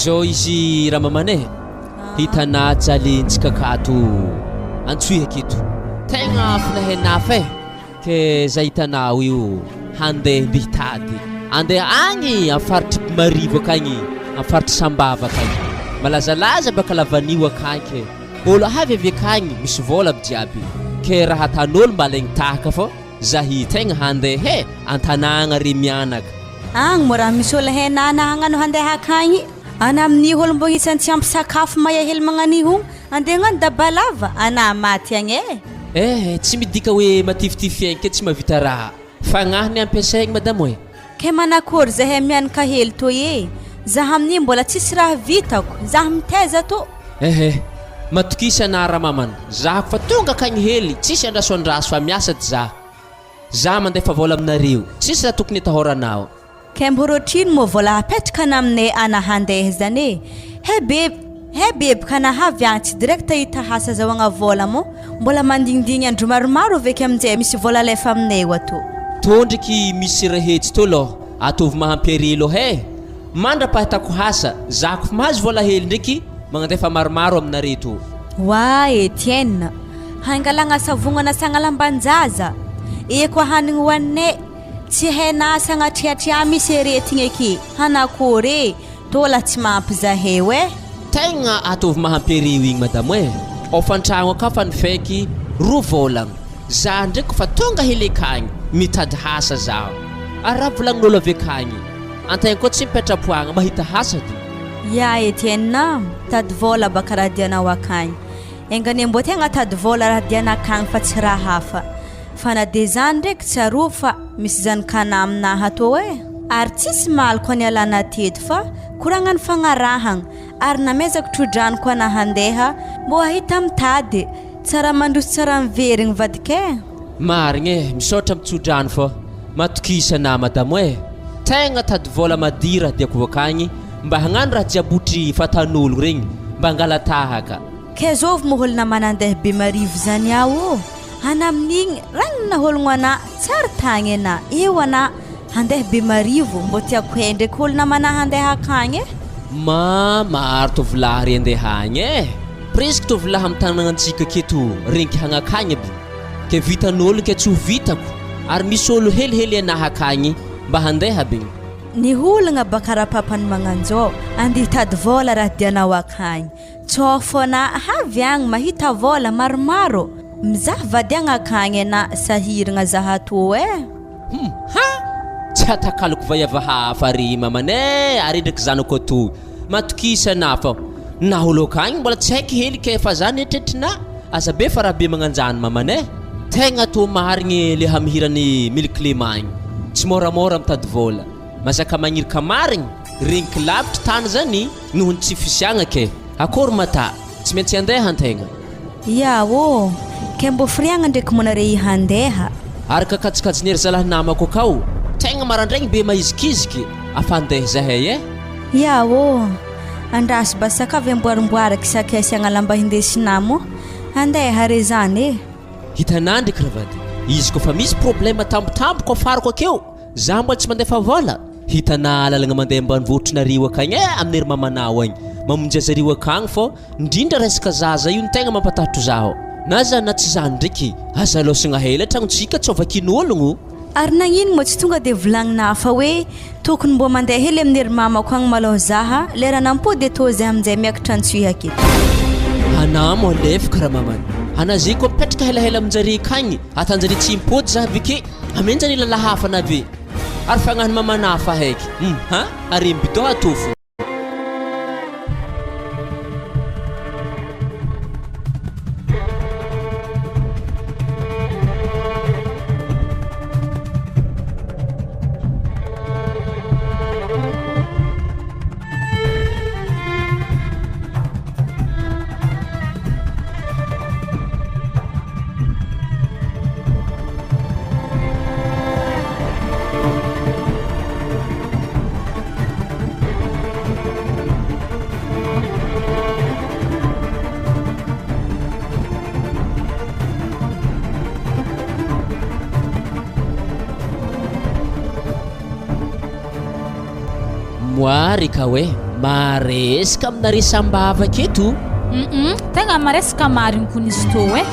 Zao izy Ramamana e, hitanà jalentsika akato Antsohihy aketo. Tegna afinahen'afa e, ke za hitanao io handeha mby hitady, andeha agny am faritry Bemarivo akagny, am faritry Sambava akagny. Malazalaza baka lavanio akagny ke olo avy avy akagny misy vôla aby jiaby, ke raha atan'olo mba alaigny tahaka fô. Zahy tegna handeha e an-tanàgna ry mianaka. Agny moa raha misy olo henana hagnano handeha akagny. Ana amin'io olo mbô isan'ny tsy ampy sakafo mahay hely magnan'io andeha hagnano dabalava ana maty agny e. Eh tsy midika hoe matifitify aigny ke tsy mahavita raha. Fagnahy ny ampiasaigny madamo e. Kay manakory zahay mianaka hely toy e! Zah amin'io mbola tsisy raha vitako, zah mitaiza to. Eh eh, matokisa anah Ramaman, zah fa tonga akagny hely, tsisy andraso andraso fa miasa ty zah. Zah mandefa vola aminareo, tsisy raha tokony atahoranao. Kay mbô otrino moa vola apetraka ana aminay ana handeha zany e! He be he beboka ana avy agny tsy direct hita asa azahoagna vola moa Mbola mandingindigny andro maromaro aveky aminjay misy vola alefa aminay eo ato. Tondriky misy rehetsy to loh atovy mahampy ery loh eh! Mandra-pahitako hasa, za kof mahazo vola hely ndreky magnandefa maromaro aminare to. Oa Etienne, hangalagna savogna anasagna lamban-jaza, eko hanigny hohaninay, tsy hainà sagnatriatria misy aretigny ake, hanakôry e! Tola tsy mahampy zaheo eh. Tegna ataovy mahampiareo igny madamo eh! Hofan-tragno akao fa nifeky roa vôlagna, za ndreky kofa tonga hely akagny mitady hasa zaho, ary raha volagnin'olo avy akagny, antegna koa tsy mipetrapoagna mahita hasa ty. Ya Etienne a, mitady vôla baka raha dianao akagny, enga anie mbô tegna tady vôla raha diana akagny fa tsy raha hafa. Fa na de zany ndreky tsarovy fa misy zanakana aminaha tô e! Ary tsisy maloko nialana teto fa koragna nifagnarahagna ary namezako trodrano ko ana handeha mbô hahita mitady, tsara mandroso tsara miverigny vadiko e! Marigny e, misaotra am tsodrano fô matokisa anah madamo e, tegna tady vôla madira diako avakagny mba hagnano raha jiabotry fatan'olo regny mba hangalatahaka. Kay zôvy moa olo namana andeha Bemarivo zany aho ô? Ana amin'igny ragniny nahologno ana tsary tagny ana eo ana handeha Bemarivo mbô tiako hay ndraiky olo namana handeha akagny e. Ma maro tovolahy re andeha agny e! Presque tovolahy am tanagnantsika aketo regniky hagnakagny aby ke vitan'olo ke tsy ho vitako ary misy olo helihely anahy akagny mba handeha aby. Ny olagna baka rapapany magnanjô andeha hitady vôla raha dianao akagny Tsô fôna avy agny mahita vôla maromaro mizaha vady agny akagny ana sahiragna zaha tô eh. Hum ha! Tsy hatakaloko vaiavy hafa ry mamanay ary ndraiky zanako atoy. Matokisa anah fa na olo akagny mbola tsy haiko hely ke fa za neritreritrinà aza be fa raha be magnanjany mamanay. Tegna tô marigny le hamihiran'i Mily Clément igny. Tsy môramôra mitady vôla. Mazaka magnirika marigny, regniky lavitry tany zany. Noho ny tsy fisiagna ke. Akory mata, tsy maintsy andeha antegna. Ia ô, ke mbô firiagna ndreky moa nare handeha. Araka kajikajin'ery zalahy namako akao, tegna marandraigny be mahizikiziky, afa andeha zahay eh. Ia ô, andraso ba sakavy amboarimboariky sakay asiagna lamba hindesinà moa, andeha re zany eh. Hitanà ndreky ravady, izy koa fa misy problème tampotampoka afarako akeo, Za mbola tsy mandefa vola? Hitanà lalagna mandeha ambanivohitrinareo akagny eh amin'ny ry mamanao agny mamonjy azareo akagny fô ndrindra resaka zaza io no tegna mampatahotro zaho na zany na tsy zany ndreky aza alôsagna hela tragnontsika tsô vakin'ologno. Ary nagnino moa tsy tonga de volagnina hafa hoe tokony mbô mandeha hely amin'ny ry mamako agny malôha zaha lera nampody etô zay aminjay miakatra antsohihy aketo. Anà moa lefy kara mamany anà zay koa mipetraka helahela aminjare akagny atanjare tsy mipody za avike. Amenja ny lala hafa na be ary fagnahy mamana hafa haiky hum ha ary bidon atofo. Moi ry ka hoe. Maresaka amina resam-bavaka eto. Hum tegna maresaka marigny kony izy tô eh!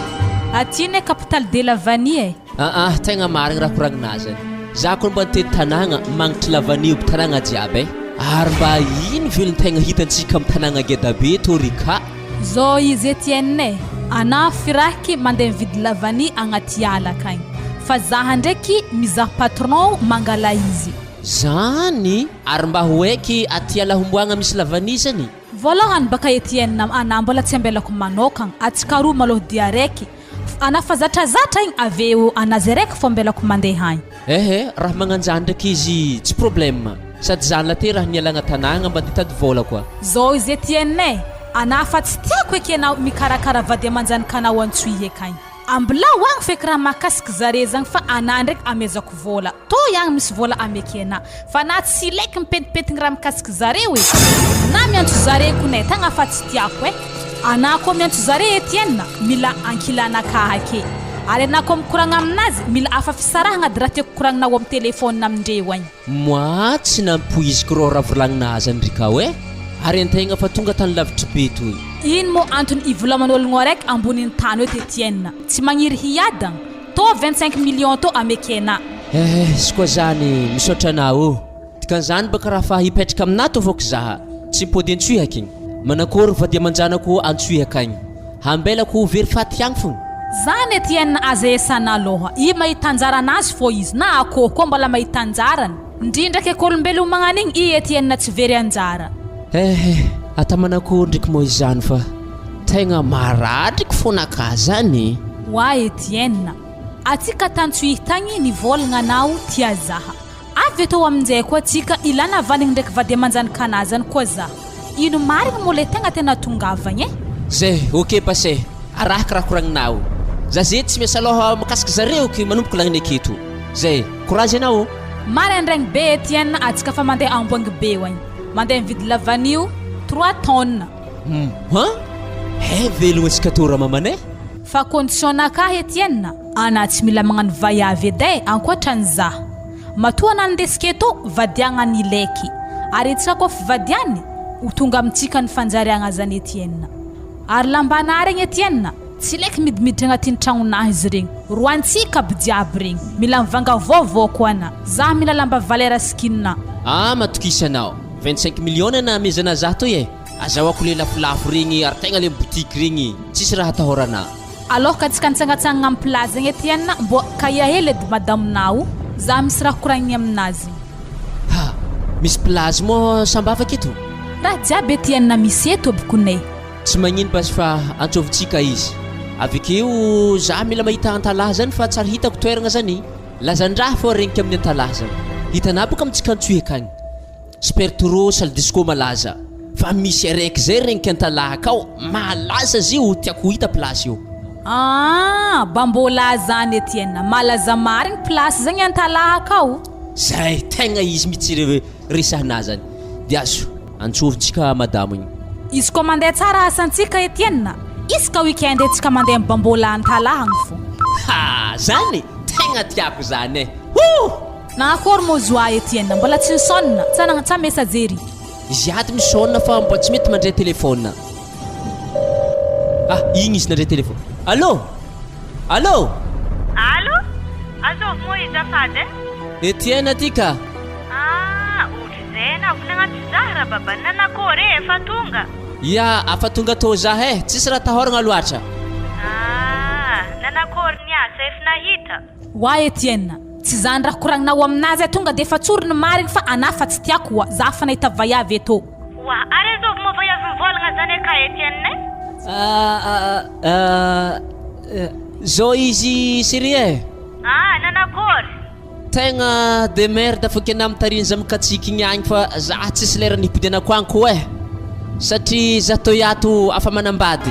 Aty ne capitale de la vanille eh! Ah ah, tegna marigny raha koragnina zany. Za koa mba nitety tanagna, magnitry la vanille aby tanagna jiaby eh. Ary mba ino velon-tegna hitantsika am tanagna geda be tô ry ka? Zao izy Etienne eh! Anah firaky mandeha mividy la vanille agnaty ala akagny, fa zaha ndraiky mizaha patron mangala izy. Zany? Ary mba ho eky aty Alahomboagna misy lavanille zany? Voalohany baka Etienne anah mbola tsy ambelako manokagna, atsika roa malôha dia araiky, f anah fa zatrazatra igny aveo anah zay raiky fô ambelako mandeha agny. Ehe, raha magnanjany ndraiky izy tsy problème, sady zany lahateo raha nialagna tanagna mba nitady vôla koa. Zao izy Etienne e, anah fa tsy tiako eky anao mikarakara vady aman-janakanao antsohihy akagny. Ambilao agny feky raha mahakasiky zare zagny fa anah ndraiky amezako vôla, tô agny misy vôla ameky anah fa anah tsy ilaiky mipentipentigny raha mikasiky zareo e! Na miantso zare konay tagna fa tsy tiako e! Anah koa miantso zare Etienne mila ankilanakahy ake ary anah koa mikoragna aminazy mila afa fisarahagna ady raha tiako koragnina ao am telephone amindreo agny. Moi tsy nampoiziko rô raha volagnina azany ry kao eh! Ary antegna fa tonga tany lavitry be toy. Ino moa antony ivolaman'ologno araiky ambonin'ny tany eto Etienne? Tsy magniry hiadagna? Tô 25 millions tô amekena. Eh izy koa zany misaotra anao o! Dikan'izany baka raha fa hipetraka aminà tô voky zaha tsy mipody antsohihaky igny. Manakory vady aman-janako antsohihaky agny? Hambelako ho very faty agny fogna. Zany Etienne aza esana aloha, i mahita anjaranazy fô izy, na akoho koa mbola mahita anjarany, ndrindra ke k'olombelogno magnano igny i Etienne tsy very anjara. Eh ata manakory ndriky moa izany fa tegna maradriky fona ka zany. Oa Etienne, atsika tantsoihy tagny nivôlagna anao tia zaha. Avy eto aminjay koa tsika ilana vanigny ndraiky vady amanjanikanà zany koa za. Ino marigny moa le tegna tena tongavagna e? Zay, ok pase, arahiko raha koragninao. Za ze tsy miasa loha mikasiky zareo ky manomboka lagniny aketo. Zay, courage anao. Maraindraigny be Etienne atsika fa mandeha Amboangy be agny. Mandeha mividy lavanio trois tonnes. Hum han? He velogno antsika tô ramamana e! Fa condition nakahy Etienne, anah tsy mila magnano vaiavy edy e, ankoatran'ny zah. Matoa anah nindesiko eto, vadiagna ny leky. Ary antsika koa fivadiany, ho tonga amintsika ny fanjariagna zany Etienne. Ary lambanah regny Etienne, tsy leky midimiditra agnatin'ny tragnonah izy regny. Roantsika aby jiaby regny. Mila mivanga vaovao koa anah. Zah mila lamba valera skin. Ah matokisa anao. 25 millions na amezana zah toy e. Azahoako le lafolafo regny ary tegna le boutique regny tsisy raha atahorana. Alors ka tsika nitsangatsangana am plage zegny Etienne mbô kaia hely edy madame nao za misy raha koragnigny aminazy. Ha! Misy plage moa Sambava aketo? Raha jiaby Etienne misy eto bkoney. Tsy magnino basy fa antsôvintsika izy avekeo za mila mahita Antalaha zany fa tsary hitako toeragna zany lazandraha fô regniky amin'ny Antalaha zany hitanà boka amintsika Antsohihy akagny. Spertro salle disco malaza fa misy araiky zay regniky antalahaka ao malaza zio tiako ho hita place io. Aah bambola zany Etienne, malaza marigny place zegny antalahaka ao. Zay tegna izy mitsy re resahina zany de azo antsovintsika madamo igny. Izy koa mandeha tsara asantsika Etienne, isaka week-end tsika mandeha am bambola antalahagny fô. Ha zany tegna tiako zany eh! Hoo! Nanakory moa Zoa Etienne mbola tsy nisônina tsa nagna tsa messagerie. Izy ato misônina fa mba tsy mety mandray téléphone. Ah igny izy nandray téléphone. Allô! Allô! Allô! Azovy moa izy azafady eh? Etienne aty ka. Ah otrzay na volagna tsy zah ra baba nanakory eh efa tonga. Ya afa tonga tô zah eh tsisy raha atahoragna loatra. Ah nanakory ny asa efa nahita. Oa Etienne, tsy zany raha koragninao aminazy eh tonga de efa tsory ny marigny fa anah fa tsy tiako oa, za fa nahita vaiavy eto. Oa, ary azovy moa vaiavy mivolagna zany aka Etienne eh? Ah zao izy chérie eh. Ah, nanakory? Tegna de merde fa kena mitariny za mikatsiky igny agny fa za tsisy lera nipodianako agny ko eh satria za toy ato afa manambady.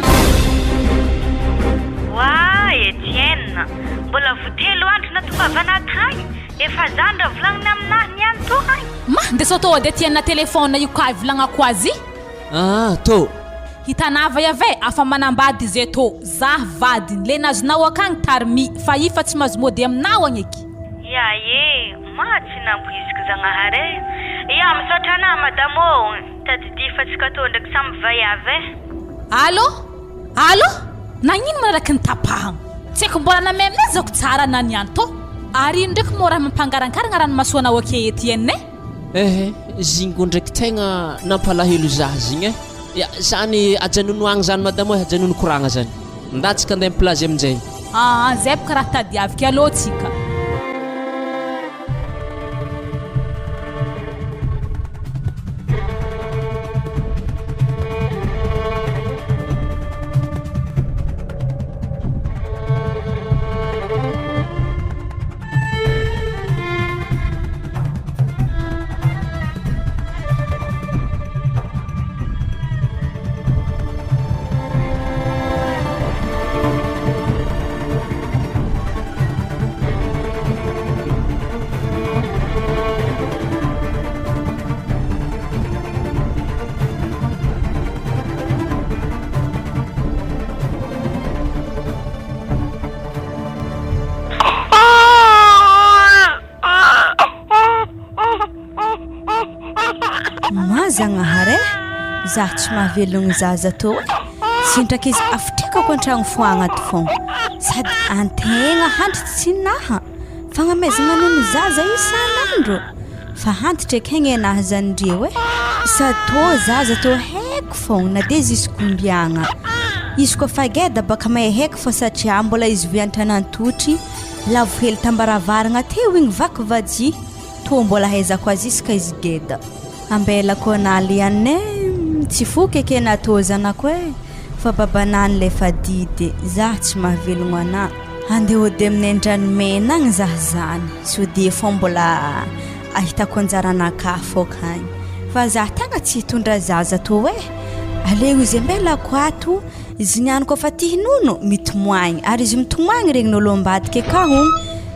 Oa Etienne, mbola vo telo andro natongavana tagny, efa zany raha volagniny aminahy niany to agny. Ma, ndeso tô edy Etienne téléphone io ka ivolagnako azy. Ah tô. Hitanava Yaveh afa manambady izy eto, zah vadiny, le nazonao akagny tarmi, fa i fa tsy mazo mody aminao agny eky. Ya e, ma tsy nampoiziko Zagnahary e! Ya, misaotra anah madamo ô! Tadidio fa tsika tô ndraiky samy vaiavy eh! Allô? Allô? Nagnino ma raiky nitapahagna? Tsy haiko mbola namemezako tsara na niany tô. Ary ino ndraiky moa raha mampangarankaragna ranomasoanao ake Etienne eh? Ehe, zingo ndraiky tegna nampalahelo zah zigny eh. Ya, zany ajanony agny zany madamo eh, ajanony koragna zany. Ndatsika andeha am plage aminjay. Aa, zay boka raha tadiaviko, alô tsika. Ma Zagnahary eh! Zaho tsy mahavelogno zaza tô eh! Sindraka izy afitrikako an-tragno foagna ato fogna. Sady antegna handry tsy naha fagnamezagna nono zaza isan'andro. Fa hantitra ekegny enaha zany ndreo eh! Sady tô zaza tô haiko fogna na de jusqu'ombiagna. Izy koa fa geda baka mahay haiko fô satria mbola izy voiantanantotry lavo hely tambaravaragna teo igny vaky vajia. Toa mbola ahaizako azy izy ka izy geda. Ambelako anah liane eh, tsy foky eke natô zanako eh, fa babanah nilefa didy, zah tsy mahavelogno anah. Andeha hody aminay Andranomena agny zah zany, sodia fô mbola ahitako anjaranakah fô akagny, fa zah tegna tsy hitondra zaza tô eh, aleo izy ambelako ato, izy niany kôfa ty hinono mitomoagny, ary izy mitomoagny regnin'ôlo ambadika eka hogno.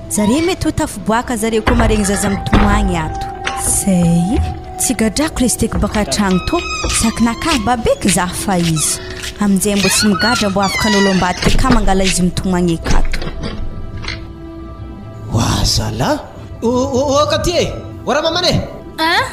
Zare mety ho tafiboaka zare koa maregny zaza mitomagny ato. Zay. Tsy gadrako lesy teky baka atragno tô saky nakah babeky zah fa izy aminjay mbô tsy migadra mbô afaka an'olo ambadika aka mangala izy mitomagny akato. Oa zalah! Ô ô katy e! Ô ramamana e! Hein?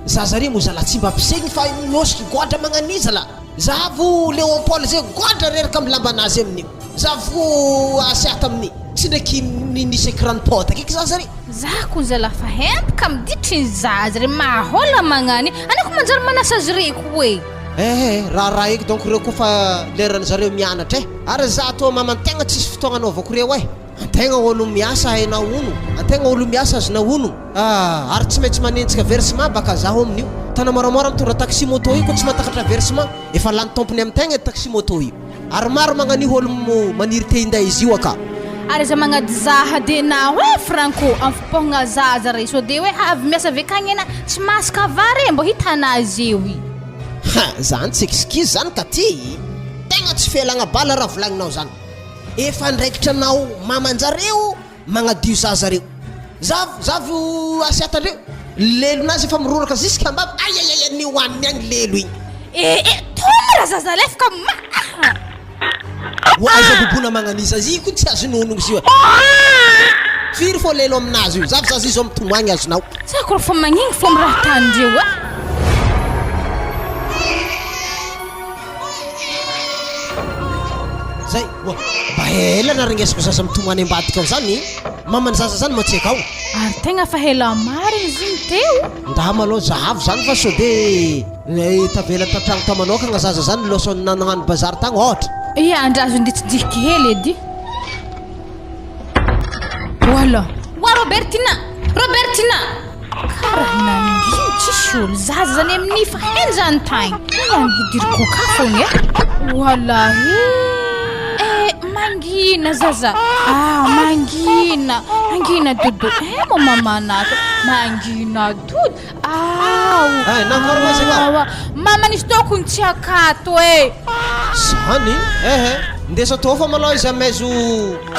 Zaza re moa zalah tsy mba mpisegny fa miôsiky goadra magnaniza lah! Zavo Léon Paul zay goadra reraka amy lambanazy amin'io. Zavo Asiata amin'ny tsy ndraiky nisy écran pôtaky eky zaza re. Za ko zala fa hempaka miditry ny zaza re mahola magnany anao ko manjary manasa azy re ko e. Eh eh raharaha eky donc reo kofa leran'ny zareo mianatra eh. Ary za toa maman-tegna tsisy fotoagna anaovako reo eh. Antegna olo miasa hainao ono, antegna olo miasa azonao ono. Ah, ary tsy maintsy manenjika versement baka zaho amin'io. Tana moramora mitondra taxi moto io ko tsy mahatakatra versement, efa lany tompony amintegna edy taxi moto io. Ary maro magnan'io olo maniry te hinday izy io aka. Ary aza magnady zaha de na hoe Franco am fipohagna zaza re sao de hoe avy miasa avy akagny ena tsy masaka vary e mbô hitana azy eo i. Ha, zany tsy excuse zany ka ty! Tegna tsy felagna bala raha volagninao zany. Efa andraikitra anao mamanjareo magnadio zaza reo. Zavo zavo asiata ndreo lelonazy efa miroraka jusque ambava aiaiaia ny hoaniny agny lelo igny. Eh eh tôma ra zaza lefaka ma ah. Ho aiza bobona magnaniza azy io koa tsy azon'onogno izy io e. Firy fô lelo aminazy io zavo zaza io zao mitomagny azonao. Tsy haiko raha fa magnino fô miraha tandreo eh. Zay oa mba ela narengesiko zaza mitomany ambadika ao zany mamany zaza zany matseka ao. Ary tegna fa ela marigny izy igny teo. Ndama aloha zahavo zany fa sao de tavela tantragno tamanokagna zaza zany loso nagnano bazary tagny ohatra. Ia andrazo ndeha tsidihiko hely edy. Voilà. Oa Robertina! Robertina! Karaha nanginy tsisy olo zaza zany amin'ny fa henjany tagny. Ihany hidiry coca fogna e. Walahi. Eh, mangina zaza. Ah, mangina. Mangina dodo. Eh, mo mamanato. Mangina dodo. Aw. Eh, nankôry ma zegny ao? Mama nisy tokony tsy akato e. Zany? Eh eh. Ndeso atao fa malôha izy amaizo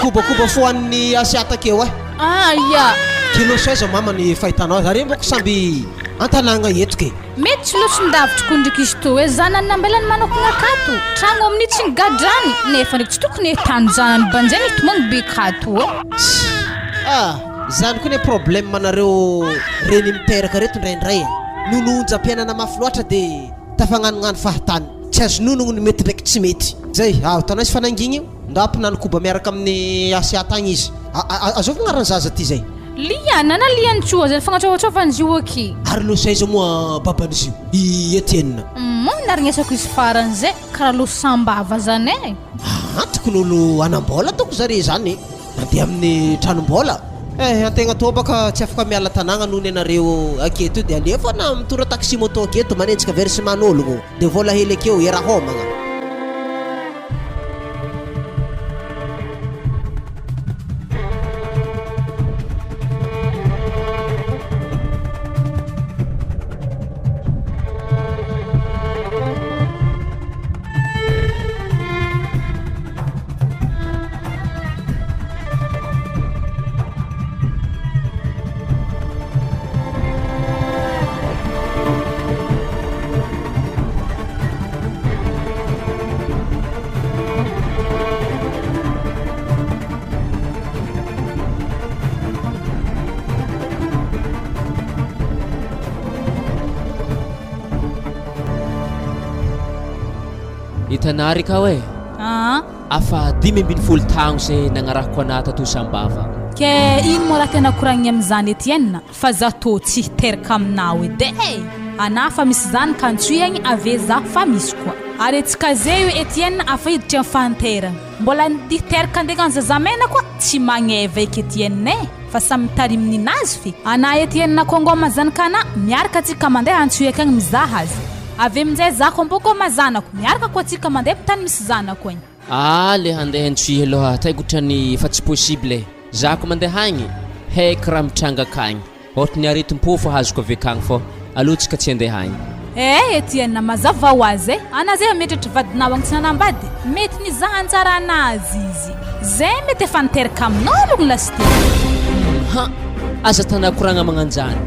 kobakoba fohanin'ny asiata akeo eh. Ah ya. Kilo saiza mama ny fahitanao azy? Are mboko samby antanagna eto ke. Mety tsy lotson-davitry ko ndriky izy to e, zanany nambelany manokagna akato, tragno amin'ny tsy nigadrany, nefa ndriky tsy tokony ahitany zanany banjainy hitomagny be kato e. Ah! Zany koa ne problème nareo reny miteraka reto ndraindray e. Noho ny onjam-piainana mafy loatra dia tafagnanognano fahatany. Tsy azo nonogno ny mety ndraiky tsy mety. Zay, ah, hitanao izy fa nangigny io? Ndao ampinano koba miaraka amin'ny Asia tagny izy. Azovy agnaran'ny zaza ty zay? Liana na Liantsoa zany fagnatsovatsovan-izy io aky. Ary losa aiza moa baban'izy io? I Etienne. Humm naringnesako izy farany zay karaha losam-bava zany e. Aa tokony olo hanam-bola doko zare zany e. Mandeha amin'ny tranom-bola. Eh antegna tô baka tsy afaka miala tanagna noho ny anareo aketo io de alefa na mitondra taxi moto aketo manenjika versement n'ologno de vola hely akeo iarahomagna. Hitanà ry kao e! Aa. Afa 15 tagno zay nagnarahako anà tato Sambava. Ke ino moa raha tena koragniny amin'izany Etienne fa za tô tsy hiteraka aminao edy e! Anà fa misy zany ka antsoy agny ave za fa misy koa. Ary antsika ze io Etienne afa hiditry am fahanteragna. Mbola niteraka andeha ny zazamena koa tsy magneva eky Etienne e! Fa samy mitarimy ninazy fe. Anà Etienne Congo mazanaka anà miaraka antsika mandeha antsoy akagny mizaha azy. Avy aminjay za ko mbô ko mazanako miaraka ko antsika mandeha am tany misy zanako agny. Ah le handeha antsohihy aloha taiko otrany fa tsy possible e! Za ko mandeha agny haiko raha mitranga akagny. Ohatry ny aretim-po fô hazoko avy akagny fô aleo tsika tsy andeha agny. Eh Etienne mazava ho azy eh, ana zay mieritreritra vadinao agny tsy nanambady, mety nizaha anjara anazy izy, zay mety efa niteraka aminao aloha lasiteo. Ha! Aza tana koragna magnanjany,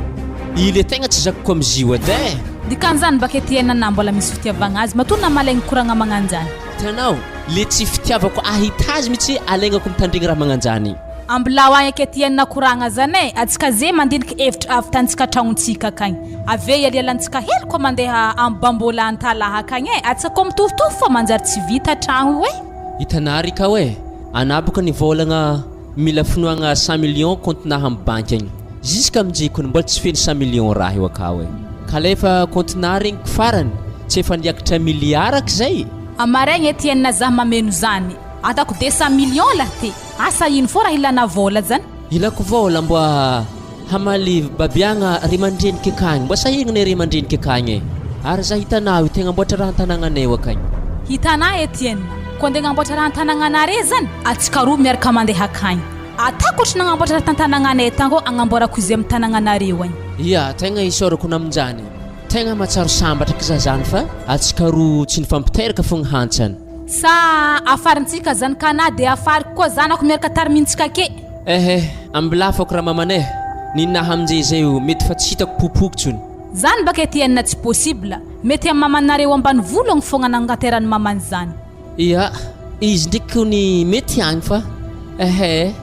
i le tegna tsy zakako amizio edy eh! Dikan'izany baka Etienne na mbola misy fitiavagna azy matoa na malaigny koragna magnanjany. Hitanao, le tsy fitiavako ahita azy mitsy alaignako mitandregny raha magnanjany. Ambilao agny aky Etienne koragna zany e, atsika ze mandiniky hevitra avy tantsika tragnontsika akagny, ave ialialantsika hely ko mandeha am bambola antalaha akagny e, atsika ko mitovitovy fa manjary tsy vita tragno io e. Hitanà ry kao e, anà boka nivôlagna mila finoagna cent millions compte-naha am banky agny, jusqu'aminjy kony mbola tsy feno cent millions raha io akao e, kalefa compte-naha regniko farany tsy efa niakatra milliard aky zay? Amaraigny Etienne zah mameno zany, atako deux cent millions lah ty. Asa ino fô raha ilana vôla zany? Ilako vôla mba hamaly babiagna ry aman-dreniko akagny, mba sahiragna ry aman-dreniko akagny e! Ary za hitanao io te hagnamboatra raha an-tanagnanay eo akagny. Hitanà Etienne, ko andeha hagnamboatra raha an-tanagnanare zany, atsika roa miaraka mandeha akagny. Atako ohatry nagnamboatra raha tan-tanagnanay tagny koa agnamboarako izy amy tanagnanareo agny. Ia, tegna isaorako naminjany. Tegna mahatsiaro sambatra aky za zany fa atsika roa tsy nifampiteraka fogna hantsana. Sa afarintsika zany ka na de afariko koa zanako miaraka tarimintsika ake. Ehe, ambilafako ramamaneh, ny naha aminjay zay o mety fa tsy hitako popoky tsony. Zany baka Etienne tsy possible, mety am mamanareo ambanivolo agny fogna nangateran'ny mamany zany. Ia, izy ndreky kony mety agny fa ehe,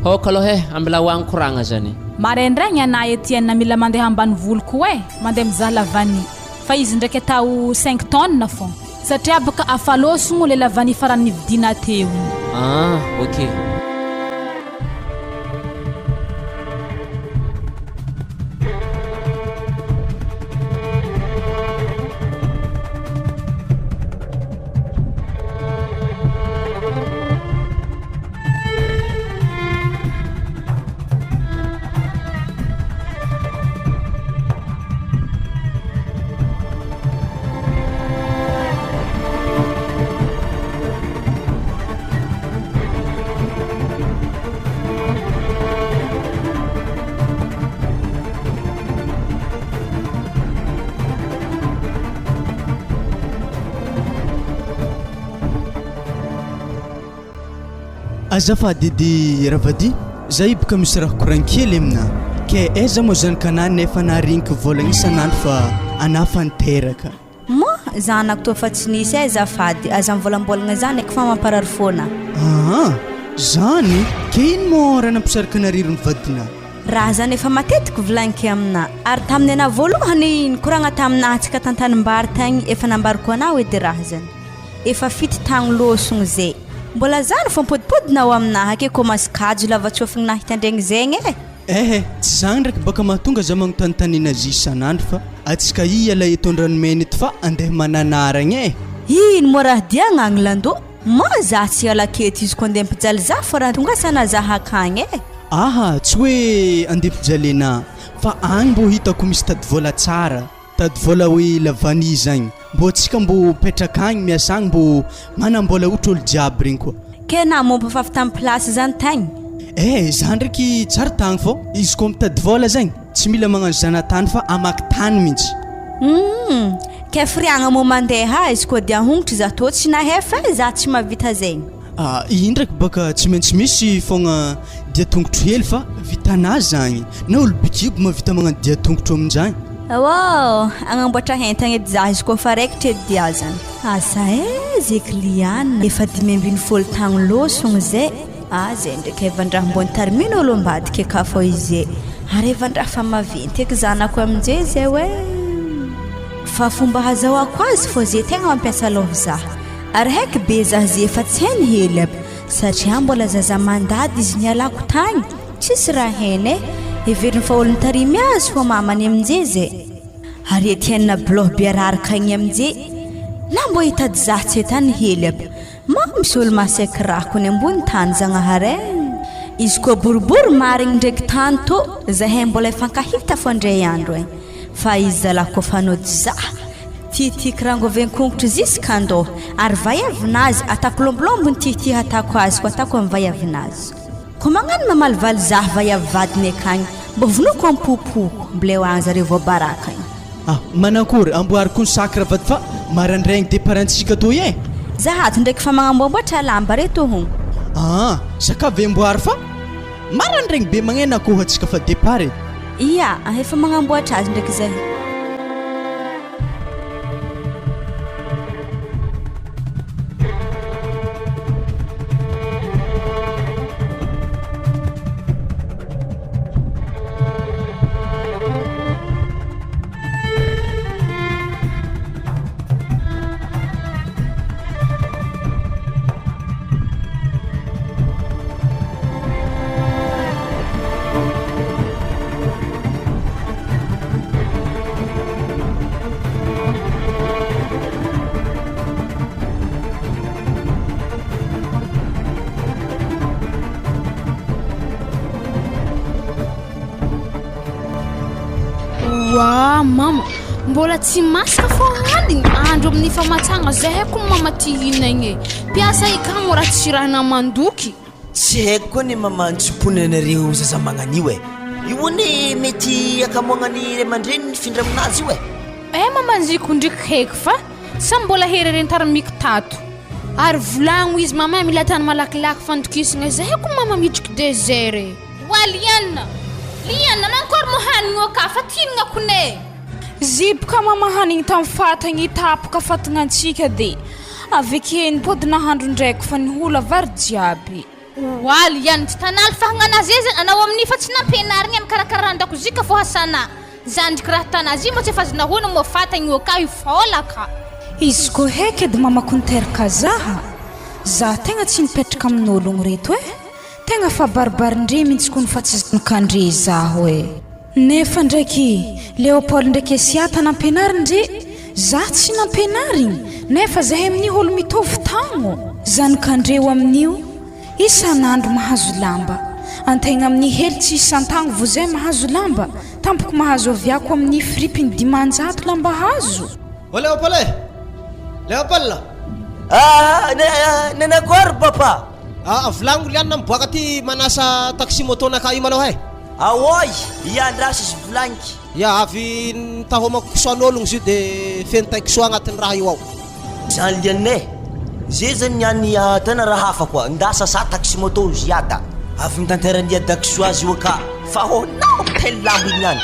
ok aloha eh, ambilao agny koragna zany. Maraindraigny ana Etienne mila mandeha ambanivolo koa eh, mandeha mizaha la vanille, fa izy ndraiky atao cinq tonnes fogna. Satria baka afalôsogno le lavany farany nividiana teo igny. Ah ok. Azafady edy Ravadia, za io boka misy raha koragny kely aminà, ke aiza moa zanakanà nefa naharegniky vôlagna isan'andro fa anà fa niteraka. Moa zanako toa fa tsy nisy eh azafady, aza mivolambolagna zany eky fa mamparary fona. Aa! Zany? Ke ino moa raha nampisaraka anareo ny vadinà? Raha zany efa matetiky volagniko aminà ary tamin'ny anà voalohany nikoragna taminà antsika tantanimbary tagny efa nambariko anao edy raha zany. Efa fito tagno lôsogno zay. Mbola zany fô mipodipodina ao aminà ake kômansy kajo lavatsôfigny nahitandregny zegny e! Ehe, tsy zany ndraiky baka mahatonga za magnontanintany azy isan'andro fa atsika hiala eto Andranomena eto fa andeha mananaragna e! Ino moa raha diagna agny Lando? Ma za tsy hiala aketo izy ko andeha ampijaly za fô raha tongasana za hakagny e! Aha, tsy hoe andeha ampijalena fa agny mbô hitako misy tady vôla tsara. Tady vôla hoe la vanille zagny. Mbô atsika mbô mipetraka agny miasa agny mbô manam-bôla otry olo jiaby regny koa. Ke na momba fa avy tamy place zany tagny. Eh za ndraiky tsary tagny fô izy koa mitady vôla zegny tsy mila magnano zanatany fa hamaky tany mintsy. Humm ke firiagna moa mandeha izy koa dia hongotry za tô tsy nahefa e za tsy mahavita zegny. Ah iny ndraiky baka tsy maintsy misy fogna dia tongotro hely fa vitanà zagny na olo bikibo mahavita magnano dia tongotro aminjagny. Aô agnamboatra hentagna edy za izy koa fa raikitra edy dia zany. Asa eh ze client efa 15 tagno lôsogno zay ah zay ndraiky evan-draha mbô nitarimina olo ambadika eka fô izy e ary evan-draha fa maventy eky zanako aminjay zay oe fa fomba hazahoako azy fô ze tegna mampiasa lôha za ary haiky be za ze efa tsy hainy hely aby satria mbola zaza mandady izy nialako tagny tsisy raha hainy e heveriny fa olo nitarimy azy fô mamany aminjay zay. Ary Etienne bloh be raraka igny amnje na mbô hitady zah tsy tany hely aby ma misy olo masaiky rako ny ambony tany zagnahary eh izy koa boribory marigny ndreky tany tô zahay mbola hifankahita fô ndray andro eh fa izy zalah koa fa nody zah tiatiako rangovenkongotro zisk'andôha ary vaiavinazy atako lombolombo ny tiatia hatako azy ko atako am vaiavinazy. Ko magnano mamalivaly zah vaiavy vadiny akagny mbô vonoiko ampopoko mbleo agny zareo vao baraka igny. Ah manankory amboariko ny sac ravady fa marandraigny départ antsika toy eh. Zah ato ndraiky fa magnamboamboatra lamba reto hon. Aa sac avy amboary fa marandraigny be magnena akoho antsika fa départ e. Ia efa magnamboatra azy ndraiky zahay. Oa mama, mbola tsy masaka fô hanigny andro amin'ny famatsagna zay haiko mama ty hinagna e. Mpiasa ikamo raha tsy rahana mandoky. Tsy haiko koa ny mamantsimpona anareo zaza magnan'io e! Io anie mety hakamoagnan'ny ray aman-dreny ny findramina azy io e! Eh mamanjiko ndriky heky fa samy mbola hereren-tarimiko tato. Ary volagno izy mama mila tany malakilaky fandokisagna zay ko mama midriky désert e! Wa Liana! Liana, mankory mo hanigny aka fa tianagna kone! Ziboka mama hanigny tam fatagny tapoka fatagnantsika de aveke nipody nahandro ndraiky fa nihola vary jiaby. Oaly ihany tsy tanaly fa hagnanazy aiza anao amin'io fa tsy nampianarigny mikarakara an-dakozia ka fô hasana zandriky raha tanazy io moa tsy efa azo nahoana moa fatagny io ka io fôlaka. Izy koa heky edy mamako niteraka zaha, za tegna tsy nipetraka amin'ologno reto eh, tegna fa baribarindre mintsy kony fa tsy zanakandre zaho eh. Nefa ndraiky Léopold ndraiky Esiata nampianariny re, za tsy nampianarigny, nefa zahay amin'io olo mitovy taogno, zanakandreo amin'io isan'andro mahazo lamba, antegna amin'ny hely tsy isan-tagno vo zay mahazo lamba, tampoko mahazo aviako amin'ny fripiny 500 lamba hazo. Ô Léopold e! Léopold! Ah, nanakory papa? Ah, volagno lianina miboaka aty manasa taxi moto nakahy io malôha e! Aoy, iandraso izy volagniky. Ya, avy nitahomako kisoan'ologno izy io de feno tain-kisoa agnatin'ny raha io ao. Zany lianina e! Ze zany niany tena raha hafa koa, nda sasa taxi moto ziada, avy mitantera niada kisoa azy io aka, fa honao tel lambo iny ihany.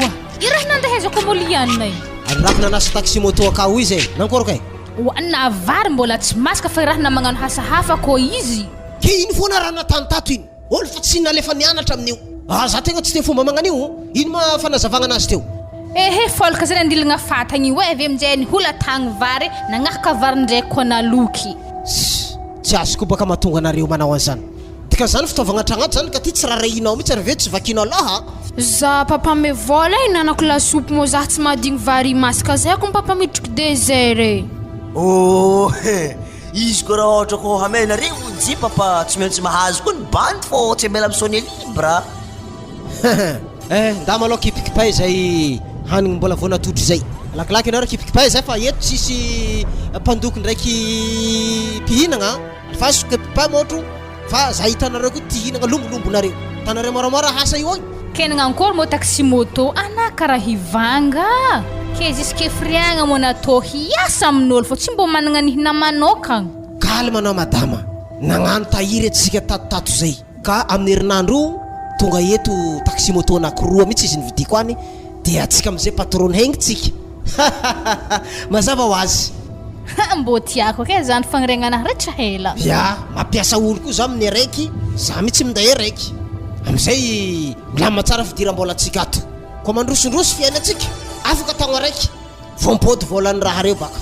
Oa, io raha nandehezako mo lianina e! Ary raha nanasa taxi moto akao izy e, nankôry kay? Oa, na vary mbola tsy masaka fa raha na magnano hasa hafa koa izy. Ke ino foana raha natany tato iny? Olo fa tsy nalefa nianatra amin'io. Ah za tegna tsy tia fomba magnan'io, ino ma fanazavagna anazy teo? Ehe folaka zay nandilagna fatagna io e, avy aminjay nihola tagny vary, nagnahaka vary ndraiky koa naloky. Tss, tsy azoko baka mahatonga anareo manao an'izany. Dikan'izany fitaovagna an-tragno ato zany ka ty tsy rarahianao mihitsy ary avy eo tsy vakianao loha a! Za papa ame vola e nanako lasopy mô za tsy mahadigny vary masaka zay ko papa mitriky dessert e. Oh he! Izy koa raha ohatra koa hamela nareo jipa papa tsy maintsy mahazo koa ny bandy fô tsy amela mi-sonner libre a! Eh, ndà malôha kipikipay zay hanigny mbola vao natotro zay. Malakilaky ianao ry kipikipay zay fa eto tsisy mpandoky ndraiky mpihinagna a! Alefaso kipikipay môtro fa za hitanareo koa ty hihinagna lombolombo-nareo. Hitanareo moramora hasa io agny. Ke nagnankory moa taxi moto ana karaha hivanga ke jusque friagna moa natao hiasa amin'olo fô tsy mbô managna ny namanokagna. Calme anao madama, nagnano tahiry antsika tato tato zay ka amin'ny herinandro io tonga eto taxi moto anakiroa mihitsy izy nividiako any dia antsika amizay patron hegny tsika. Mazava ho azy. Ha mbô tiako kay zany fagniregnana retra hela. Ya, mampiasa olo koa za amin'ny araiky, za mihitsy minday araiky. Amizay milamina tsara fidiram-bolantsika ato. Koa mandrosondroso fiainantsika, afaka taogno araiky vao mipody volan'ny raha reo baka.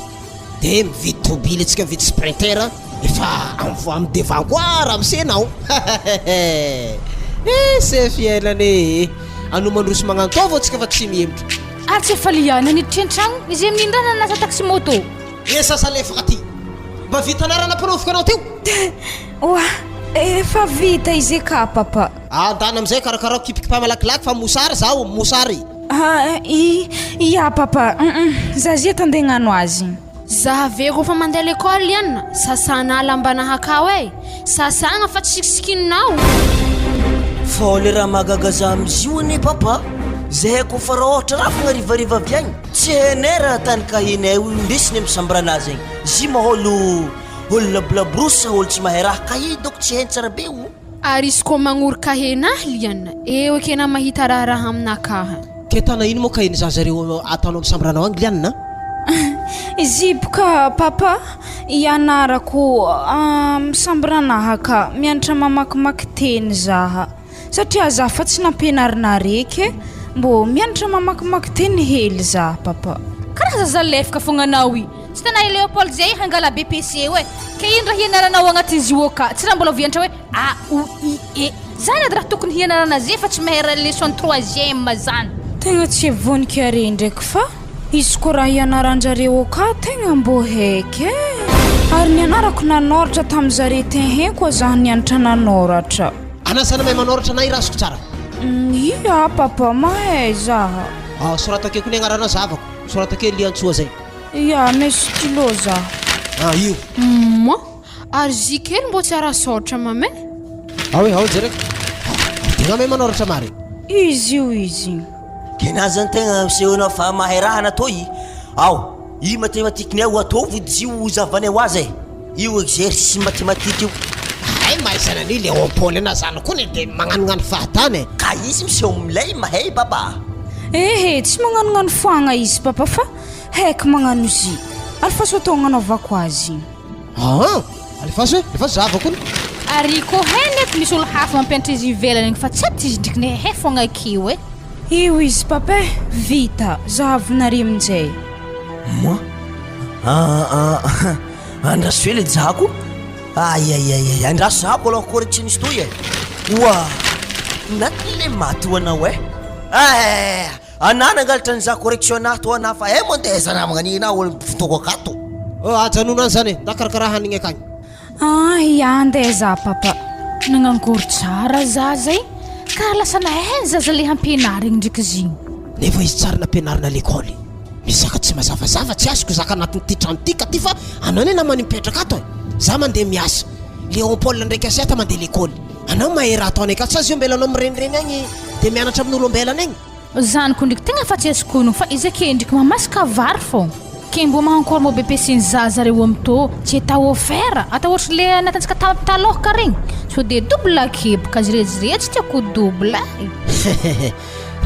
De mividy tobily antsika mividy sprinter efa am am devant koa ramose nao. Eh se fiainana e! Anao mandroso magnano tao vao tsika fa tsy mihemotra. Ary tsy efa liana niditra an-tragno izy amin'iny raha nanasa taxi moto. Eh sasa lefaka ty. Mba vita anarana mpanaoviko anao teo. Oa, efa vita izy ka papa. Andana amizay karakarao kipikipa malakilaky fa mosary zaho mosary. Ah, i, ia papa, hum za zia tandeha hagnano azy. Za ave kofa mandeha l'école ianona, sasana lambanaha akao e! Sasagna fa tsy sikininao. Fô le raha mahagaga za amizio anie papa, zahay kofa raha ôhatra raha fogna harivariva avy agny, tsy hainay raha tany kahinay io indesiny amy chambre anazy agny, zy ma ôlo ôlo labolaborosa sa ôlo tsy mahay raha, kahie dônko tsy hainy tsara be o. Ary izy koa magnoroka henahy liana, eo eky enah mahita raharaha aminakaha. Ke tana ino moa kahie ny zaza reo ataonao amy chambre anao agny liana? Zipoka papa, ianarako am chambre anaha ka, mianatra mamakimaky teny zaha, satria za fa tsy nampianarina areke, mbô mianatra mamakimaky teny hely za papa. Karaha zaza lefaka fogna anao i. Tsy tana i Léopold zay hangala BEPC eo e! Ke ino raha hianaranao agnatin'izy io ka? Tsy raha mbola voianatra hoe A, O, I, E. Zany ady raha tokony hianarana ze fa tsy mahay raha leçon troisième zany. Tegna tsy vonoky are ndraiky fa izy ko raha hianaranjareo ka tegna mbô haiky e! Ary nianarako nanoratra tamin'zare tehin koa zah nianatra nanoratra. Anà zany mahay manoratra anà irasiko tsara. Ia papa mahay zah. Ah, soratako eo koa ny agnaranao zavako. Soratako eo Liantsoa zay. Ya, misy stylo za. Ah, io. Moi, ary zy kely mbô tsy arasaotra mame. Ao e, ao jereko. Tegna mahay manoratra marigny. Izy io izy. Kena zany tegna miseho fa mahay raha natao i. Ao, i mathématique-nay ho ataovy ody io zavanay ho azy e. Io exercice mathématique io. Hay mahaizana an'io Léopold na zany koa ne de magnanognano fahatany e. Ka izy miseho milay mahay baba. Ehe, tsy magnanognano foagna izy papa fa Haiko magnano zy. Alefaso atao agnanaovako azy. Aa! Alefaso e, alefaso zahavako ony. Ary ko he nefa misy olo hafa mampianatra izy ivelany agny fa tsy aty izy ndriky ne he fogna akeo e. Io izy papa e, vita, zahavonare aminjay. Moi? Ah ah andraso hely jako. Ayayayay andraso zahako aloha correction izy toy e. Oa! Naty le maty ho anao e. Eh! Anah nangalatra ny za correction anah to anah fa eh mandeha za namagna ni anah olo fitoko akato. Oh ajanona any zany e, nda karakara hanigny akagny. Ah ya andeha za papa. Nagnangory tsara zaza e, karaha lasa nahay ny zaza le hampianarigny ndreky zigny. Nefa izy tsary nampianarina lekôly. Misy zaka tsy mazavazava tsy azoko zaka anatin'ity trano ity ka ty fa anao anie namany mipetraka ato e. Za mandeha miasa, Léon Paul ndraiky Asiata mandeha lekôly. Anao mahay raha ataonay akato sa zio mbela anao mirenireny agny de mianatra amin'olombelana agny. Zany ko ndriky tegna fa tsy azoko ono fa izy ake ndriky mamasaka vary fô ke mbô magnakôry mô BPC ny zaza reo am tô tsy atao offert atao ohatry le natantsika tam talôha ka regny sao de double keboka zirezire tsy tiako ho double e.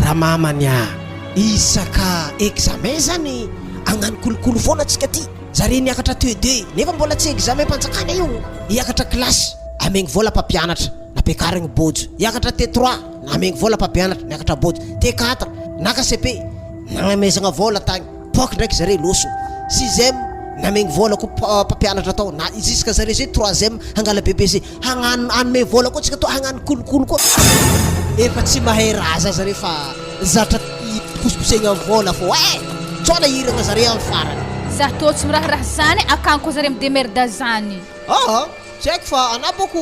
Ramamany a! Isaka examen zany agnano kolikoly foana tsika ty, zare niakatra TD nefa mbola tsy examen mpanjakana io, hiakatra classe amegny vola mpampianatra nampiakarigny bojo, hiakatra T trois. Namegny vôla mpampianatra, niakatra bôty. T4, naka cepe, nagnamezagna vôla tagny, poaka ndraiky zare lôso. Sixième, namegny vôla koa mpampianatra tao, na jusqu'à zare zay troisième hangala BEPC. Hagnano hanome vôla koa tsika tô hagnano kolikoly koa. Efa tsy mahay raha za zare fa zatra posiposegna vôla fô eh! Tsao nahiragna zare am farany. Za tô tsy miraharaha zany akagny koa zare midemerde zany. Aa! Tsy haiko fa anah boko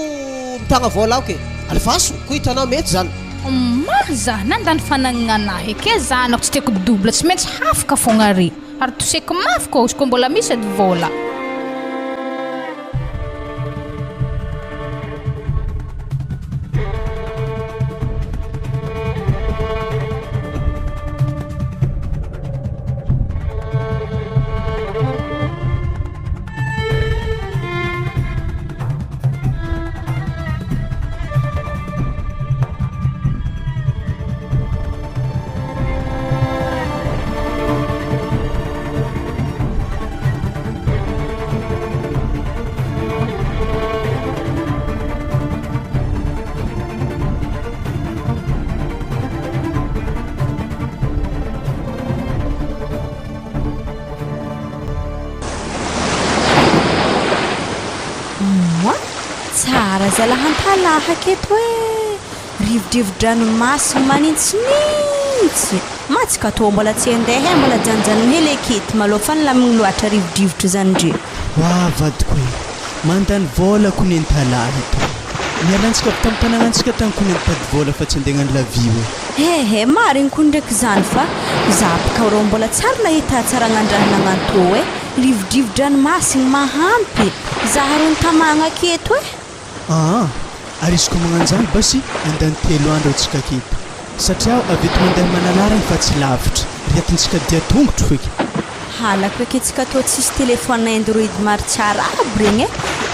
mitagna vôla ao ke! Alefaso ko hitanao mety zany. Mah za nandany fanagnana ahy ke zanako tsy tiako double tsy maintsy hafaka fogna re ary toseko mafy koa izy koa mbola misy edy vôla. Moa! Tsara zalahy Antalahaka eto e! Rivodrivo-dranomasina manintsinitsy! Mantsy ka toa mbola tsy handeha e, mbola ajanonjanony hely aketo maloha fa nilamigny loatra rivodrivotra zany ndry. Wa vadiko e! Mandany vôla kony Antalaha eto. Nialantsika avy tamin'ny tanagnantsika tany kony nitady vôla fa tsy andeha hagnano la vie oe. Hehe, marigny koa ndraiky zany fa za bka rô mbola tsary nahita hatsaragnan-draha nagnantô e, rivodrivo-dranomasigny mahampy, za rô nitamagna aketo e. Aa, ary izy koa magnanjany basy andany telo andro antsika aketo, satria avy eto mandeha Mananara efa tsy lavitra, riatintsika dia tongotro feky. Halako eky tsika tô tsisy téléphone android maro tsara aby regny e,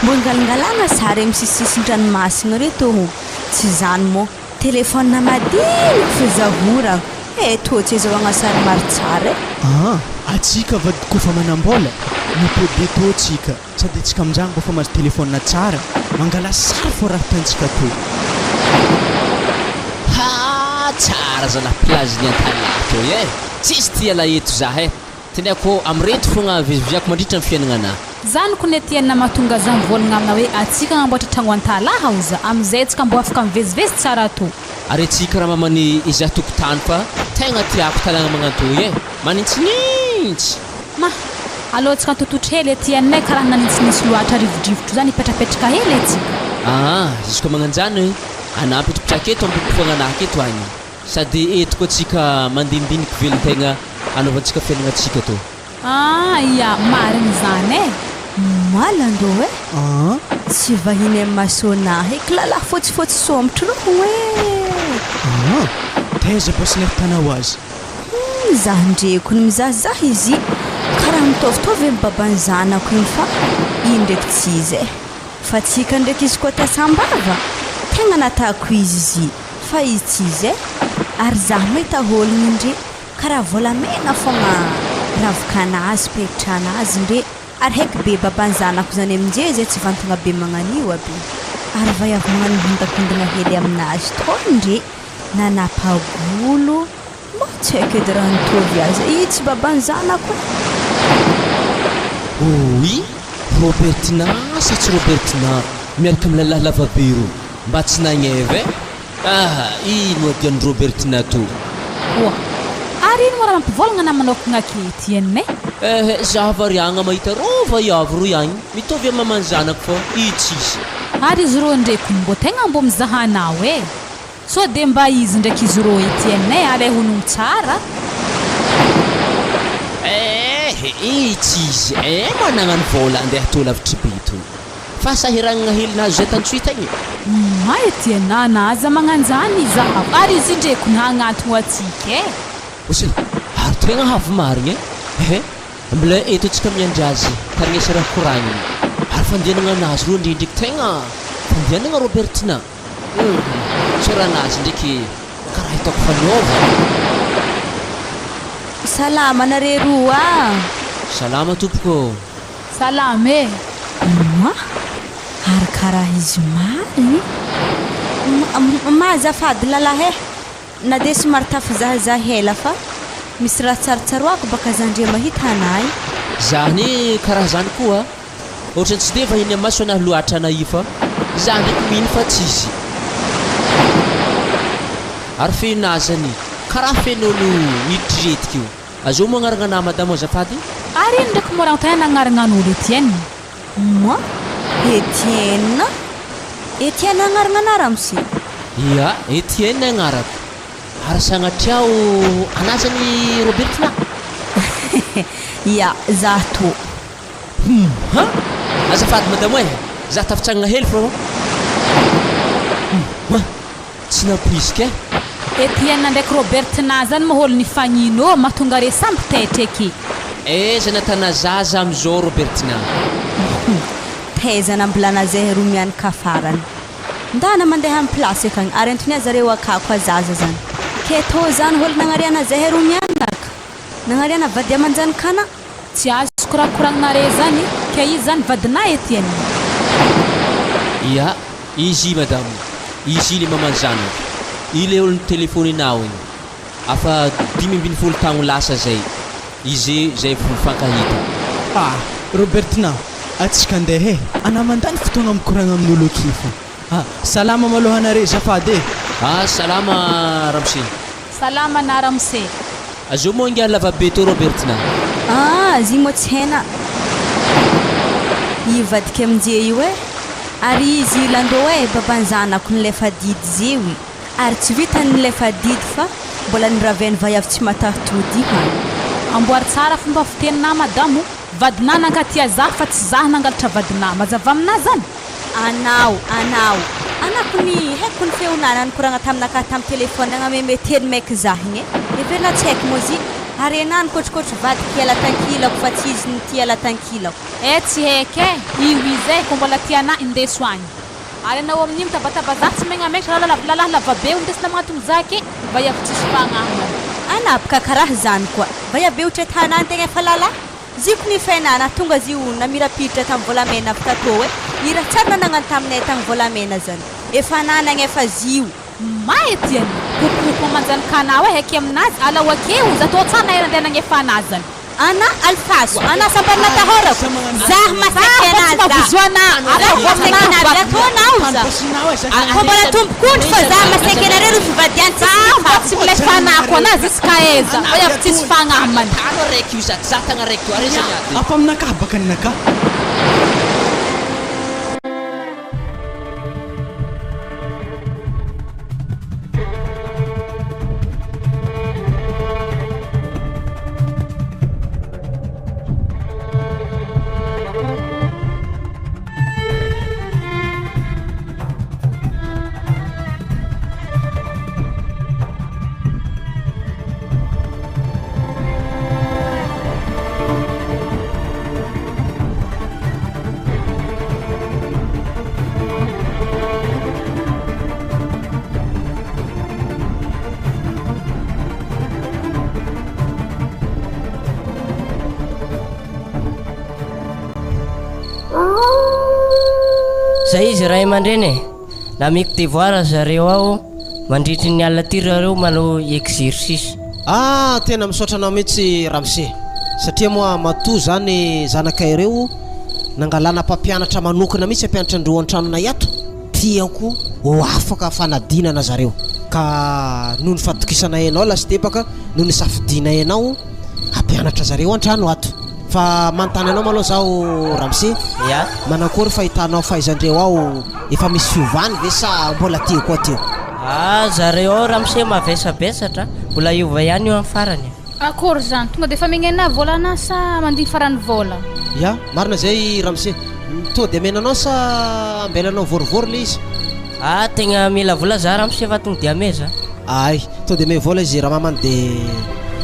mbô ingalingalagna sary amy sisisin-dranomasigny reto ô, tsy zany mô. Téléphone madiniky fizahoragna eh tô tsy azahoagna sary maro tsara eh. Aa atsika vadiko fa manambola mipody eto tsika sady atsika aminjany mba fa mahazo téléphone tsara mangala sary fô raha tiantsika atao. Haa tsara zalah plage ny Antalaha toy eh! Tsisy tia la eto zah eh! Teneko amreto fogna veziveziako mandritra ny fiaignana. Zany ko netienne mahatonga za mivolagna amina hoe atsika agnamboatra tragno antalaha oza amizay atsika mbo afaka mivezivezy tsara ato. Ary atsika raha mamany izaho tokotany fa tegna tiako talagna magnantoy eh! Manintsinintsy! Ma, aleo atsika antototry hely Etienne karaha nanintsinintsy loatra rivodrivotro zany hipetrapetraka hely atsika. Aa izy koa magnanjany anah mipetrapetraka eto ampipoagna anah aketo agny. Sady eto koa tsika mandinidiniky velon-tegna anaovantsika fiainagna-tsika tô. Ah ya, marigny zany eh! Malandro eh! Aa! Tsy vahiny am masonah eky lalahy fotsifotsy sompitry rô eh! Aa! Taiza boss nahitanao azy? Humm zah ndreko ny mizahazaha izy karaha mitovitovy am baban'ny zanako igny fa iny ndreky tsy izy eh! Fa tsika ndreky izy koa tasambava tegna natako izy izy Fa izy tsy izy eh! Ary zaho mahita holiny ndre karaha volamena fogna ravokanazy petranazy ndre ary heky be baban zanako zany amnje zay tsy vantagna be magnanio aby ary vaiavy magnano mihondakondagna hely aminazy tô ndre nanapagolo mba tsy haiko edy raha nitovy azy i tsy baban zanako eh! Ouii! Robertina sa tsy Robertina miaraka amin'ny lalahy lavabe ro mba tsy nagneva eh! Ah! Ino adian'i Robertina to? Oa! Ary ino moa raha mampivolagna na manokagna akehitriny eh? Eh! Za variagna mahita rô vaiavy roy agny mitovy amy maman'ny zanako fô i tsisy. Ary izy rô ndreky mbô tegna mbô mizaha anao eh! Sao dia mba izy ndraiky izy rô Etienne eh, alay honogno tsara. Eh eh tsy izy eh managnano vôla andeha atao lavitry be to. Fahasahiragnana hely nahazo zay tantsoy tagny. Ma Etienne ana aza magnanjany izahako ary izy ndreky nagnantogno atsika eh. Osy ary tegna havy marigny eh eh mbola eto atsika miandry azy tarignesa raha koragniny ary fandianagna anazy rô ndrendreky tegna fandianagna Robertina. Humm tsoranazy ndreky karaha hitako fa niova. Salama nareo roa a! Salama tompoko ô! Salama e! Moa ary karaha izy marigny. Ma azafady lalahy eh! Na dia somary tafizahazaha ela fa misy raha tsarotsaroako baka zandria mahita anay. Za anie karaha zany koa ohatrany tsy de vahiny amaso anah loatra ana io fa za ndraiky mino fa tsy izy ary feno azany karaha feno olo nidriretika io. Azoo moa agnarana anah madamo azafady? Ary ino ndraiky moa raha anontaniana agnarana an'olo Etienne? Moi? Etienne? Etienne agnarana anah ramose? Ia, Etienne agnarako. Ary sagnatria o anah zany Robertina? Ia, zah tô. Hum ha! Azafady madamo eh! Zah tafitsangana hely fô. Hum ha! Tsy nampoiziko eh! Etienne ndraiky Robertina zany moa olo nifagnino ô mahatonga re samby taitra eky. Aiza natana zaza amizao Robertina? Hum, taiza nambilana zay roa mianaka farany. Ndana mandeha am place akagny ary antonia zareo aka koa zaza zany. Ke tô zany olo nagnariana zahay roa mianaka? Nagnariana vady aman-janakana? Tsy azoko raha koragnare zany ke izy zany vadinà Etienne? Ia, izy i madame, izy i le maman'ny zanako, i le olo nitelefonenao igny, afa 15 taogno lasa zay, izy zay vo mifankahita. Ah! Robertina, atsika andeha e! Anà mandany fotoagna mikoragna amin'olo aky fô. Ah! Salama malôha anare zafady e! Ah! Salama ramose. Salama na ramose. Azao moa ingahy lavabe tô Robertina. Ah! Zy moa tsy hena. I vadiko aminje io eh! Ary izy Lando eh baban-zanako nilefa didy zeo i! Ary tsy vitany nilefa didy fa mbola niraven'ny vaiavy tsy mataho-tody hany. Amboary tsara fomba fiteninà madamo, vadinà nankatia zah fa tsy zah nangalatra vadinà, mazava aminà zany? Anao, anao, anako ny haiko ny feonà nanikoragna taminakahy tam téléphone nagnameme teny maiky zah igny e, heverina tsy haiko moa zy, ary enà nikôtrikôtry vadiko hiala tankilako fa tsy izy nitia hiala tankilako. Eh tsy haiko eh, io izy eh, ko mbola tianà indeso agny. Ary anao amin'io mitabataba zah tsy megnamegtra raha lalahy lavabe o ndesina magnatogno zah ke, vaiavy tsisy fagnahy man. Anà boka karaha zany koa, vaiavy be ohatry tanà antegna efa lalahy, Ziko ny fiainana tonga zio namirapiritra tam volamena avy tatô e, ny raha tsara nanagnany taminay tagny volamena zany efa nanagna efa zio. May ety an! Kopoko amanjanikanao eh aky aminazy alao akeo za tô tsara nahay nandeha nagnefa anazy zany. Ana alifaso ana sambany natahorako zah masaky ana zah zah masaky ana avy ato anao za ko mbola tompokondry fa zah masaky anareo ry fivadiany tsisy Za tsy milay fanahiko anazy izy ka aiza fa avy tsisy fagnahy man. Tano araiky io za za tagna araiky to ary aiza miady. Afa aminakahy baka ninakahy. Zay izy ray aman-dreny e! Nameko devoir zareo ao mandritry ny alina ty rareo manao exercice. Ah tena misaotra anao mihitsy ramose satria moa matoa zany zanakay ireo nangalana mpampianatra manokana mihitsy hampianatra andreo antranonay ato tiako ho afaka fanadinana zareo ka noho ny fatokisanay anao lasitebaka no nisafidianay anao hampianatra zareo antrano ato. Fa manontany anao malou zaho ramose, Ya. manakory fahitanao fahaizandreo ao efa misy fiovany ve sa mbola teo koa teo? Ah zareo ao ramose mavesabesatra, mbola hiova ihany io amin'ny farany. Akory zany, tonga de efa amegna anah vola anah sa mandigny faran'ny vola? Ya, marina zay ramose, to de amena anao sa ambelanao vorivory le izy? Ah tegna mila vola za ramose fa tonga de ameza. Ay, to de mey vola izy ramamany de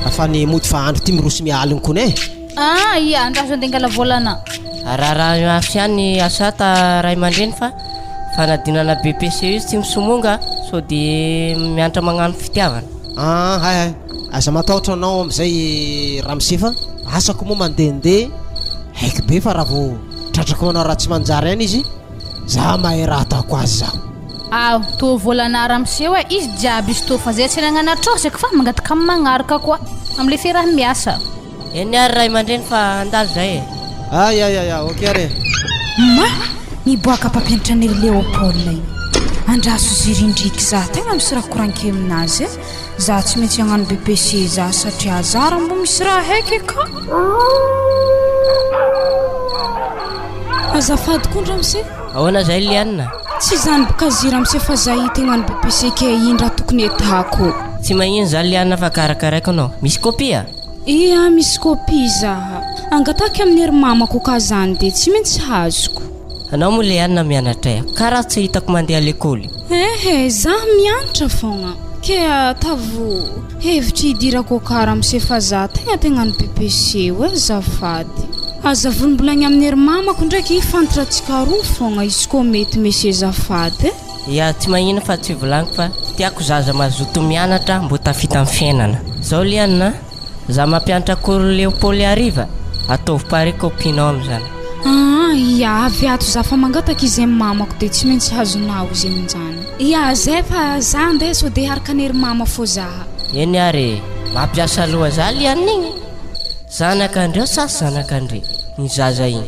afany mody fa andro ty miroso mialigny kony eh. Ah ia, andraso andeha angala vola anah. Raharaha mafy ihany asa ta ray aman-dreny fa fanadinana BEPC io tsy misomonga sao de mianatra magnano fitiavana. Ah hay hay, aza matahotra anao amizay ramose fa asako moa mandehandeha haiko be fa raha vao tratrako manao raha tsy manjary ihany izy za mahay raha ataoko azy zaho. Ao, tô vôlana ramose oe, izy jiaby izy tô fa zay tsy nagnana trosaky fa mangataka amin'ny magnaraka koa, amle fiaraha-miasa. Eny ary ray aman-dreny fa handalo zay e. Ay ay ay ok ary e. Ma! Miboaka mpampianatra an'i Léopold igny. Andraso ziry ndriky za tegna misy raha koragniko aminazy e. Za tsy maintsy hagnano BEPC za satria za raha mbo misy raha haiky ka. Azafady koa ndramose. Ahoana zay Liana? Tsy zany boka zy ramose fa za hita hagnano BEPC ke ino raha tokony atako. Tsy magnino zany Liana fa karakaraiko anao. Misy copie a? Ia misy copie za. Angataky amin'ny ry mamako ka zany de tsy maintsy hazoko. Anao moa Liana mianatra e? Karaha tsy hitako mandeha lekoly. Ehe za mianatra fogna. Ke atavo hevitry hidirako aka ramose fa za tegna tegna ny BPC oe azafady. Aza volombolagny amin'ny ry mamako ndraiky fantratsika roa fogna izy koa mety monsieur zafady e. Ya tsy magnino fa tsy volagniko fa tiako zaza mazoto mianatra mbo tafita am fiainana. Zao Liana a! Za mampianatra cours Léopold hariva, ataovy pare copie-nao amizany. Aa ia avy ato za fa mangataka izy am mamako de tsy maintsy hazonao izy aminjany. Ia zay fa za andeha sao de harikanery mama fô zaha. Eny ary e! Mampiasa loha za Liana igny. Zanakandreo sa zanakandre ny zaza igny?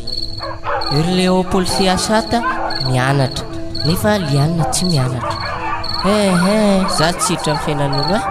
Ry Léopold sy Asata mianatra nefa Liana tsy mianatra. Ehe, za tsy hiditra amin'ny fiainan'olo eh.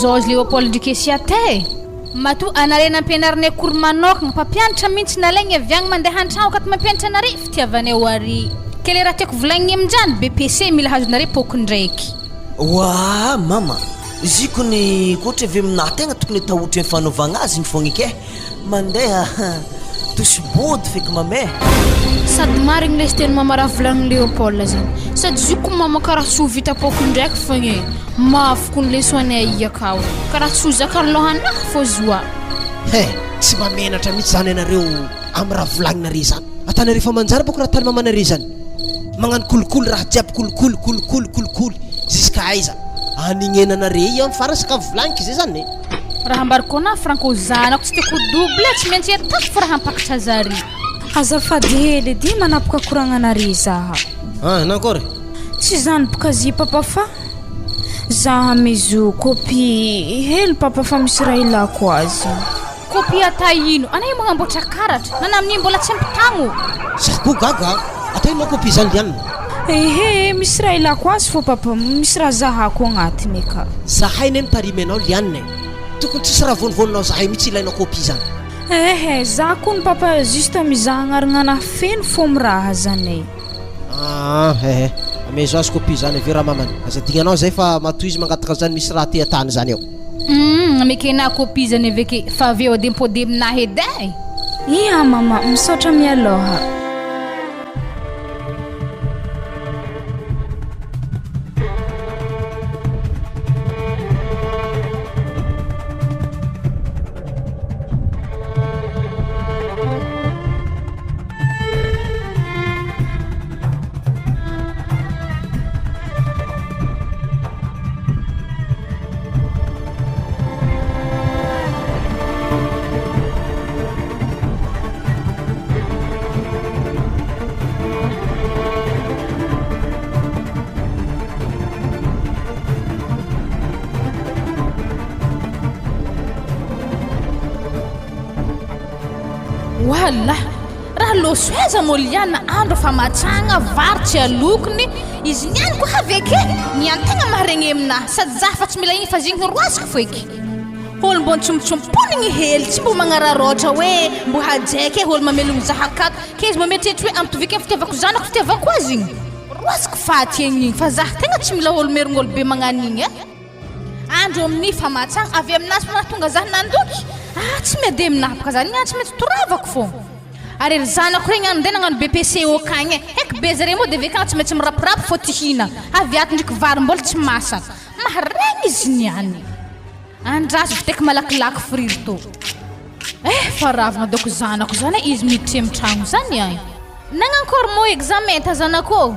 Georges Léopold ndriky Esiata e! Matoa anare nampianarinay cours manokagna, mpampianatra mintsy nalaigny avy agny mandeha antragno akato mampianatra anare, fitiavanay ho ary. Ke le raha tiako volagniny aminjany, BEPC mila hazonare poko ndraiky. Oaa mama, ziko ny kotra avy aminah tegna tokony atao ohatry ny fanaovagna azy igny fogna eky eh, mandeha tosy body feky mama eh. Sady marigny lesy teny mama raha volagniny Léopold zany, sady ziko mama karaha tsy ho vita poko ndraiky fogna eh, mafy kony leso anay i akao, karaha tsy ho zakan'ny lohanah fô zoa. He, tsy mba menatra mihitsy zany ianareo amin'ny raha volagninareo zany. Atanareo efa manjary boko raha tany mamanareo zany. Magnano kolikoly raha jiaby kolikoly kolikoly kolikoly jusqu'à aiza? Anignenanare io am farany sakafo volagniko zay zany e. Raha ambarako anah Franco zanako tsy tiako ho double tsy maintsy atako fa raha hampakatra zare. Azafady hely edy manapaka koragnanare zaha. Ah nankory? Tsy zany boka zy papa fa zaha mezo copie hely papa fa misy raha ilako azy. Copie ata ino? Ana io magnamboatra karatra. Nana amin'io mbola tsy ampy tagno. Za koa gaga a! Ata ino copie zany Liana? Ehe, misy raha ilako azy fô papa, misy raha zahako agnatiny aka. Zahay ne mitarimy anao Liana e! Tokony tsisy raha vonivononao zahay mitsy ilainao copie zany. Ehe, za kony papa juste mizaha agnaragnanahy feno fô miraha zany e. Aa ehe, amezo azy copie zany avy eo ramamany. Aza adignanao zay fa matoa izy mangataka an'zany misy raha te atany zany ao. Humm amekena copie zany aveke fa avy eo de mipody aminahy edy eh! Ia mama, misaotra mialoha. Wallah, raha loso aiza moa liana andro fa matsagna vary tsy alokony izy niany ko haveke ny antegna maharegny aminahy sady za fa tsy mila igny fa zigny roasiko foeky olo mbo nitsompotsomponigny hely tsy mbo magnararaotra hoe mbo hajaiko e olo mamelogno za akato ke izy mbo mieritreritra hoe ampitoviky ny fitiavako zanako fitiavako azy igny roasiko faty egny igny fa za tegna tsy mila olo merigny olo be magnano igny e Andro amin'ny famatsagna avy aminazy fo nahatonga zah nandoky ah tsy miady aminahy baka zah niany tsy maintsy toravako fô ary ry zanako regny any ndeha nagnano BEPC okagny e heky be zare moa de avy akagny tsy maintsy mirapirapy fô ty hina avy ato ndriky vary mbola tsy masaka maharegny izy niany andraso vitaiko malakilaky friry tô eh fa ravagna dôko zanako zany e izy miditry amy tragno zany ay nagnankory moa examen ta zanako ô.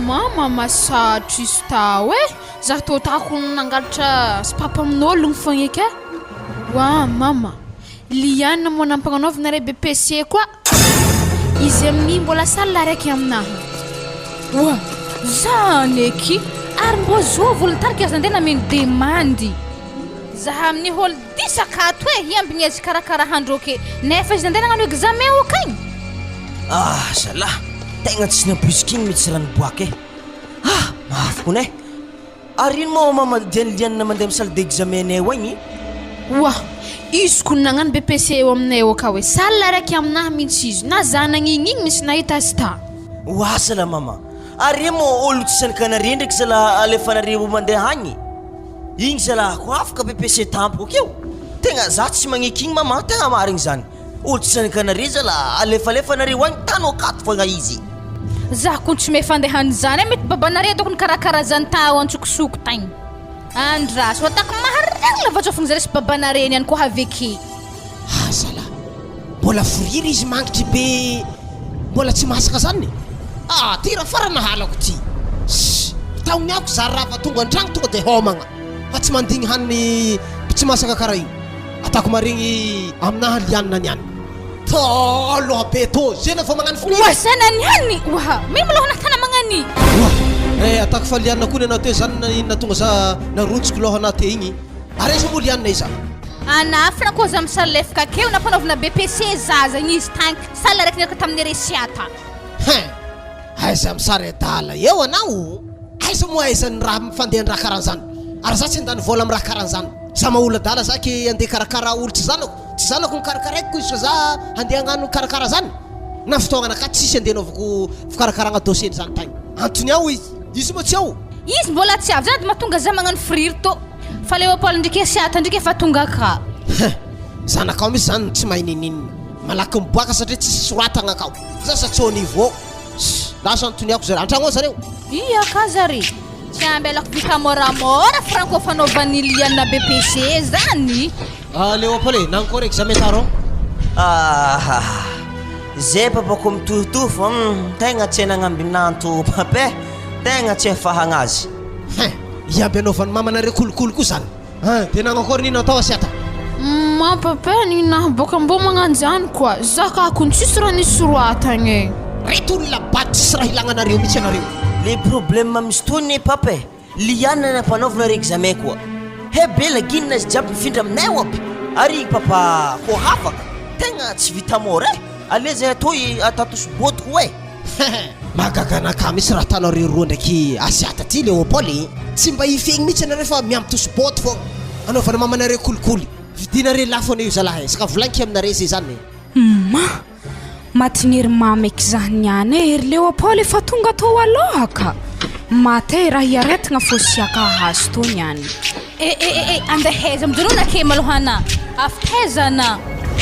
Mama masatro izy tao eh! Za tô tako nangalatra sopapa amin'ologno fogna eky eh! Wa mama, Liana moa nampagnanaovina re BEPC koa! Izy amin'igny mbola salle araiky aminahy. Oa! Zany eky! Ary mbô zovy olo nitarika azy nandeha nameno demandy. Zaha amin'ny hol diso akato e, hiambigny azy hikarakara handro ake, nefa izy nandeha nagnano examen okagny. Ah zalah, tegna tsy nampoiziko igny mitsy raha niboaka e! Ah! Mafy kony e! Ary ino moa mama dian'i Liana mandeha amin'ny salle d'examen nay ao agny? Oa! Izy kony nagnano BEPC eo aminay eo akao e, salle araiky aminahy mintsy izy, na za nagnigny igny mintsy nahita azy ta. Oa zalah mama, ary ino moa olo tsy zanakanare ndraiky zalah alefanareo mandeha agny? Igny zalah ko afaka BEPC tampoka akeo? Tegna za tsy magneky igny mama, tegna marigny zany. Olo tsy zanakanare zalah alefalefanareo agny tano akato fogna izy. Za kony tsy mehy fandehan'izany e, mety babanare doko nikarakara zany tao antsokosoko tagny. Andraso ataoko maharegny lavatsofigny zare sy babanare niany koa aveke. Ah zalah, mbola firiry izy mangitry be mbola tsy masaka zany e? Ah ty raha farany halako ty. Ssss, taogny ako za raha tonga antragno tonga de homagna fa tsy mandigny haniny tsy masaka karaha io. Atako maregny aminahy lianina niany. Tô loha be tô, zena vao magnano firiry. Oa zena niany, oa mino loha natana magnani. Oa, eh atako fa lianina koa ny anao teo zany natonga za narotsiko loha anah te igny. Ary aiza moa lianina iza? Ana franco za misalefaka akeo nampanaovina BPC zaza igny izy tagny salle araiky niaraka tamin'ny Resiata. Hein! Aiza misary adala eo anao? Aiza moa aiza ny raha fandehan'ny raha karan'zany? Ary za tsy handany vola amin'ny raha karan'zany. Za maha olo adala za ke andeha hikarakara olo tsy zanako? Tsy zanako no karakaraiko ko izy fa za handeha hagnano hikarakara zany? Na fotoagnanakahy tsisy andeha hanaovako fikarakaragna dossier n'zany tagny. Antony ao izy. Izy moa tsy ao. Izy mbola tsy avy zany de mahatonga za magnano friry tô. Fa Léopold ndriky Esiata ndriky efa tonga ka. Hein! Zanakao mihitsy zany no tsy mahay ninininona. Malaky miboaka satria tsisy soratagna akao. Za sa tsy au niveau. Ssss! Lasa antoniako zareo. Antragno ao zareo. Ia ka zare. Tsy ambelako vita moramora franco fanaovan'i Liana BPC zany. Ah Léopold e, nankory examen taron? Ahh zay papa ko mitohitohy fa hum tegna tsy nagnambinanto papa eh, tegna tsy afahagna azy. Hein! Iaby anaovan'ny mamanareo kolikoly koa zany. Hein! De nagnakory nino atao asiata? Maman papa ninahy boka mbô magnano zany koa, za ka kony tsisy raha nisy soratagna e. Reto olona bado tsisy raha ilagna anareo mihitsy anareo. Le problème misy toa ne papa e, Liana nampanaovina ry examen koa. He bela ginona izy jiaby mifindra aminay ao aby. Ary papa ko hafaka, tegna tsy vita mora e. Aleo zay atoy atatosy bôty koa e. Hehe, mahagaga anakahy mihitsy raha atanareo roa ndraiky Asiata ty Léopold e! Tsy mba hifegny mihitsy anareo fa miampitosy bôty fogna, anaovana mamanareo kolikoly. Vidinareo lafo anie io zalahy e, saka volagniko aminareo zay zany e. Humm! Matin'i ery mama eky zany niany e, ery Léopold efa tonga tô aloha ka! Maty e raha hiaretigna fô siaka hahazo tô niany. Eh eh eh eh andeha aiza mijanona ake maloha ana? Avy taiza ana?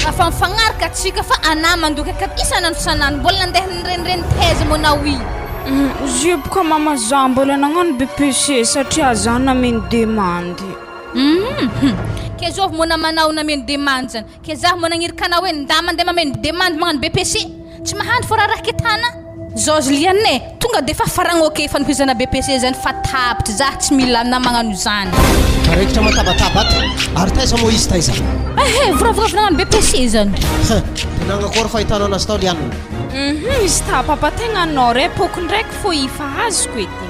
Afa mifagnaraka atsika fa ana mandoky aka isan'andro isan'andro mbola nandeha nirenireny taiza moa anao i? Humm zio boka mama za mbola nagnano BEPC satria za nameno demande. Humm ke zovy moa namanao nameno demande zany? Kezaho managnirika anao hoe ndà mandeha mameno demande magnano BEPC. Tsy mahandry fô raha raketana. Zao Liane e, tonga de efa faragno ok fanohizana BEPC zany fa tapitra, zah tsy mila na magnano izany. Raikitra matabataba ato. Ary taiza moa izy taiza? Ehe, voravogavy nagnano BEPC zany. Hein, de nagnakory fahitanao anazy tao Liane? Uhum, izy ta papa tegna anao re poko ndraiky fô ifa azoko edy.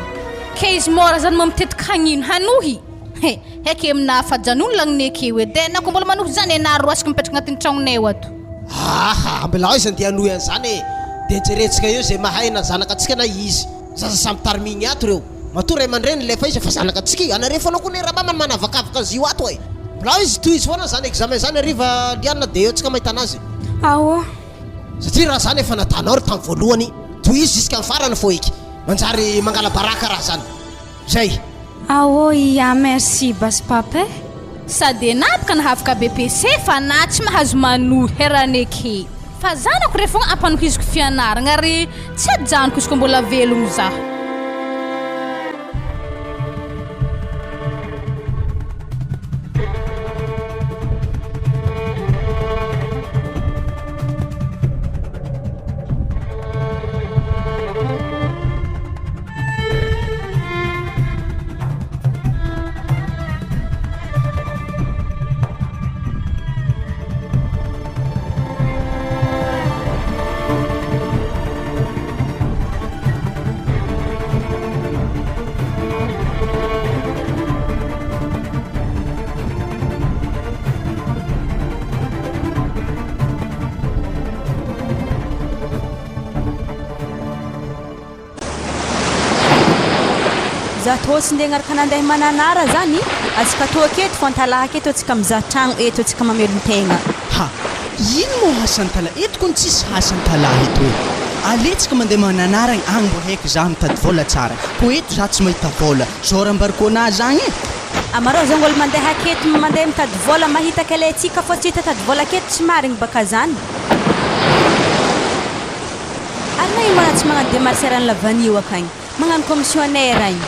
Ke izy môra zany mô mitetiky hagnino? Hanohy? He. Heky aminà fa ajanony lagnone akeo e! Dia na ko mbola manohy zany e na roasiko mipetraka agnatin'ny tragnonay ao ato. Aha, ambilao izy andeha hanohy an'izany e! Dia jerentsika eo izay mahay na zanaka antsika na izy. Zaza samy tarimigny ato ireo. Matoa ray aman-dreny lefa izy efa zanaka antsika io. Anareo foana koa ne ramama no manavakavaka azy io ato e! Ambilao izy tohizo foana zany examen zany hariva Liana dia eo tsika mahita anazy. Aoa. Satria raha zany efa natanao ry tamin'ny voalohany, tohizo jusqu'à farany fô eky. Manjary mangala baraka raha zany. Zay. Aô ia merci bas papa eh. Sady enah boka nahavoka BPC fa anah tsy mahazo manohy eraneke fa zanako re fogna ampanohiziko fianaragna ary tsy ajanoko izy ko mbola velogno zah. Za tô tsy ndeha agnaraka nandeha Mananara zany, atsika tô aketo fô Antalaha aketo atsika mizaha tragno eto atsika mamelon-tegna. Ha! Ino moa asa Antalaha eto kony tsisy asa Antalaha eto e! Aletsika mandeha Mananara agny, agny mbô haiko za mitady vôla tsara, kô eto za tsy mahita vôla, zao raha ambarako anah zagny e! Amareo zagny olo mandeha aketo mandeha mitady vôla mahita kele atsika fô tsy hita tady vôla aketo tsy marigny baka zany. Ary nagnino ma tsy magnano demarche rano lavanio akagny? Magnano commissionnaire agny.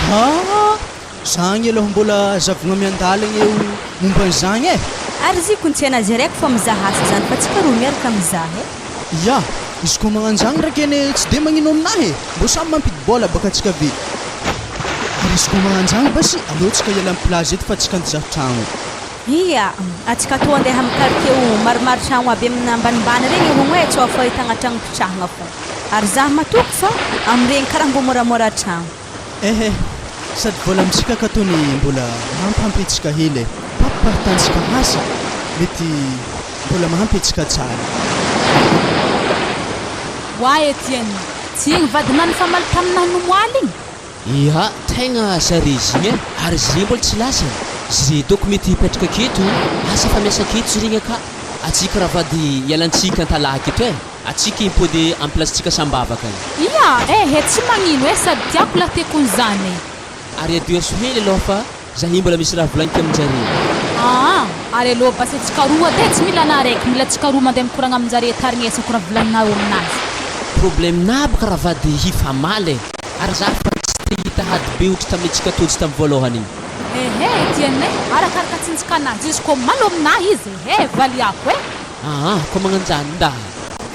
Haa! Zagny aloha mbola zavogna miandalagna eo momba an'izagny e! Ary izy kony tsy anazy araiky fa mizaha asa zany fa tsika roa miaraka mizaha e! Ya! Izy koa magnano zagny ndraiky anie tsy de magnino aminahy e! Mbô samy mampidi-bôla baka antsika ve! Ary izy koa magnano zagny basy aleo tsika hiala am plage eto fa tsika andizaha tragno. Ia! Antsika toa andeha am quartier o maromaro tragno aby amina ambanimbany regny hono e tsao fahitagna tragno mpitrahagna fô. Ary zah matoky fa amregny karaha mbô moramora tragno. Ehe! Sady vola amintsika ka tony mbola mampampy antsika hely e! Papipahitantsika asa mety mbola mahampy antsika tsara. Oa Etienne, tsy igny vadinao nifamaly taminah nomoaly igny? Ia, tegna zare izy igny e, ary zre mbola tsy lasany, zre doko mety hipetraka aketo, asa fa miasa aketo zre igny aka, atsika raha vady hialantsika antalaha aketo e, atsika himpody am place-tsika sambava akagny. Ia, ehe tsy magnino e, sady tiako lah te kony zany e. Ary adio hely aloha fa zahay mbola misy raha volagniko aminjare. Aa, ary aloha basy antsika roa edy e, tsy mila anah araiky, mila antsika roa mandeha mikoragna aminjare tarignesako raha volagninareo aminazy. Problème-na baka raha vady hifamaly e, ary za fa tsy te hita hady be ohatry tamintsika tojo tamin'ny voalohany igny. Ehe Etienne e, arakaraka tsinjaka ananjy izy koa malo aminahy izy ehe valiako e. Aa, koa magnanjany nda.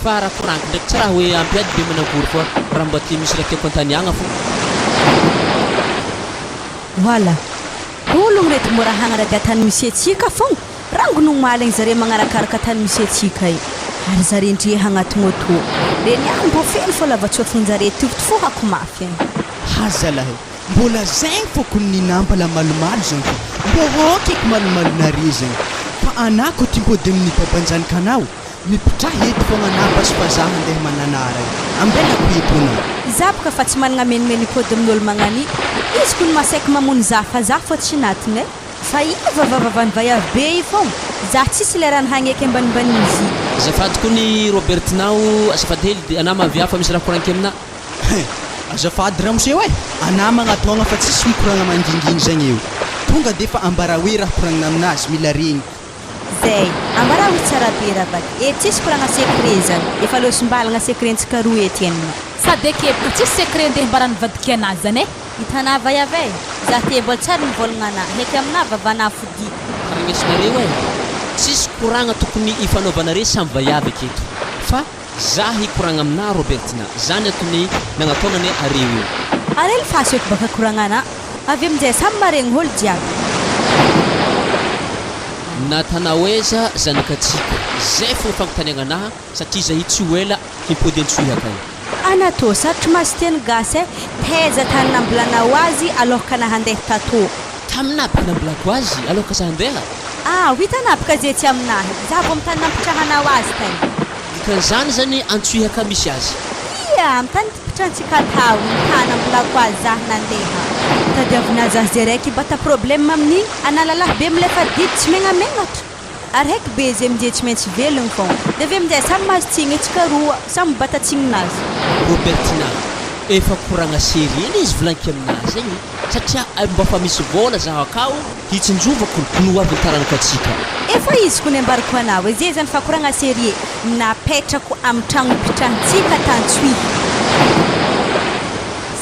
Fa raha koragniko ndraiky tsy raha hoe ampiady be manakory fa raha mba ty misy raha tiako antaniagna fô. Voilà. Ologno reto mora hagnaradia tany misy antsika fogna, rangony omaly igny zare magnarakaraka tany misy antsika io. Ary zare ndre hagnatogno tô. Reny ihany mbô feno fô lavatsôfin-jare tifotifohako mafy agny. Ha zalahy, mbola zegny fô kony ninambala malomalo zegny fô mbô hôkiko malomalonare zegny fa anah ko ty mbô de amin'ny babanjanakanao mipitraha eto fogna anah basy fa zah andeha mananara io ambelako eto anao. Za boka fa tsy managna menimeny hipody amin'olo magnani izy kony masaiky mamono za fa za fô tsy natiny e! Fa io vavavavany vaiavy be io fô za tsisy lerany hagneky ambanimbanin'izy. Azafady kony Robertinao, azafady hely de anah mavia fa misy raha koragniko aminah. Hein! Azafady ramose oe! Anah magnataogna fa tsisy mikoragna mangingigny zegny eo. Tonga defa ambara hoe raha koragnina aminazy mila regniko. Zay! Ambara hoe tsara be ravady e! Tsisy koragna secret zany! Efa lôsim-balagna secret-ntsika roa Etienne. Sady ekeko tsisy secret ndeha ambaran'ny vadiko anazy zany e! Hitanà vaiavy e! Za te mbola tsary mivôlagna anà, heky aminà vavanà fodia. Tarignesinareo e! Tsisy koragna tokony hifanaovanare samy vaiavy aketo fa za hikoragna aminà Robertina, zany antony nagnataonane areo io. Are le faso eky baka koragnana, avy aminjay samy maregny olo jiaby. Natanaoeza zanakatsika, zay fô fagnontaniagna anaha satria zahay tsy ho ela himpody antsohiaka agny. Ana tô sarotro mahazo teny gasy e, taiza tany nambolanao azy aloha ka handeha tatô. Taminà baka nambolako azy aloha ka za handeha. Ah ho hitanà baka ze tsy aminahy, za vao amy tany nampitrahanao azy tagny. Dikan'izany zany antsohiaka misy azy. Ia, amy tany tipitrantsika tao ny tany nambolako azy zah nandeha. Tadiavinà zah ze raiky bata problème amin'igny, anà lalahy be milefa didy tsy megnamegnatra. Ary haiky be ze aminjay tsy maintsy velogno fô. De avy aminjay samy mahazo tsigny antsika roa, samy mibata tsigninazy. Robertina, efa koragna sérieux le izy volaniko aminazy zegny satria mba fa misy vôla zaho akao hitsinjovako ny ho avin'ny taranako atsika. Efa izy ko nembariko anao e, ze zany fa koragna sérieux napetrako amy tragno mpitragnontsika tantsohihy.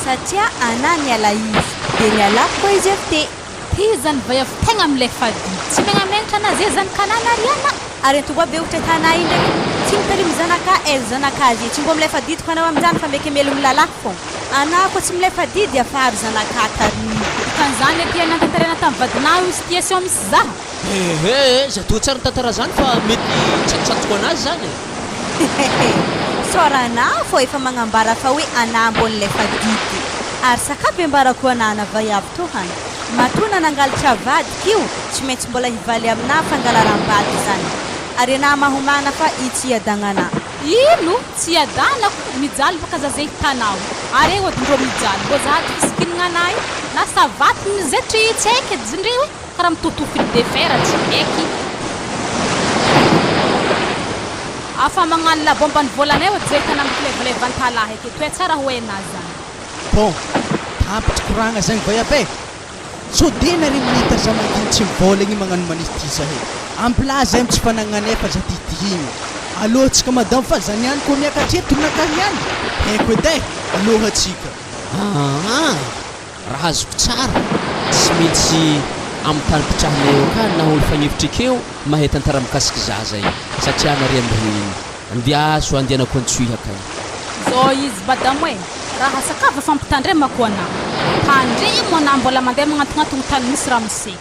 Satria anah niala izy de nialako koa izy avy te. Ty zany vaiavy tegna milefa didy tsy megnamenatra na ze zany kanà na riana. Ary antoba be ohatra tanà io ndraiky tsy mitarimy zanakà aiza zanakà ze tsy mbô milefa didy ko anao aminjany fa mety melogno lalahy fô anà koa tsy milefa didy afaro zanakà tarimo. Dikan'izany aty anantanterena tamin'ny vadinao io situation misy zaha. Ehe, za toa tsara nitantara zany fa mety tsatotsatoko anazy zany e. Isaorana fô efa magnambara fa hoe anà mbô nilefa didy. Ary sakaby ambarako anà na vaiavy tô hany. Matoa nanangalitra vadiko io, tsy maintsy mbola hivaly aminà fangalaram-bady zany. Ary anà mahomana fa i tsy hiadagnanà. Ino? Tsy iadanako, mijaly baka za ze hitanao. Are ody ndreo mijaly, mbô za ato fisikinagna anah io, na savate mizaitry tsy haiky edy ndreo e, karaha mitohitohy fil de fer tsy haiky. Afa magnano la bomba ny volanay ody ze hitanao mikilevaleva antalahy aketo e, tsara ho hainah zany. Bon, tampitry koragna zagny vaiavy e! Sao de nareo mahita za manginy tsy mivôla igny magnano manisy ty zahay. Ampilà zay am tsy fanagnanay fa za titihigny. Alôha tsika madame fa za niany koa miakatra eto nakah niany. Haiko edy eh! Alôha tsika. Aa! Raha azoko tsara, tsy maintsy am tany mpitrahanay eo akany na olo fagnefitry ekeo mahay tantara mikasiky zaza igny satria narian-dreniny. Andiaso andianako antsohihy akany. Zao izy madamo e! Raha sakafo fampitandremako anà. Tandremo anà mbola mandeha magnantognantogno tany misy ramose.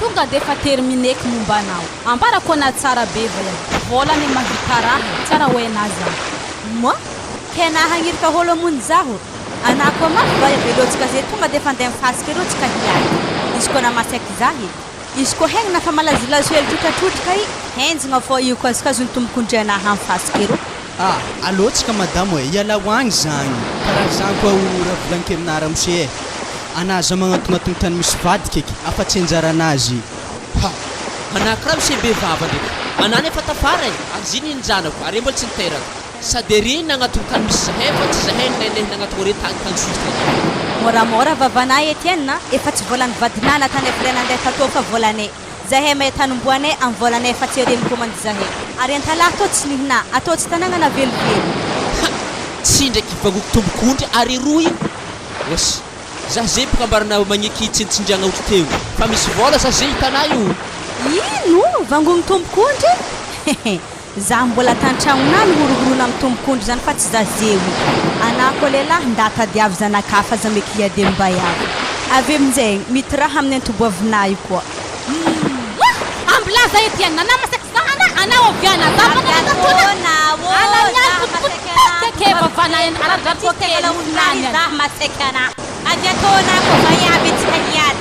Tonga de efa terminé-ko momba anao. Ambarako anà tsara be va ianao. Vola anie mahavita raha e. Tsara ho enà zany. Moi? Ke anà hagnirika holo hamonjy zaho? Anà koa mafy va velôtsika ze tonga de efa andeha mifasika ereo tsika hiady. Izy koa anà masaiky zah edy. Izy koa hegna fa malazilazo hely trotratrotraka i, henjagna fô io koa azokazony tombok'ondrianà ham fasika ereo. Ah, alô tsika madamo e, ialao agny zagny, karaha zagny koa o raha volagniko aminà ramose e, anà za magnantognantogno tany misy vadiko eky, afa tsy anjaranazy. Ha! Anà kiraha mise be vava ndraiky, anà nefa tafara e, ary zy ninin-janako, are mbola tsy niteraka, sady are nagnatogno tany misy zahay fa tsy zahay ninainehy nagnatogno are tagny tany Suisse tagny. Moramora vavanà Etienne a, efa tsy volan'ny vadinà na tany frais nandeha tatô fa volanay. Zahay mahay tanomboanay am volanay fa tsy are mikomandy zahay. Ary antalaha tô tsy nihina, atao tsy tanagnana velively. Ha! Tsy ndraiky vangoko tombok'ondry ary eroa io? Oas! Za ze mpikambarana magneky tsintsindriagna otry teo fa misy vôla za ze hitanà io. Ino? Vangogny tombok'ondry? Hehe! Za mbola tantragnonà nihorohoroana am tombok'ondry zany fa tsy za zeo io. Anà koa lehilahy nda tadiavo zanak'hafa aza meky hiady am vaiavy. Avy aminjegny, mity raha aminy antoboavinà io koa. Mouah! Ambilaza Etienne, anà masaky zahana, anà oviana, za manana taona, anà miany potipotipotika ke vavana en aradratra ke nofinany Za masaky anà. Avy ataonà koa vaiavy antsika hiady.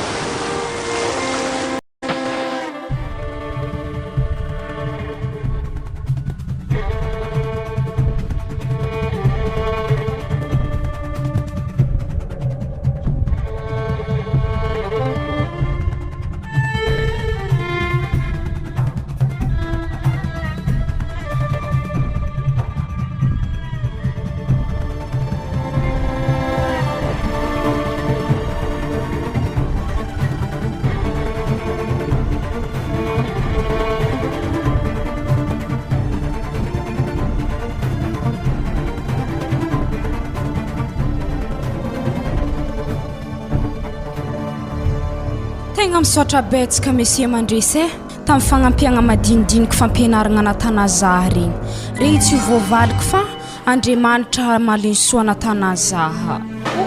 Tegna misaotra betsaka Monsieur Mandresy eh, tamin'ny fagnampiagna madinidiniky fampianaragna natana zah regny. Regny tsy ho voavaliko fa Andriamanitra hamaly ny soa natana zah.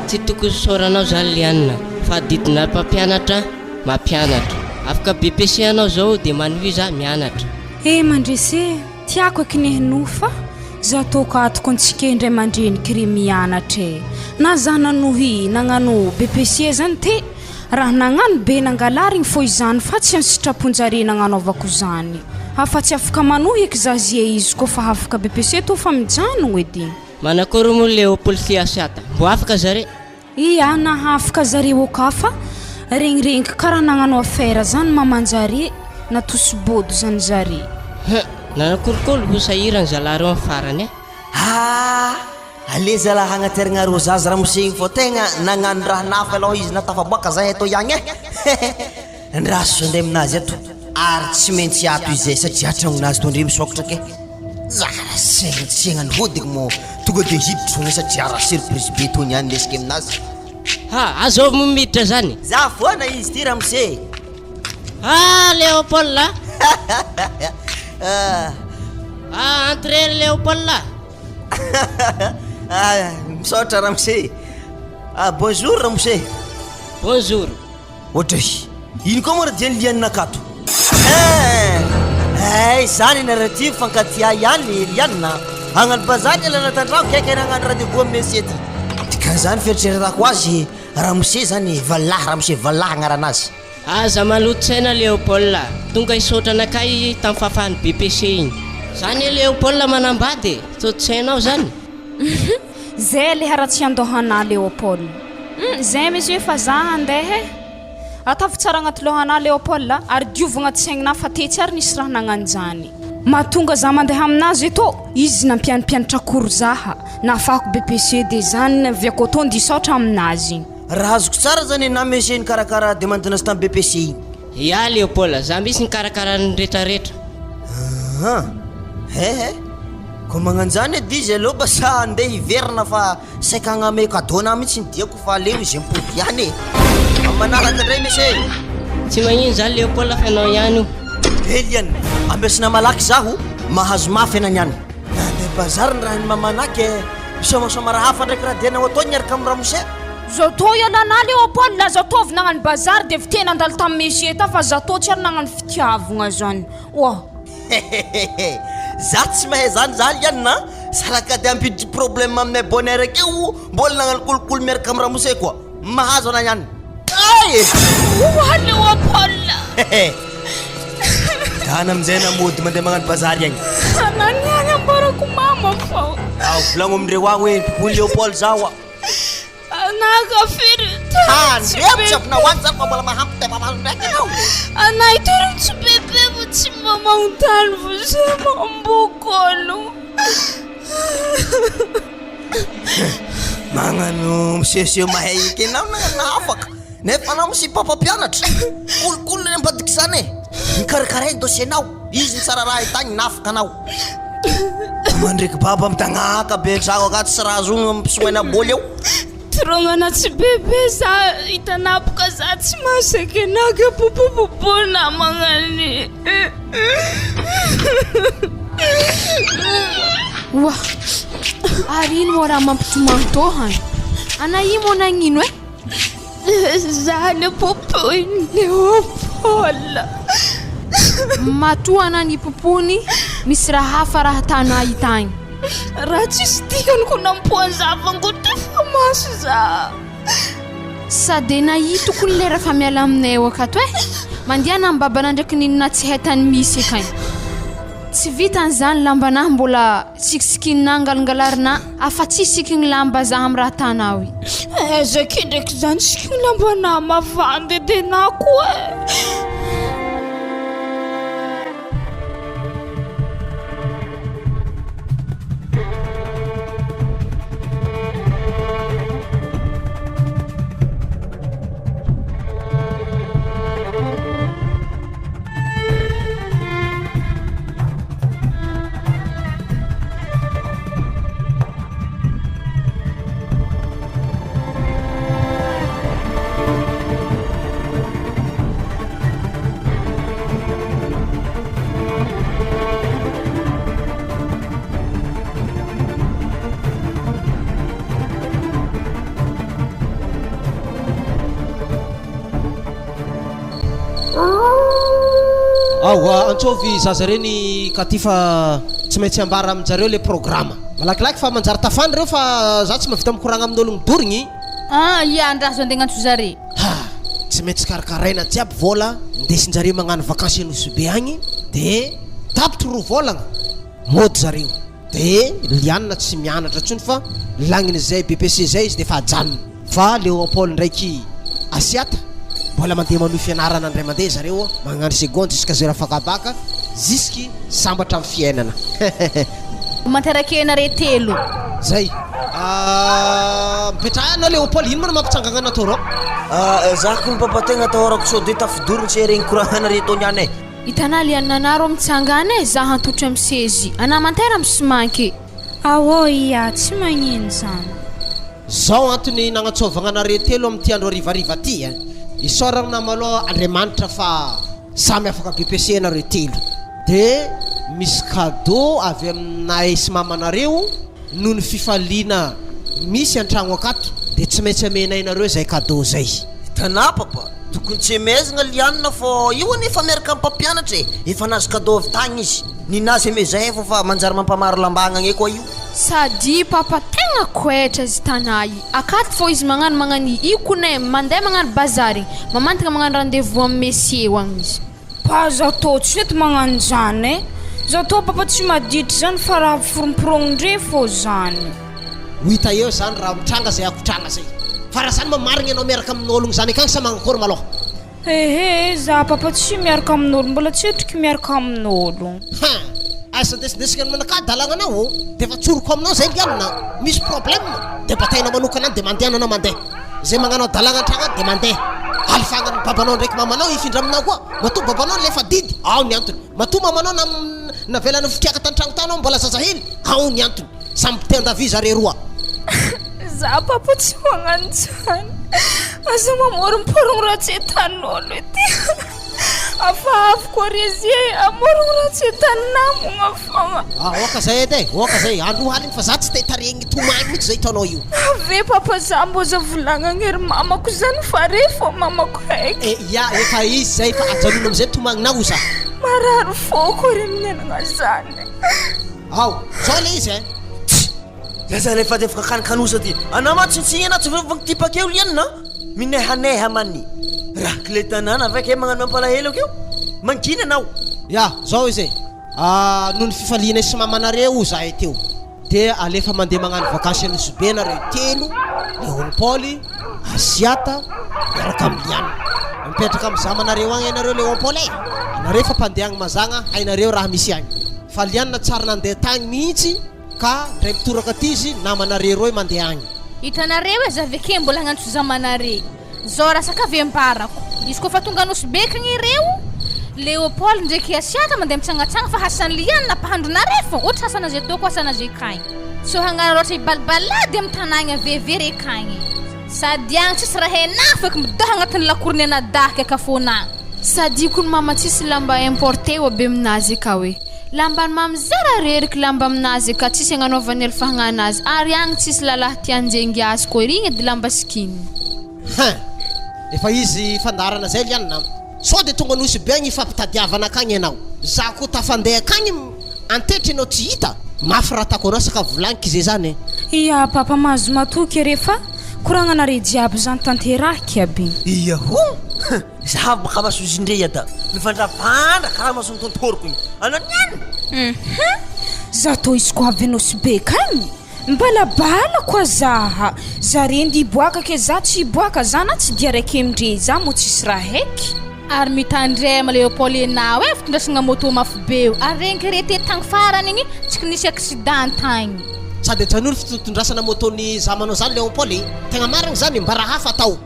Tsy tokony isaoranao zany Liana fa adidinay mpampianatra mampianatra. Afaka BEPC anao zao de manohiza mianatra. Eh Mandresy eh, tiako eky nehinoa fa za toka atoko antsika indray mandreniky re mianatra eh. Na za nanohy nagnano BEPC zany te Raha nagnano be nangalarigny fô izany fa tsy an-sitraponjare nagnanaovako zany. Afa tsy afaka manohy eky za zie izy koa fa afaka BPC tô fa mijanogno edy. Manakory moa Léopold sy Asiata? Mbo afaka zare? Ia, nahafaka zare ok fa regniregniky karaha nagnano affaire zany mamanjare natosibôdo zany zare. Huh! Nanakolokolo ho sahirany zalahy reo am farany eh! Haa! Allez zalahy hagnateragna zaza ramose igny fô tegna nagnano raha nafy aloha izy na tafaboaka zahay atoy agny eh! Ndraso zandray aminazy ato ary tsy maintsy ato izy zay satria tragnonazy tô ndray misokatra ke! Za raha saigna tsy hagnano hôdiko mô tonga de hiditry fogna satria raha surprise be tô niany ndesiko aminazy. Ha! Azovy moa miditra zany? Za foana izy ty ramose! Ah Léopold a! Ah entrez ry Léopold a! Ah, misaotra ramose. Ah, bonjour ramose. Bonjour. Ohatray. Ino koa moa raha dia lianina akato? Eh, eh, zany ianareo ty mifankatia ihany lianina. Hagnano bazary ialana tandrano kaiky nagnano rendez-vous amin'ny monsieur ty. Dikan'izany fieritreretako azy ramose zany valilahy ramose valilahy agnaranazy. Aza maloto saina Léopold a! Tonga hisaotra anakay tamin'ny fahafahan'ny BPC igny. Zany e Léopold manambady e! Sao tsy hainao zany? Hum zay le haratsian-dohanà Léopold. Hum zay mihitsy hoe fa za handeha e! Ataovy tsara agnaty lohanà Léopold a, ary diovy agnaty saignanà fa tetsy ary nisy raha nagnanjany. Mahatonga za mandeha aminazy eto, izy nampianimpianatra cours zaha, nahafahako BEPC de zany naviako atao ndisaotra aminazy. Raha azoko tsara zany enà monsieur nikarakara demande nazy tam BEPC igny. Ya Léopold, za mihitsy nikarakara ny retraretra. Aa he he, koa magnanjany edy izy aleo mba sa andeha hiverina fa saika hagname cadeau anah mihitsy ny diako fa aleo izy mipody ihany e! Amin'ny manaraka indray monsieur e! Tsy magnino zany Léopold fa enao ihany io. Eliane, ampiasina malaky zaho, mahazo mafy ana niany. Nandeha bazary ny rain'i mamanah ke misaomasaoma raha hafa ndraiky raha dianao atao niaraka amin'ny ramose. Zao tô ialana Léopold a, zao tô avy nagnano bazary de avy te nandalo tamin'ny monsieur ta fa za tô tsy ary nagnano fitiavagna zany oa. Hehehehe za tsy mahay zany za Liane a, salaka de hampiditry problème aminay bonheur akeo mbola nagnano kolikoly miaraka amin'ny ramose koa, mahazo anah ihany. Ay! Oa Léopold! Hehe Dana amin'izay na mody mandeha magnano bazary agny. Anah niany ambarako mama fao. Ao volagno amindreo agny hoe mpipoly Léopold zaho a. Anaka firy Ha, ndreo tsy avy nahoany zany fa mbola mahampy teba-maso ndraiky ianao. Anay tory tsy bebe fo tsy mba magnontany fo za mamboko aloha. Magnano misehoseho mahay eky enao na nahafaka nefa anao misy mpampianatra. Kolikoly ny ambadik'izany e. Nikarakarainy dossier-nao, izy nitsara raha ahitany nafaka anao. Mandreky baba midagnaka be zaho akato tsy raha azony mampisomaina bôly eo. Torongana tsy bebe za hitanapoka za tsy mahasaky anaka popopopo namagna ny. Oa! Ary ino moa raha mampitomany tô hany? Ana io moa nagnino e? Za le popoin'i Léopold. Matoa ana nipopony, misy raha hafa raha tanà hitagny. Raha tsisy dikany ko nampoazavako ty fa maso za. Sady ena i tokony lera fa miala aminay ao akato e! Mandehana am babana ndraiky ninona tsy hay tany misy akagny. Tsy vitany zany lambanah mbola sikisikina angalangalarina afa tsy sikigny lamba za am raha tanao i. Aiza ke ndraiky zany sikigny lambanah mavandy edy enah koa e! Ao, antsovy zaza reny ka ty fa tsy maintsy ambara amin-jareo le programa. Malakilaky fa manjary tafany reo fa za tsy mahavita mikoragna amin'ologno dorigny. Ah, ia andraso andeha agnantso zare. Ha! Tsy maintsy karakaraina jiaby vôla ndesin-jareo magnano vakansy a Nosy Be agny de tapitry roa vôlagna mody zareo de Liana tsy mianatra tsony fa lagniny zay BEPC zay izy defa ajanony fa Léopold ndraiky Asiata mbola mandeha manohy fianarana ndray mandeha zareo magnano seconde jusqu'à zay afaka bacc jusky sambatra am fiainana. Manterake anare telo. Zay. Mipetraha anao Léopold, ino moa no mampitsangagna anao tô rô? Za kony papa tegna atahorako sao de tafidorogno tsy regny koragnanare tô niany e. Hitanà liana anà rô mitsangana e, za hantotry amy sezy, anà mantera misimanky. Aô ia, tsy magnino zany. Zao antony nagnatsaovagna anare telo amin'ity andro harivariva ty eh. Isaoragna malôha Andriamanitra fa samy afaka BEPC nareo telo. De misy cadeau avy aminay sy mamanareo noho ny fifaliana misy antragno akato de tsy maintsy amenay nareo zay cadeau zay. Hitanà papa, tokony tsy hemezagna Liana fô io anie efa miaraka am mpampianatra e, efa nahazo cadeau avy tagny izy, ninazy amezay fô fa manjary mampamaro lambagna agne koa io. Sady papa tegna koetra izy tanà i, akato fô izy magnano magnano io kone mandeha magnano bazary, mamantagna magnano rendez vous am monsieur agny izy. Aza atao tsy mety magnano izany e! Za toa papa tsy maditry zany fa raha foromporognindre fô zany. Ho hita eo zany raha mitranga zay akotranga zay. Fa raha zany ma marigny anao miaraka amin'ologno zany akagny sa magnakôry malôha? Ehe, za papa tsy miaraka amin'olo, mbola tsy otriky miaraka amin'olo. Ha! Aza ndesindesina ny manakà adalagna anao ô! Defa tsoriko aminao zay lianina, misy problème de batainao manokana any de mandehana anao mandeha. Zay magnano adalagna antragno any de mandeha. Alifagna ny babanao ndraiky mamanao hifindra aminao koa, matoa babanao nilefa didy, ao ny antony. Matoa mamanao nam navelany fitriaka tantragno tany ao mbola zazahely, ao ny antony. Samy mpitendavia zare roa. Za papa tsy magnano zany. Aza mamoromporogno raha tsy hitan'olo ity. Hafahafa koa ry izy e, amorogno raha tsy hitan'ny namagna fogna. Ah aoka zay edy e, aoka zay, andro aligny fa za tsy te taregny tomagny mihitsy zay hitanao io. Ave papa za mbô za volagnagny ry mamako zany fa re fô mamako haiky. Eh ya efa izy zay fa ajanony amizay tomagninao za. Marary fôko ry miainagna zany. Ao, zao le izy eh. Tsia! Zaza ilay fady afaka kanikanosa ty. Anà ma tsintsigny anà tsy voa tipakeo lianina a! Minehaneha mani. Raha kle tanàna ve kay magnano mampalahelo akeo? Mangina anao. Ya, zao izy e. Noho ny fifalianay sy mamanareo zahay teo dia alefa mandeha magnano vakansy Nosy Be nareo telo, Léon Paul, Asiata miaraka amin'i Liana. Mipetraka amin'ny zamanareo agny ianareo Léon Paul e! Anareo efa mpandeha agny mazagna hainareo raha misy agny. Fa Liana tsary nandeha tagny mihitsy ka ndray mitoraka aty izy namanareo roe mandeha agny. Hitanareo e za veke mbola hagnantso zamanare. Zao rasaka avembarako. Izy koa fa tonga Nosy Be kagny ireo, Léopold ndreky Asiaka mandeha mitsangatsanga fa hasan'i Liana mpahandro nare fô, ohatra hasana ze toko hasana ze kagny. Sao hagnararaotra hibalibalady amy tanagna veve re kagny. Sady agny tsisy raha hainà feky midoha agnatin'ny lakoron'ny anadahy kakafoana agny. Sady kony mama tsisy lamba importe eo be aminazy ka hoe lamban'i mamy zara reriky lamba aminazy ka tsisy agnanaovany alfagnana azy ary agny tsisy lalahy tia anjengy azy koa igny edy lamba sikininy. Hein! Efa izy fandaharana zay lianina an! Sao de tonga Nosy be agny ifampitadiavana akagny ianao? Za ko tafandeha akagny antetra ianao tsy hita? Mafy raha atako anao sakafo vilagny k'izay zany e! Ia papa mahazo matoky are fa koragnanare jiaby zany tanterahiky aby. Ia ho! Zahavo baka masozindre ia da mivandravandra karaha mason'ny tontoroko igny. Anao niany! Hum! Za tô izy ko avy Nosy be kagny Mibalabala koa zaha. Zare nde hiboaka ke za tsy hiboaka za na tsy dia raiky amindre za mo tsisy raha haiky. Ary mitandrema Léopold enao eh fitondrasagna moto mafy be io ary regny rete tagny farany igny tsy nisy accident tagny. Sady ajanony fitondrasana moto ny za manao zany Léopold e! Tegna marigny zany mba raha hafa atao.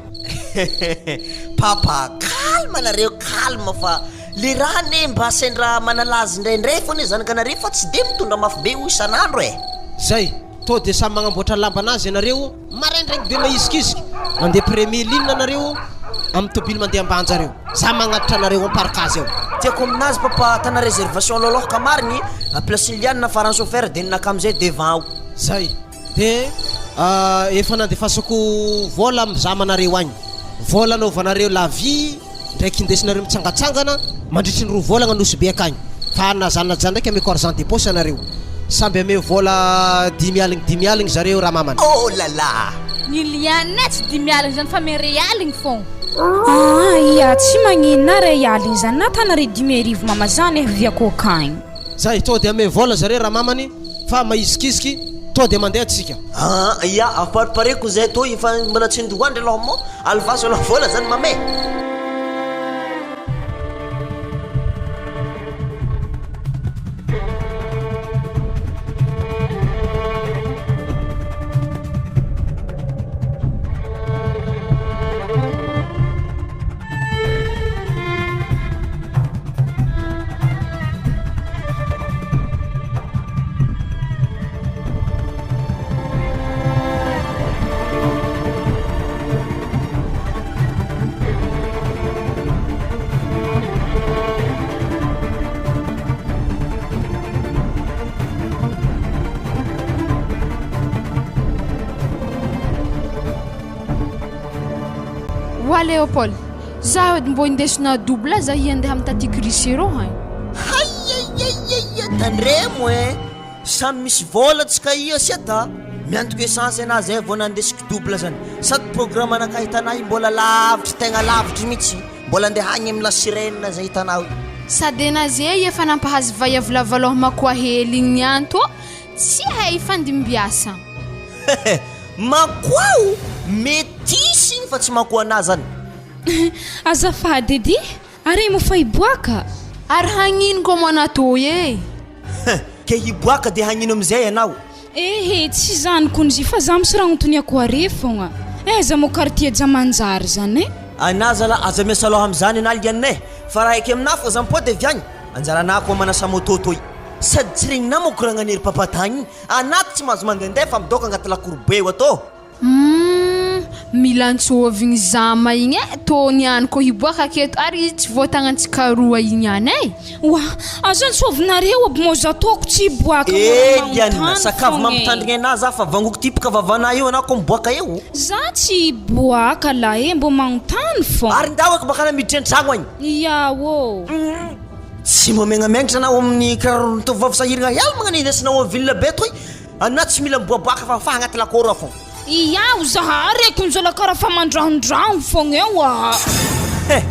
Papa, calme nareo calme fa Le raha anie mba sendra manalazy indraindray fona e zanakanareo fa tsy de mitondra mafy be hoy isan'andro e! Zay, tô de samy magnamboatra lambanazy ianareo maraindraigny be mahizikiziky, mandeha premier ligne nareo amin'ny tobily mandeha ambanja reo, za magnatitra anareo am parkage ao. Tiako aminazy papa tana réservation aloha ka marigny a place Liana farany chauffeur de ninaka amizay devant ao. Zay. De efa nandefasako vola am zamanareo agny, vola anaovanareo la vie ndraiky indesinareo mitsangatsangana mandritry ny roa volagna Nosy Be akagny, fa na zany na zany ndraiky ameko argent de poche anareo, samby ameo vola dimy aligny dimy aligny zareo ramamany. Oh la la! Ny lianay tsy dimy aligny zany fa miray aligny fôgna. Aa ia tsy magnino na ray aligny zany na tanare 5000 mama zany eh viako akagny. Zay, tô de ameo vola zareo ramamany. Fa mahizikiziky to de mandeha tsika. Aa ya aparipareko zay tô efa mbola tsy ndoandry aloha moa alefaso aloha vola zany mame. Wa Léopold, Zaho edy mbô indesina double za hiandeha am taty Chrisy rô hein. Hayayayaya tandremo eh! Samy misy vôla tsika io asia ta! Miantoka essence anah zay vao nandesiko double zany sady programme anakahy hitanah io mbola lavitry tegna lavitry mitsy mbola andeha agny am la sirène zay hitanah io. Sady ena ze efa nampahazo vaiavy lava loha makoa hely igny niany tô tsy hay ifandimbiasa. Makoa o! Metisy igny fa tsy makoa anah zany. Azafady edy, are moa fa hiboaka? Ary hagnino koa moa anah tô e? Ke hiboaka de hagnino amizay ianao? Ehe, tsy zany kony fa za misy raha anontoniako are fogna. Aiza moa quartier Jamanjary zany e? Anah zalah aza miasa loha amizany anah lianina e! Fa raha eky aminah fô za mipody avy agny, anjaranah koa manasa moto toy. Sady tsy regninah moa koragnan'i ry papa tagny, anah tsy mahazo mandendeha fa midoka agnaty lakoro be eo atô. Humm mila antsôvigny zama igny e, tô niany kô hiboaka aketo ary izy tsy voatagnantsika roa igny ihany e. Oa, aza antsôvinareo aby mô za tôko tsy hiboaka mô Eh raha Liana, magnontany sakavy fogna e. mampitandrigny anah za fa vangoko tipoka vavanah eo anah kô miboaka eo. Za tsy hiboaka lah e, mbô magnontany fogna. Ary ndao eky bakana miditry an-tragno agny. Ia ô. Tsy mba megnamengnatra anah ao amin'ny kiraron'ny tovovavy sahiragna hialy magnano indesinao amin'ny ville be toy. Anah tsy mila miboaboaka fa fa agnaty lakôro aho fô. Iaho zaha areko njola kara fa mandrahondraho fogna eo aa. He!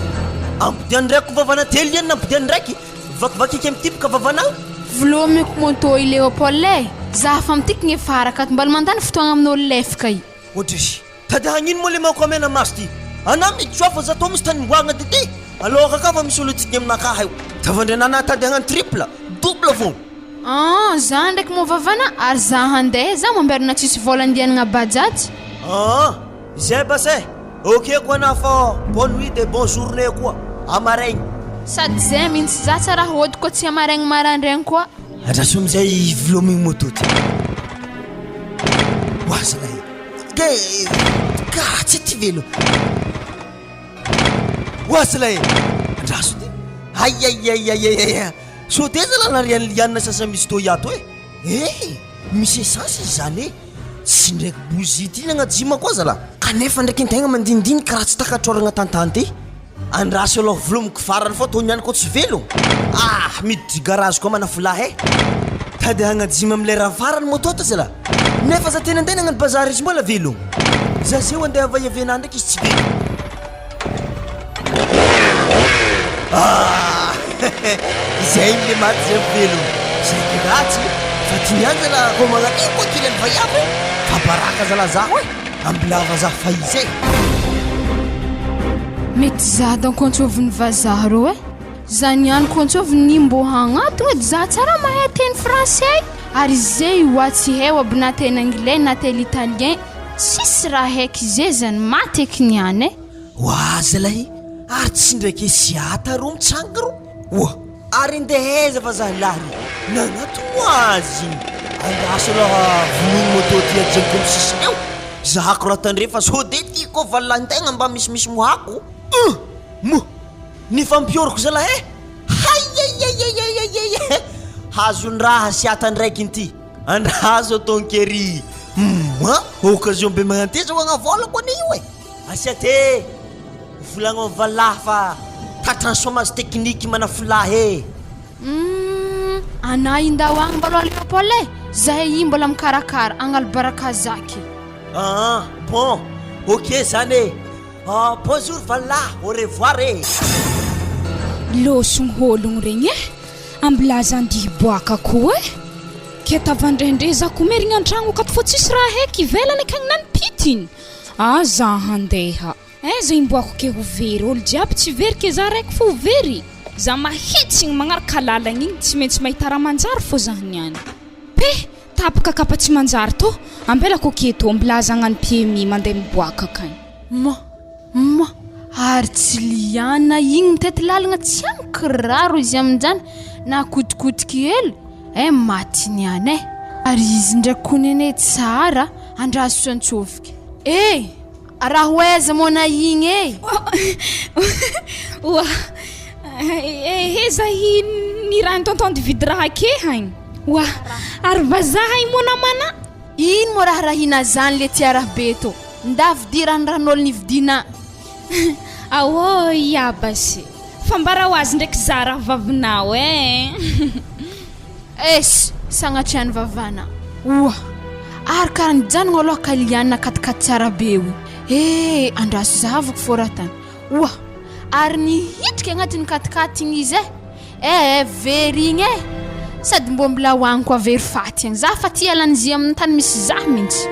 Ampodiano ndraiky ko vavana telo ien ampodiano ndraiky, vakivakiky amy tipoka vavana. Volomiko moto i Léopold e! Za fa mitiky gne faraka ato mbala mandany fotoagna amin'olo lefaka i. Ohatry. Tady hagnino moa le manko amena maso ty? Anah miditra ao fa za tô misy tany imboahagna dede! Aloha akao fa misy olo hitsidika aminakahy io. Tavandrenana tady hagnano triple, double fogna. Aa za ndraiky moa vavana ary za handeha za mamberina tsisy vola andianagna bajaj. Aa zay bas eh! Ok koa anah fa bonne nuit de bon journée koa amaraigny. Sady zay mintsy za tsara hody koa tsy amaraigny marandraigny koa. Andraso amizay velomigny moto ty. Oazana e! Ke karaha tsy ty velo. Oazana e! Andraso ty. Aiaiaiaiaia! Sao de zalahy narian'i Liana sasa misy toy ato e! Eh! Misy essence izy zany e! Tsy ndraiky bougie ty nagnajima koa zalahy! Kanefa ndraiky antegna mandinidinika raha tsy takatr'oragna tantanty e! Andraso aloha volomiko farany fô tony ihany koa tsy velogno! Ah! Miditry garage koa manafolahy e! Tady hagnajima amy lera farany moto to zalahy! Nefa za tena andeha nagnano bazary izy mbola velogno! Za zeo andeha havaiavaianah ndraiky izy tsy velogno! Ah! Izay le maty zay velogno! Zay ty ratsy fa ty niany zalahy koa magnano io koa kely any vaiavy e! Fa baraka zalahy zaho e! Ambilava za fa izy e! Mety za donc antsôviny vazaha reo e! Za niany ko antsôviny ny mbô hagnatogna edy za tsara mahay teny français ary ze io oa tsy hay aby na teny anglais na teny italien tsisy raha haiky ze zany maty eky niany e! Oa zalahy ary tsy ndraiky siata ro mitsanga ro oa ary ndeha aiza fa zalahy ry nagnatogno azy igny andraso aloha vonoiny moto ty ajanoko amy sisiny eo zahako raha tandremo fa sao de ty koa valolahin-tegna mba misimisy mohako uh moa nifampioroko zalahy e haiaiaiaiaiaiai hazon-draha siata ndraiky inty andraso ataon-kery hum occasion be magnanteza ho agnavôlako anie io e Asia te volagno valahy fa tratran'ny chômage technique manafolahy e. Humm anah indao agny mbalôha Léopold e, zahay i mbola mikarakara agnalo baraka zaky. Aa bon ok zany e, bonjour valahy au revoir e. Lôsogno hôlogno regny e, ambilaza andihy hiboaka koa e, ke tavandraindray za ko merigna antragno akato fô tsisy raha haiky ivelany akagny na ny pitiny. Aza handeha. Aiza imboako ke ho very, olo jiaby tsy very ke za raiky fo ho very? Za mahitsy igny magnaraka lalagna igny tsy maintsy mahita raha manjary fô zah niany. Pe! Tapaka kapa tsy manjary tô, ambelako aketo, mbilaza agnano PMI mandeha miboaka akagny. Ma! Ma! Ary tsy liana igny mitety lalagna tsy amy kiraro izy aminjany na kotikotiky hely eh maty niany eh! Ary izy ndraiky koa nene tsara andraso antsofoky eh! Raha ho aiza moa na igny eh! Oa! Ehe zahy nirahin'i tonton nividy raha ake hagny. Oa! Ary vazaha igny moa namana? Ino moa raharahina zany le tia raha be tô? Nda vidia ranoran'olo nividiana. Aô iabasy, fa mba raha ho azy ndraiky za rahavavinao eh. Eish, sagnatria ny vavana. Oa! Ary karaha nijanogna aloha ka liana katikaty tsara be io. Eh, andraso zahavako fô raha tany. Oa! Ary nihitriky agnatin'ny katikaty igny izy eh. Eh eh, very igny eh! Sady mbô mbola ho agny koa very faty agny. Za fa tia hialan'izia amin'ny tany misy za mintsy.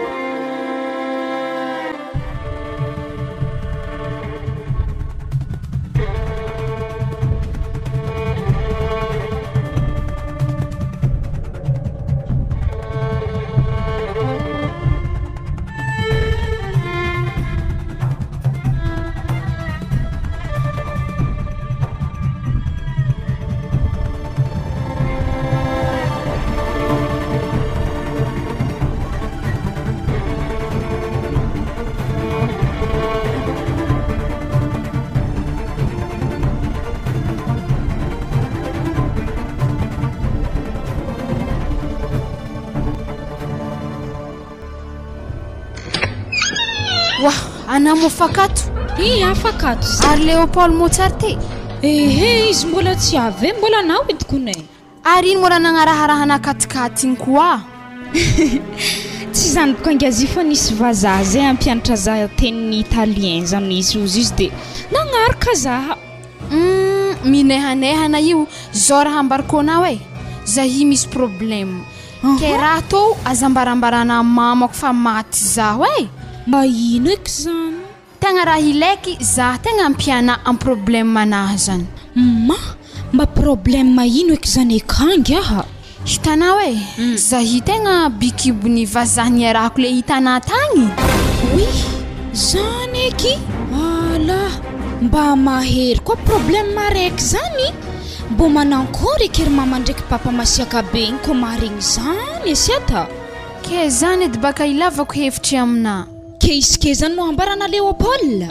Wah, ana moa fakato. I afakato za. Ary Léopold moa tsary te. Ehe, izy mbola tsy avy e, mbola anao entiko ne. Ary ino moa raha nagnaraharahana katikaty igny koa? Tsy zany boka angazy fa nisy vazaha zay hampianatra za teny italien zany izy ozy izy de nagnaraka zaha. Humm, minehanehana io, zao raha ambarako anao e, zahi misy problème. Ke raha tô aza ambarambarana am mamako fa maty zaho e! Mba ino eky zany? Tegna raha ilaiky zah tegna ampiana am problème anah zany. Ma, mba problème ino eky zany ekangy aha? Hitanao e, zahi tegna bikibony vazaha niarahako le hitanah tagny. Oui, zany eky? Alah, mba mahery koa problème araiky zany. Mbô manankôry eky ry mama ndraiky papa masiaka be igny kô maharegny zany asiata? Ke zany edy baka ilavako hevitry aminà. Ke izy ke zany moa ambarana Léopold?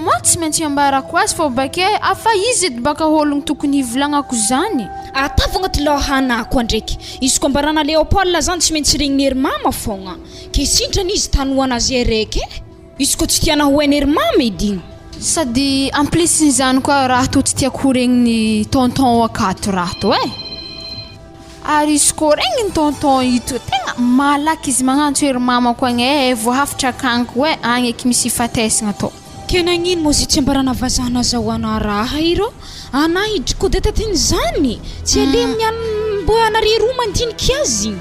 Moa tsy maintsy ambarako azy fô bake afa izy edy baka ôlogno tokony hivolagnako zany. Atavo agnaty lôhanà koa ndraiky, izy kô ambarana Léopold zany tsy maintsy regnin'i ry mama fôgna, ke sintrany izy tanohana azy araiky e! Izy koa tsy tiana ho hain'i ry mama edy igny. Sady en plus n'izany koa raha toa tsy tiako ho regnin'i tonton akato raha toa e! Ary izy koa regnin'i tonton ito tegna malaky izy magnantso ery mamako agny e, voahafatra akagny koa e, agny eky misy ifatesagna tô. Ke nagnino moa zy tsy ambarana vazaha nazahoana raha ireo? Ana hidry ko de tatin'izany? Tsy aleha mian mbô anare roa mandiniky azy igny.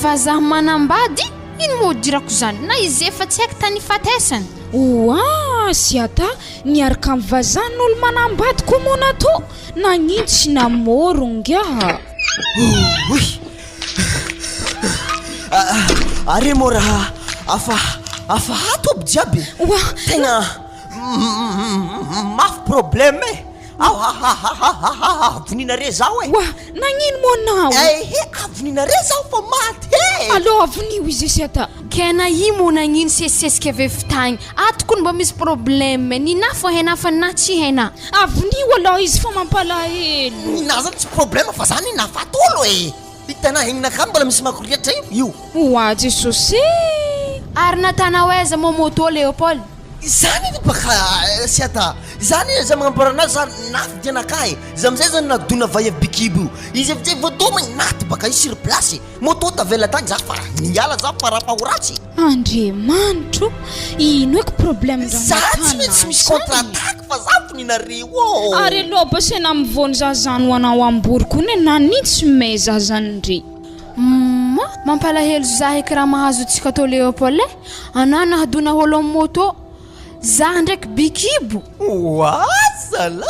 Vazaha manambady? Ino moa idirako zany na izy efa tsy haiko tany ifatesany. Oa siata niaraka am vazaha n'olo manambady ko moa natao nagnino tsy namorogno ngiaha. Oy! Are moa raha afa afa ato aby jiaby. Oa! Tegna mafy problème e. Avonina zaho e. Oa! Nagnino moa anao? Ehe, avonina zaho fa maty e. Alô avonio izy siata. Kena i moa nagnino sesisesika avy avy tagny? Ato kony mba misy problème, ninah fô hainah fa ninah tsy hainah. Avonio aloha izy fa mampalahelo. Ninah zany tsy problème fa za ninah faty olo e. Hitanah egninakahy mbola misy makoriatra io io. Oa Jesosy e! Ary natanao aiza moa moto Léopold? Izany anie baka siata izany e za magnambara anazy za nafy dianakahy e za amizay zany nadona vaiavy bikibo io izy avy zay voadomagny naty baka io sur place moto tavela tagny za fa niala za fa raha fa ho ratsy. Andriamanitro ino eky problème Za tsy maintsy misy contre attaque fa za foninareo ô. Ary aloha basena mivony za zany ho anao ambory koa ne nanino tsy me za zany ndry. Humm mampalahelo za eky raha mahazo antsika tô Léopold e! Anah nahadona olo am moto, zah ndraiky by kibo. Oa zalah,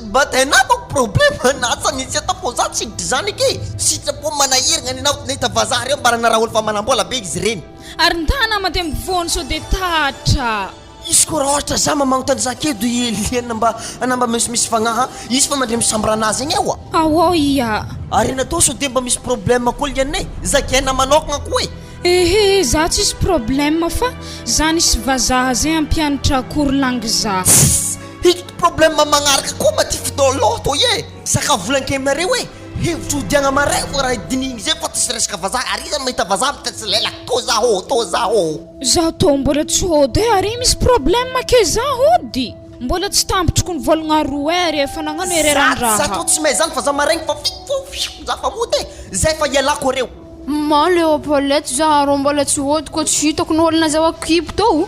mba tena manko problème na tsa nisy atao fô za tsy hiditra zany eky e, sitrapo manahiragna ny anao nahita vazaha reo mba raha olo fa manambola be izy reny. Ary ndana mandeha mivony sao de tatra. Izy koa raha ohatra za mba magnontany za kedo i Eliane mba na mba misimisy fagnaha izy fa mandre misambre anazy egny aho a. Ao ia. Ary natao sao de mba misy problème koa Liane e, zakaina manokagna koa e. Ehe za tsisy problème fa za nisy vazaha zay hampianatra cours langue za. Tss! Ito problème magnaraka koa matify dôlô tô e! Sakafo volankey aminareo e! Hevitry hodiagna maray vao raha dinihigny zay fa tsisy resaka vazaha ary iza mahita vazaha mitady lelaka tô za ô tô za ô! Za tô mbola tsy hody e ary misy problème ke za hody! Mbola tsy tambitriko ny volagna roa e ary efa nagnano erreur Za ndraha. tô tsy mahay zany fa za maraigny fa fiu za fa mody e! Zay fa ialako areo. Maman Léopoldette za rô mbola tsy hody koa tsy hitako ny olona zaho akibo tô.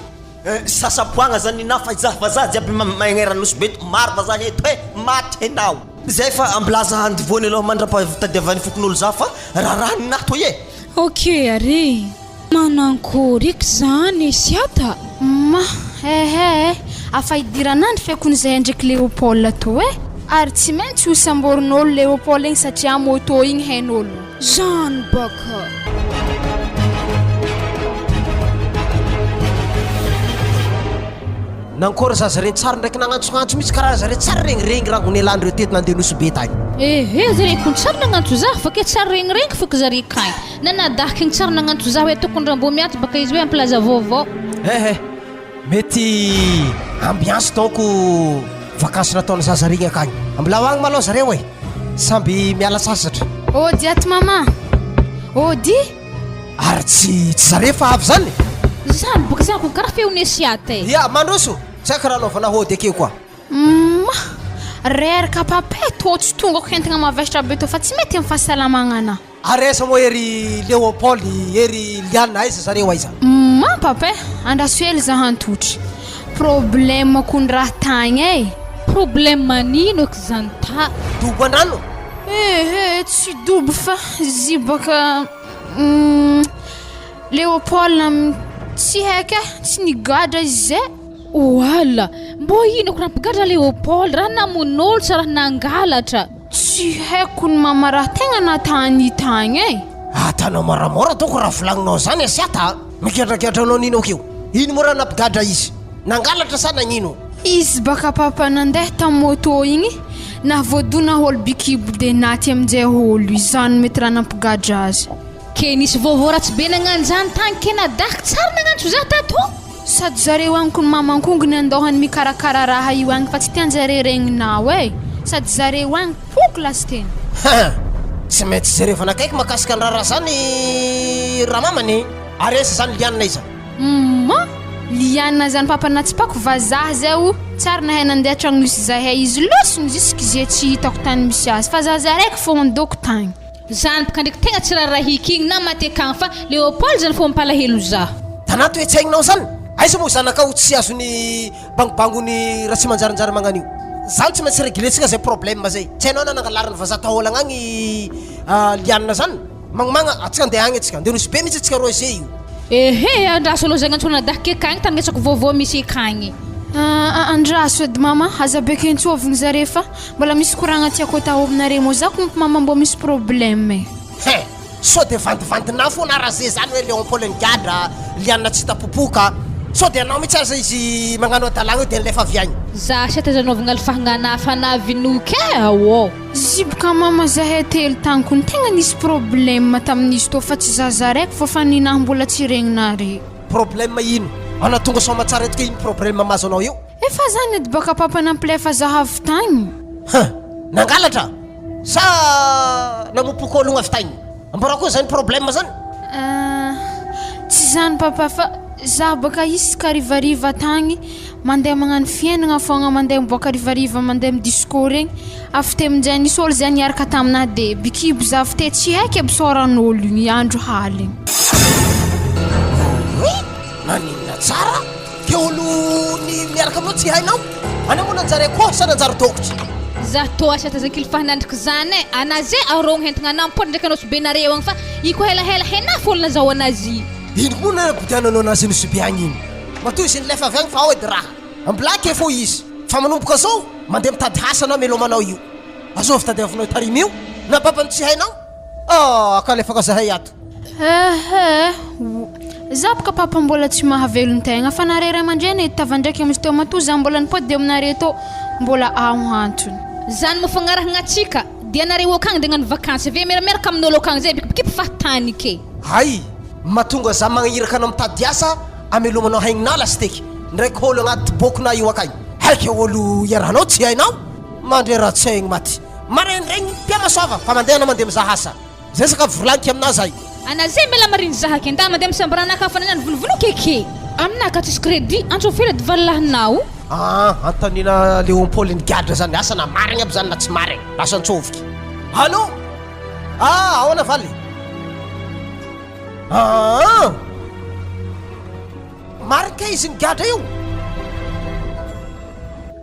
Sasapoagna zany ninahy fa izaho vazaha jiaby magnerana nosy be eto maro vazaha eto e maty enao. Zay fa ambilaza handivoany aloha mandrapatadiavan'ny fokonolona za fa raharaha ninahy toy e! Ok ary manankory eky zany Siata? Ma, ehe eh, afa idiran'andro fekony zay ndreky Léopold to eh! Ary tsy maintsy ho samborin'olo Léopold igny satria moto igny hain'olo. Zany baka. Nankôry zaza reny tsary ndraiky nagnantsognantso mihitsy karaha zare tsary regniregny rangony elandreo teto nandeha Nosy Be tagny. Ehe zare kony tsary nagnantso zah fa ke tsary regniregny foko zare kagny. Nanadahaka igny tsary nagnantso zah hoe tokony rambo miato baka izy hoe ampilaza vaovao. Ehe mety ambiance donc vakansy nataony zaza regny akagny. Ambilao agny malôha zareo e! Samby miala sasatra. Ody ato mama! Ody! Ary tsy tsy zare fa avy zany? Zany boka zany ko karaha feon'i Esiata e. Ya, mandroso! Tsy haiko raha anaovana hody akeo koa. Mah! Reraka pape tô tsy tongako entigna mavesatra be tô fa tsy mety am fahasalamagna anah. Ary aiza moa ery Léopold, ery Liana, aiza zareo aiza? Mah pape, andraso hely za hantotry. Problème ko ny raha tagny e. Problème anino eky zany ta? Dobo andrano? Ehe, tsy dobo fa zibaka. Léopold tsy haiko e, tsy nigadra izy zay. Oala, mbô ino ko raha mpigadra Léopold, raha namono olo sa raha nangalatra? Tsy haiko ny mama raha tegna natany tagny e. Atanao moramora doko raha volagninao zany Asiata a! Migadragadra anao nino akeo? Ino moa raha nampigadra izy? Nangalatra sa nagnino? Izy baka papa nandeha tam moto igny nahavoadona olo bikibo de naty amnjay olo izany mety raha nampigadra azy. Ke nisy vaovao ratsy be nagnano zany tagny ke nadaky tsary nagnantso za tato. Sady zareo agny kony mamankongony andohany mikarakara raha io agny fa tsy tianjare regninao e! Sady zareo agny poko lasiteny. Haa! Tsy maintsy jerevana akaiky makasika ny raharaha zany ramamany e! Ary aiza zany Liana iza? Humm Liana zany papa natsipako vazaha zay o tsary nahay nandeha tragno nisy zahay izy losony jusque ze tsy hitako tany misy azy fa zaza raiky fô ndoko tagny. Zany bka ndreky tegna tsy rarahiko igny na maty akagny fa Léopold zany fô mampalahelo za. Tanà toe-tsaigninao zany? Aiza moa zanakao tsy azony bangobangony ratsimanjarinjary magnano io? Zany tsy maintsy reglentsika zay problème zay. Tsy hainao na nangalariny vazaha taolagna agny Liana zany? Magnomagna atsika andeha agny atsika, andeha Nosy Be mihitsy atsika roa ese io. Ehe, andraso aloha zay agnantsoana dahy ke akagny tandrinesako vaovao misy akagny. Aa andraso edy mama, aza be kentsovigny zare fa mbola misy koragna tiako atao aminare moa za konko mama mbô misy problème e. He! Sao dia vandivandinà foana Raze zany hoe Léon Paul nigadra, Liana tsy hita popoka. Sao dia anao mihitsy aza izy magnano hadalagna io dia nilefa avy agny. Za sy aiza anaovagna fagnana fanavinoko e aô. Ziboka mama zahay telo tagny kony tegna nisy problème tamin'izy tô fa tsy zaza raiky fô fa ninahy mbola tsy regninare. Problème ino? Anao tonga soamatsara eto ke ino problème mahazo anao eo? Efa zany edy baka papa nampilefa zaho avy tagny. Huh! Nangalatra? Sa namopoka ologno avy tagny? Ambarao koa zany problème zany. Euh, tsy zany papa fa zaho baka isaka harivariva tagny mandeha magnano fiaignana fogna mandeha miboaka harivariva mandeha mi-disco regny, avy teo aminjay nisy olo zay niaraka taminahy de bikibo zaho avy teo tsy haiko aby sôran'olo igny andro haligny. Oy! Maninona tsara? Ke olo ny miaraka aminao tsy hainao? Anao moa nanjary akoho sa nanjary dôkotry? Za tô asa tazakily fahanandriko zany e, anazy e arogno entigna anah mipody ndraiky anao sy be nareo agny fa i ko helahela henah fô olo nazaho anazy i. Ino koa moa nanapodiananao anazy nosy be agny iny? Matoa izy nilefa avy agny fa ao edy raha. Ambilake fô izy. Fa manomboka zao, mandeha mitady asa anao mialoha manao io. Azovy tadiavinao io tarimo io? Na babany tsy hainao? Ah, akalefaka zahay ato. Ehe, za boka papa mbola tsy mahavelon-tegna fa nare ray aman-dreny edy tavandraiky amin'izy teo matoa za mbola nipody aminare tô mbola ao antony. Zany moa fagnarahagna antsika dia nareo akagny dia hagnano vakansy avy eo miaramiaraka amin'olo akagny zay bikibikipy fahatany ke. Hay! Mahatonga za magniraka anao mitady asa amelomanao haigninà lasiteky ndraiky olo agnaty bokona io akagny. Haika olo iarahanao tsy hainao? Mandrera-tsaigny maty. Maraindraigny mpiamasoava fa mandeha anao mandeha mizaha asa. Zay sakafo volaniky aminà zay. Ana zay miala mariny zaha ke nda mandeha misamborana ka fa nana volovolo ke ke. Aminà ka tsisy crédit antso firy edy valolahinao. Ah, antanina Léon Paul nigadra zany, asa na marigny aby zany na tsy marigny, lasa antsovoky. Allô? Ah, ahoana valy? Ah! Marigny kay izy nigadra io?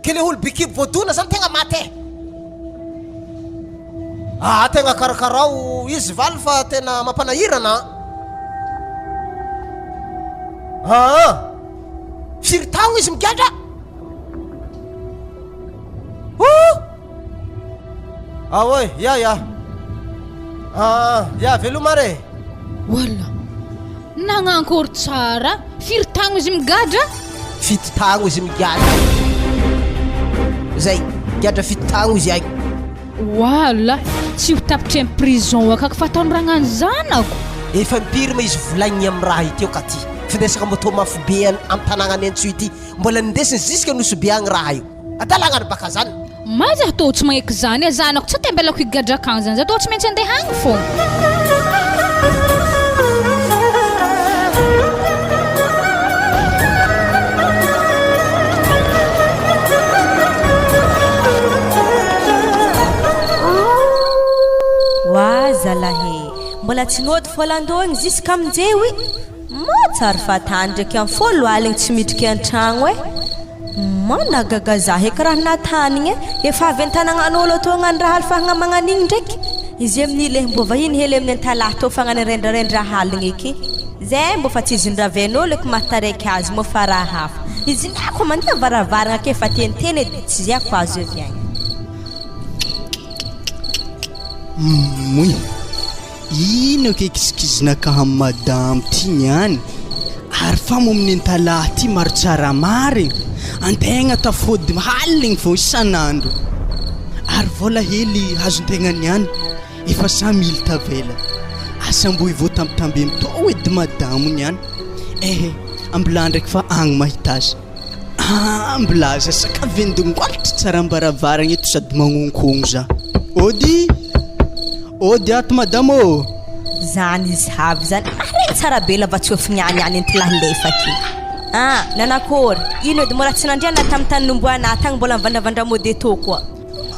Ke le olo bikibo voadona zany tegna maty e. Aa tegna karakarao izy valy fa tena mampanahirana an! Aa! Firy taogno izy migadra? Ooh! Aoy, ya ya. Aa, ya veloma re. Wala! Nagnankory tsara, firy tagno izy migadra? Fito tagno izy migadra. Zay, migadra fito tagno izy agny. Wala! Tsy ho tapitry am prison akaky fa ataony ragnany zanako. Efa impiry ma izy volagniny am raha ity eo ka ty findesaka moto mafy be am tanagnany Antsohihy ity mbola nindesiny jusque Nosy Be agny raha io. Adalagna ry baka zany. Ma za tô tsy magneky zany e, zanako tsy atembelako higadra akagny zany, za tô tsy maintsy andeha agny fogna. Oa zalahy e! Mbola tsy nody fô landô igny jusqu'aminjeo i! Mahatsary fahatany ndraiky am folo aligny tsy midriky antragno e! Managaga za eky raha natany igny e! Efa avy antanagnan'olo atoa agnano raha alifahagna magnan'igny ndraiky! Izy amin'i le mbô vahiny hely amin'ny antalaha tô fagnano rendrarendra haligny eky! Zay mbô fa tsy izindraven'olo eky mahataraiky azy moa fa raha hafa! Izy ndraiky koa mandeha varavaragna ake fa teniteny edy tsy zay ko azo avy agny. Moi. Ino aky kizikizinakahy am madamo ty niany ary fa mo amin'ny entalahy ty maro tsara marigny antegna tafody haligny vao isan'andro ary vola hely azontegna niany efa samy hily tavela asa mbo hivoatambitamby am tô edy madamo niany ehe ambilà ndraiky fa agny mahita azy. Ambilaza saka vendongolitra tsara ambaravaragna eto sady magnonkogno za. Ody! Ody ato madama ô! Zany izy avy zany maharegny tsara be lava tsôfigny any any ento lahy lefaky ah nanakôry ino edy mbola tsy nandriana tamy tany nomboanah tagny mbola mivandravandra mody etô koa.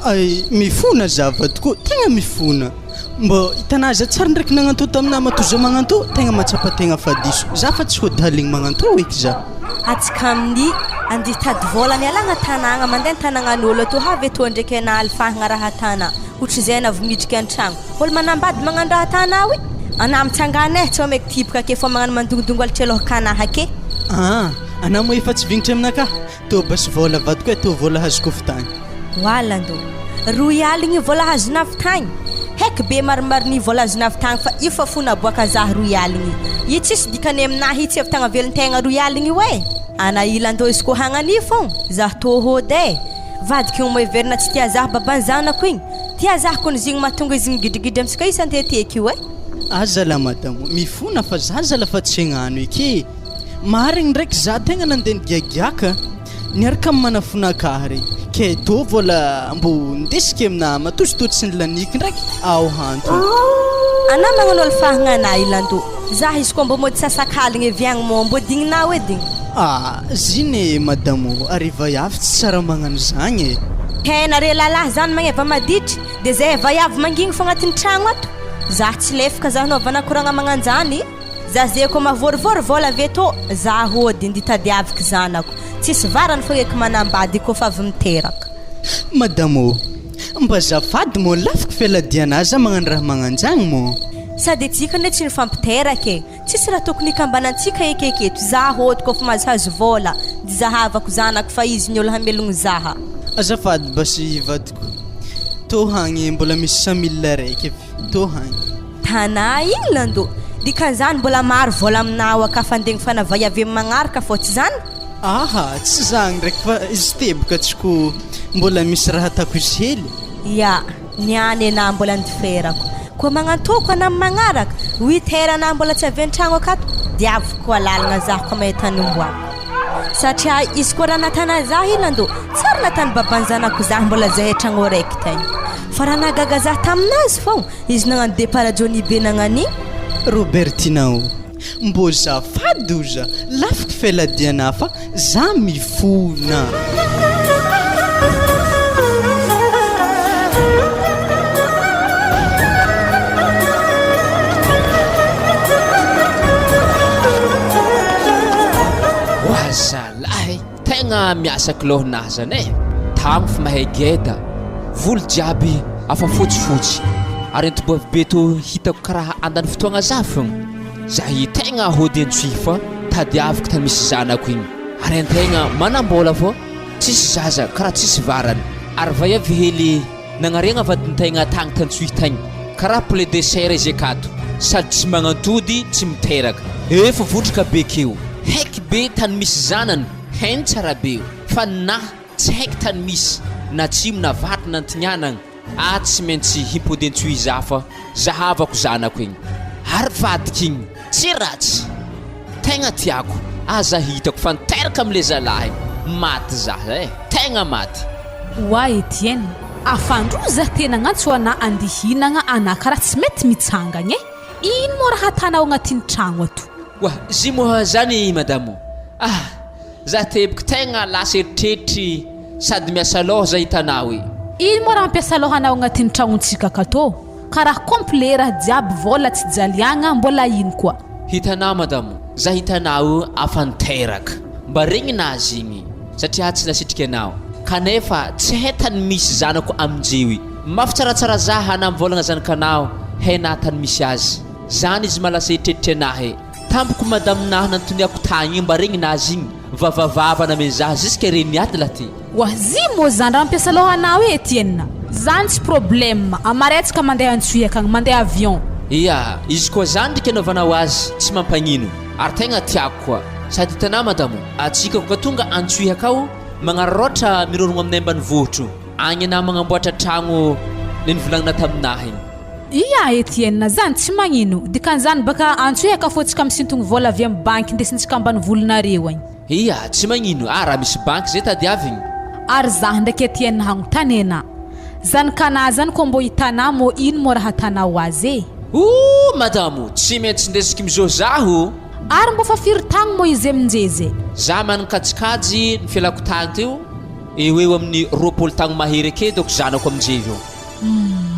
Ay, mifona za vadiko, tegna mifona. Mbô hitanà za tsara ndraiky nagnantô taminà matoa za magnantô, tegna mahatsapa tegna fa diso. Za fa tsy hody haligny magnantô eky za. Atsika amin'ny andeha hitady vôla mialagna tanàgna mandeha an-tanàgnan'ôlo atô havy etoa ndraiky anà alifahagna raha tanà ohatrizay anà vao midriky an-tragno ôlo manambady magnano raha tanà oe anà mitsangana eh tsy omeko tipoka ake fô magnano mandogondongo alitry alôhaka anà ake. Aa, anà moa efa tsy vignitra aminakahy. Tô basy vôla vadiko e, tô vôla hazoko avy tagny. Oala ndo. Roy aligny vôla hazona avy tagny. Heky be marimariny vôla azona avy tagny fa io fa fo naboaka zah roy aligny. Io tsisy dikany aminahy io tsy avy tagna velon-tegna roy aligny io e. Ana ila ndo izy ko hagnan'io fô zah tô hody e. Vadiko igny moa heverina tsy tia zah baban'ny zanako igny. Tia zah kony izy igny mahatonga izy migidrigidry amintsika isan-teteky io e. Aza la madamo, mifona fa zah zala fa tsy hagnano eky e. Marigny ndraiky za tegna nandeha nigiagiaka niaraka am manafonakahy regny ke tô vôla mbô ndesiky aminah matoa izy tô tsy nilaniky ndraiky ao hantogno. Anah magnano alifahagna anah i Lando. Zah izy koa mbô mody sasakaligny avy agny moa mbô digninao edy igny. Ah zina e madamo ary vaiavy tsy tsara magnano zagny e. Hena re lalahy zany magneva maditry de zay vaiavy mangigny fô agnatin'ny tragno ato. Zah tsy lefaka zah anaovana koragna magnanjany. Za ze ko mavôrivôry vôla ave tô za hody ndi tadiaviko zanako tsisy varany fô eky manambady kôfa avy miteraka. Madame ô! Mba azafady mô lafiko fialadiana aza magnano raha magnanjagny mô! Sady atsika anie tsy nifampiteraka e! Tsisy raha tokony hikambanantsika eky eketo za hody kôfa mahazohazo vôla ndi zahavako zanako fa izy ny olo hamelogno zaha. Azafady basy vadiko tô hagny mbola misy 100000 araiky avy tô hagny. Tanà igny Lando, dikan'izany mbola maro vola aminao aka fandegny fanavay avy amy magnaraka fô tsy zany? Aha, tsy zany ndraiky fa izy teboka tsy ko mbola misy raha atako izy hely. Ya, niany enà mbola niferako. Koa magnantoko anà amy magnaraka, huit heures anà mbola tsy avy an-tragno akato, diaviko alalagna zaho koa mahita ny omboako. Satria izy koa raha natana zah i Lando, tsary natany baban-janako zah mbola zahay tragno araiky tegna. Fa raha nahagaga zah taminazy fô, Izy nagnano départ Johnny be nagnan'igny. Robertina o! Mbô zafady oza lafiko feladiana fa za mifona. Oa zalahy e! Tegna miasa k'lôha nah zany e! Tagno fa mahay geda, volo jiaby afa fotsifotsy. Ary antoboavy be tô hitako karaha andany fotoagna za fogna. Za i tegna hody antsohihy fa tadiaviko tany misy zanako igny. Ary antegna manambola fô tsisy zaza karaha tsisy varany. Ary vaiavy hely nagnariagna vadintegna tagny tantsohihy tagny karaha poulet de chair izy akato sady tsy magnantody tsy miteraka. Efa vondraka be keo. Haiky be tany misy zanany hainy tsara be fa nah Tsy haiko tany misy na atsimo na avaratra na antignanagna ah tsy maintsy himpody antsohihy za fa zahavako zanako igny ary vadiko igny tsy ratsy tegna tiako aza hitako fa niteraka amle zalahy maty za eh tegna maty. Oa Etienne, afandroa za tena agnantso ana andihinagna ana karaha tsy mety mitsangagna e! Ino moa raha atanao agnatin'ny tragno ato? Oa, zy moa zany madamo ah! Za teboky tegna lasa eritreritry sady miasa lôha za hitanao e. Ino moa raha mampiasa lôha anao agnatin'ny tragnontsika akato? Karaha complet raha jiaby vôla tsy jaliagna mbola ino koa? Hitanao madamo, za hitanao afa niteraka. Mba regninazy igny satria tsy nasitrika anao. Kanefa tsy hay tany misy zanako aminjeo i. Mafy tsaratsara za hana mivôlagna zanakanao hay na tany misy azy. Zany izy malasa eritreritry anahy. Tampoko madame nah nantoniako tagny mba regny nazy igny vavavava namezaha jusque reny aty lah ty. Wah zy mô zany raha mampiasa lôha anao e Etienne zany tsy problème amaray tsika mandeha antsohihy akagny mandeha avion. Ia, izy koa zany ndriky anaovanao azy tsy mampagnino ary tegna tiako koa sady hitanao madamo atsika koa tonga antsohihy akao magnararaotra mirorogno aminay ambanivohitro agny anao magnamboatra tragno le nivolagnina taminahy igny. Ia Etienne, zany tsy magnino, dikan'izany baka antsoy aka fô tsika misintogno vôla avy am banky ndesintsika ambanivolonareo agny. Ia, tsy magnino, ah raha misy banky zay tadiavigny. Ary zah ndraiky Etienne hagnontany anà, zany kanà zany kô mbô hitanà mô ino mô raha atanao azy e? Ooh madamo, tsy maintsy ndesiky mizô zaho. Ary mbô fa firy tagno mô izy aminjeze? Zah manan-kajikajy ny fialako tagny teo, eo eo amin'ny 20 tagno mahery ake dôko zanako aminjevy io.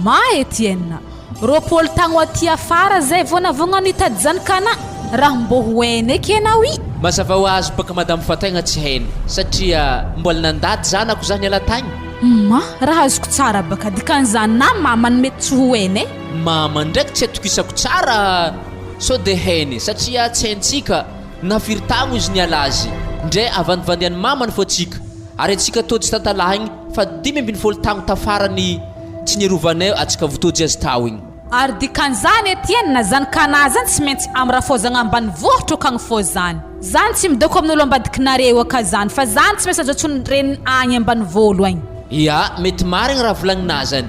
Ma Etienne, 20 tagno aty afara zay vao navognano hitady zany kana, raha mbô ho hainy eky enao i. Mazava ho azy baka madame fa tegna tsy hainy satria mbola nandady zanako za niala tagny. Ma, raha azoko tsara baka dikan'izany na mamany mety tsy ho hainy e. Mama ndraiky tsy atokisako tsara sao de hainy satria tsy haintsika na firy tagno izy niala azy ndre avandivandy an'i mamany fô tsika ary antsika tô tsy tantalahy igny Fa 15 tagno tafara ny tsy nirovanay atsika votoji azy tao igny. Ary dikan'izany Etienne, zany Kana zany tsy maintsy am rafoazagna ambanivohitra okagny fô zany. Zany tsy midoko amin'olo ambadikinareo aka zany fa zany tsy maintsy ajotson'ny reniny agny ambanivolo agny. Ya, mety marigny raha volagninà zany.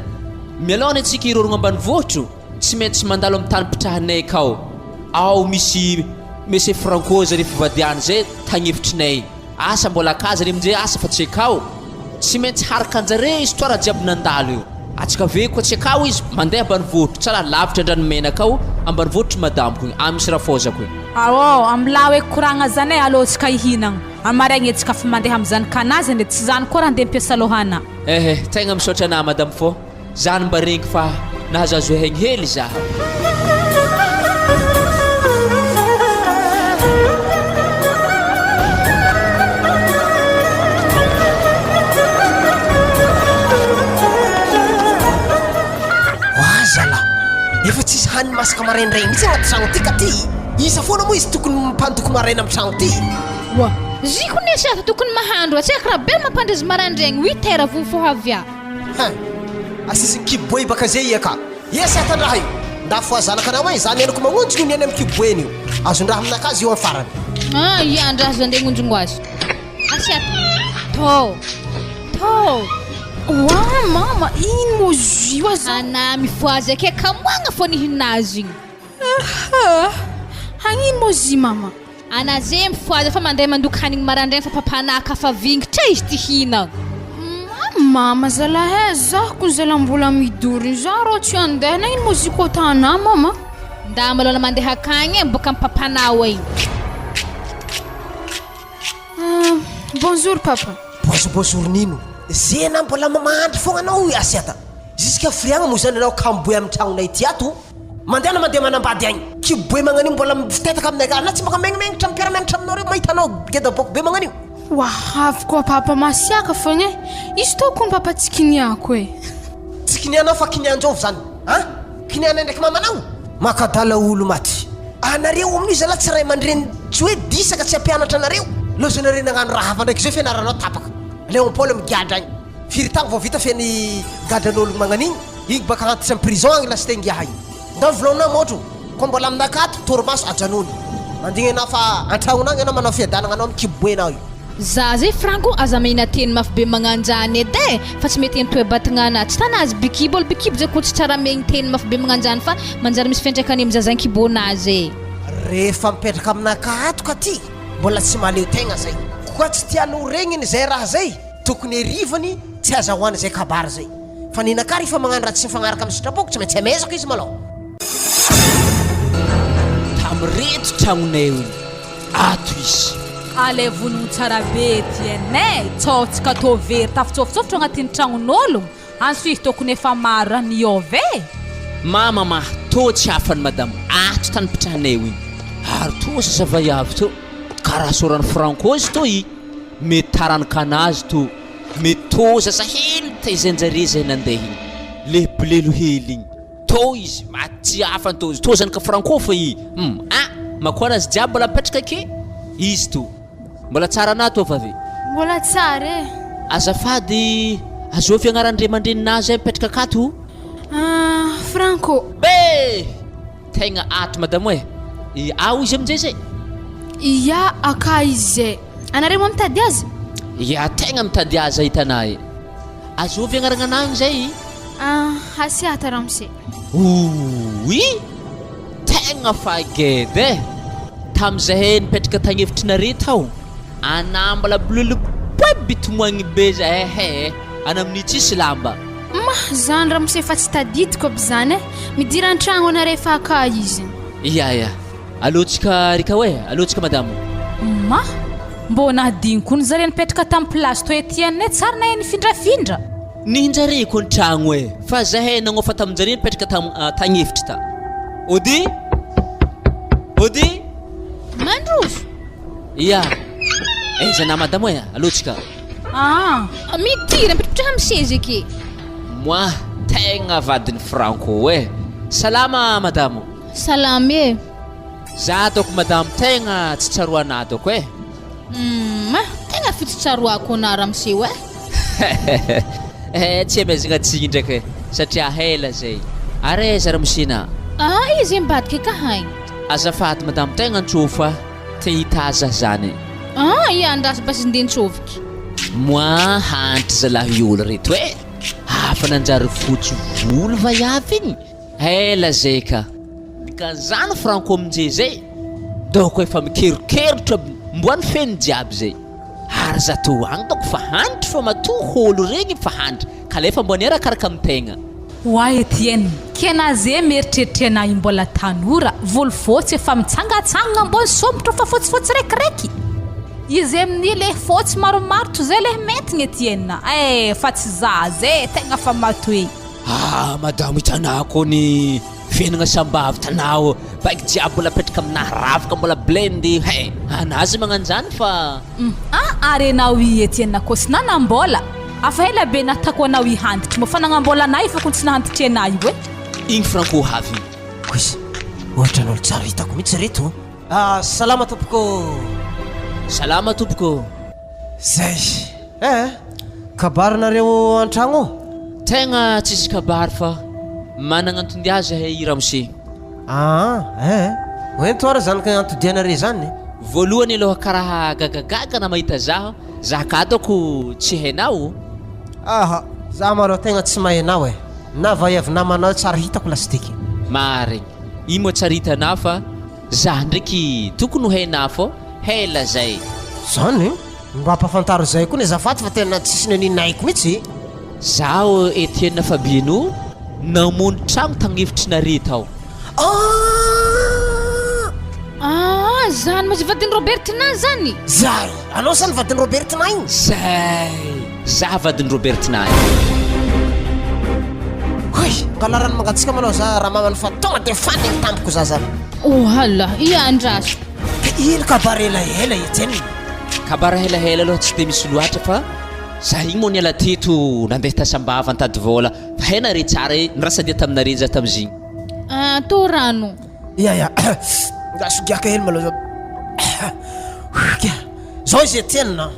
Mialoha ny antsika hirorogno ambanivohitro, tsy maintsy mandalo am tany pitrahanay akao. Ao misy Monsieur Franco zare fivadiany zay tagnefitrinay. Asa mbola akaza re amizay asa fa tsy akao. Tsy maintsy harikanjare histoire jiaby nandalo io. Atsika ve koa tsy akao izy mandeha ambanivohitro tsara lavitra andranomena akao ambanivohitro madamiko igny any misy rafozako igny. Aô, ambilao eky koragna zany e, alô tsika ihinagna, amaraigny etsika fa mandeha amizany kanazy anie, tsy zany koa raha ndeha ampiasa lôhana. Ehe, tegna misaotra anah madame fô. Zany mba regny fa nahazoazo haigny hely za. Oa zala, efa tsisy haniny masaka maraindray mihitsy agnaty tragno ty ka ty. Isa foana moa izy tokony mpandoko maraina amin'ny tragno ty. Oa, ziko ne sy afa tokony mahandro, tsy haiko raha be mampandry izy maraindraigny, huit heures vao mifoha avy a. Hein! Asisin'ny kiboe baka zay iha ka! Ia sy atandraha io! Nda foha zanakanao ein, za neniko magnonjogno io niany am kiboe io! Azondraha aminakazy io am farany. Ah, ia andraha azo andeha agnonjogno azy. Asia tô! Tô! Oa mama, ino moa izy io aza? Anah mifohaza ake kamoagna fô nihinazy igny. Aha! Hagnino moa izy mama? Ana ze mifohaza fa mandeha mandoko hanigny marandraigny fa papanah ka fa vingitra izy ty hinagna. Mama zalahy eh, zaho ko zalahy mbola midorigny, zaho rô tsy andeha, nagnino moa izy ko tanà mama? Nda malôla mandeha akagny eh, boaka am papanao agny. Ah, bonjour papa. Bonjour bonjour nino? Zena mbola mahandry fogna anao Asiata. Jusqu'à firiagna moa zany anao kamo boe amin'ny tragnonay ty ato? Mandehana mandeha manambady agny. Kibo be magnan'io mbola mifitetaka aminay ka anà tsy maka megnimegnitra mpiara-mianatra aminao reo mahita anao geda boko be magnan'io. Ho avy koa papa masiaka fogna e! Izy tô kony papa tsy kiniako e! Tsy kinianao fa kinianjovy zany an! Kinianay ndraiky mamanao? Makadala olo maty. Anareo amin'io zalahy tsy ray aman-dreny tsy hoe disaka tsy hampianatra anareo. Laozanareo nagnano raha hafa ndraiky zao fianaranao tapaka. Léon Paul migadra agny. Firy tagno vao vita feno gadran'olo magnan'igny? Igny baka antitra am prison agny lasta ingiahy igny. Ndao volaonao môtro, ko mbola aminakahy ato torimaso ajanony. Mandigny anao fa antragnonao agny anao manao fiadanagna anao mikiboenao io. Za zay franco aza amena teny mafy be magnanjany edy e fa tsy mety toe-batgnana tsy tana azy bikibo olo bikibo zay ko tsy tsara amegny teny mafy be magnanjany fa manjary misy fiantraikany am zaza ankibônazy e. Rehefa mipetraka aminakahy ato ka ty mbola tsy mahaleo tegna zay. Koa tsy tiany ho regniny zay raha zay. Tokony herivany tsy azahoany izay kabary zay. Fa nenakà rehefa magnano raha tsy mifagnaraka amin'ny sitrapoko tsy maintsy amezako izy malôha. Tamireto tragnonay io ato izy. Alaivo vonogno tsara be Etienne e! Tsao tsy ka tô very tafitsôfitsôfitra agnatin'ny tragnon'ôlogno, antso izy tokony efa maro raha niôva e! Mama ma, tô tsy hafany madama, ato tany mpitrahanay io igny, ary tô sasa vaiavy tô, karaha sôran'i Franco izy tô i. Mety taranakanazy to mety tô zaza hely taizainjare zay nandeha igny le bilelo hely igny tô izy maty tsy afany tô izy tô zanaka franco fa i hum ah makoana azy jiaby mbola mipetraka ake izy to mbola tsara anah tô fa ve Mbola tsara e. Azafady azovy agnaran-dray aman-dreninah zay mipetraka akato? Ah Franco. Be! Tegna ato madamo e! I ao izy aminjay zay? Ia aka izy zay. Anareo moa mitady azy? Ia tegna mitady azy ahitana e! Azovy agnarana agny zay? Ah, Hasiata ramose. Ouii! Tegna fa geda e! Tamizahay nipetraka tagny efitrinare tao, anah mbola biloloboby tomoagny be zahay he! Ana amin'io tsisy lamba. Ma, zany ramose fa tsy tadidiko aby zany eh! Midira antragno anare fa aka izy. Ia ia. Aleo tsika ry kao eh, aleo tsika madamo. Ma, mbô nahadino koa ny zare nipetraka tam place to Etienne eh, tsary nahay nifindrafindra. Ninjare ko ny tragno eh, fa zahay nagnofa taminjare nipetraka tam tagny efitry ta. Ody! Ody! Mandroso! Ia. Aiza na madamo eh, aleo tsika. Ah, midira mipetrapetraha amin'ny seza eke. Moi, tegna vadin'i Franco eh. Salama madamo. Salama e. Za ataoko madamo tegna tsy tsaroanà ataoko eh. Humm, tegna fy tsy tsaroako anà ramose eh. Eh, tsy amezagna tsigny ndraiky eh, satria hela zay. Ary aiza ramose nà? Ah, izy ambadika ka haigny. Azafady madamo tegna antsôfo ah. Te hitaza zany. Ah ia andraso basy ndeha nitsovoky. Moi hantry zalahy olo reto eh! Hafa nanjary fotsy volo vaiavy igny! Ela zay ka! Dikan'izany franco aminjay zay dôko efa mikerokerotra aby mboany feno jiaby zay! Ary za tô agny dôko fa hantry fa matoa hôlo regny fa hantry kalefa mboany arakaraka am tegna. Oa Etienne, kena ze mieritreritra ianah io mbola tanora, volo fotsy efa mitsangatsangana ambony somotra fa fotsifotsy raikiraiky. Izy amin'io le fotsy maromaro toy zay le maintiny Etienne eh, fa tsy zaza eh, tegna fa matoe. Ah madamo hitanah ko ny fiainagna sambavy tanah baiky jiaby mbola apetraka aminah ravaka mbola blendy he anah zay magnano zany fa. Hum ah ary enao i Etienne ko tsy nanambola afa ela be natako anao hihanditry moa fa nagnambola anah efa ko tsy nahanditry enah io e. Igny Franco havy igny. Kois, ohatran'olo tsara hitako mihitsy reto. Ah, salama tompoko ô. Salama tompoko ô. Zay eh, kabary nareo antragno ô? Tegna tsisy kabary fa managna antondia zahay i ramose. Aa eh, hoento ary zany antodianare zany. Voalohany aloha karaha gagagaga na mahita zaho, za ka ataoko tsy hainao. Aha, za malôha tegna tsy mahay anao eh, na vaiavy namanao tsary hitako lasiteky. Marigny, io moa tsary hitanao fa za ndraiky tokony ho hainao fô hela zay. Zany? Mba ampafantaro zay koa ny azafady fa tena tsisy naninona haiko mitsy. Zaho Etienne Fabieno namono tragno tagnefitry nare tao. Aah! Aah, zany ma zay vadin'i Robertina zany? Zay! Anao zany vadin'i Robertina igny? Zay! Za vadin'i Robertina igny. Hoy! Ngala rano mangatsiaka malôha za ramamany fa tonga de fanigny tampoka za zany. Ohala! Ia andraso. Ka ino kabary elaela Etienne? Kabary helahela aloha tsy de misy loatra fa za igny moa niala teto nandeha ta Sambava nitady vôla fa hay nare tsara e nirasa dia taminare za tamizigny. Ah, tô rano. Ya ya, sogiaka hely malôha zao. Zao izy Etienne a,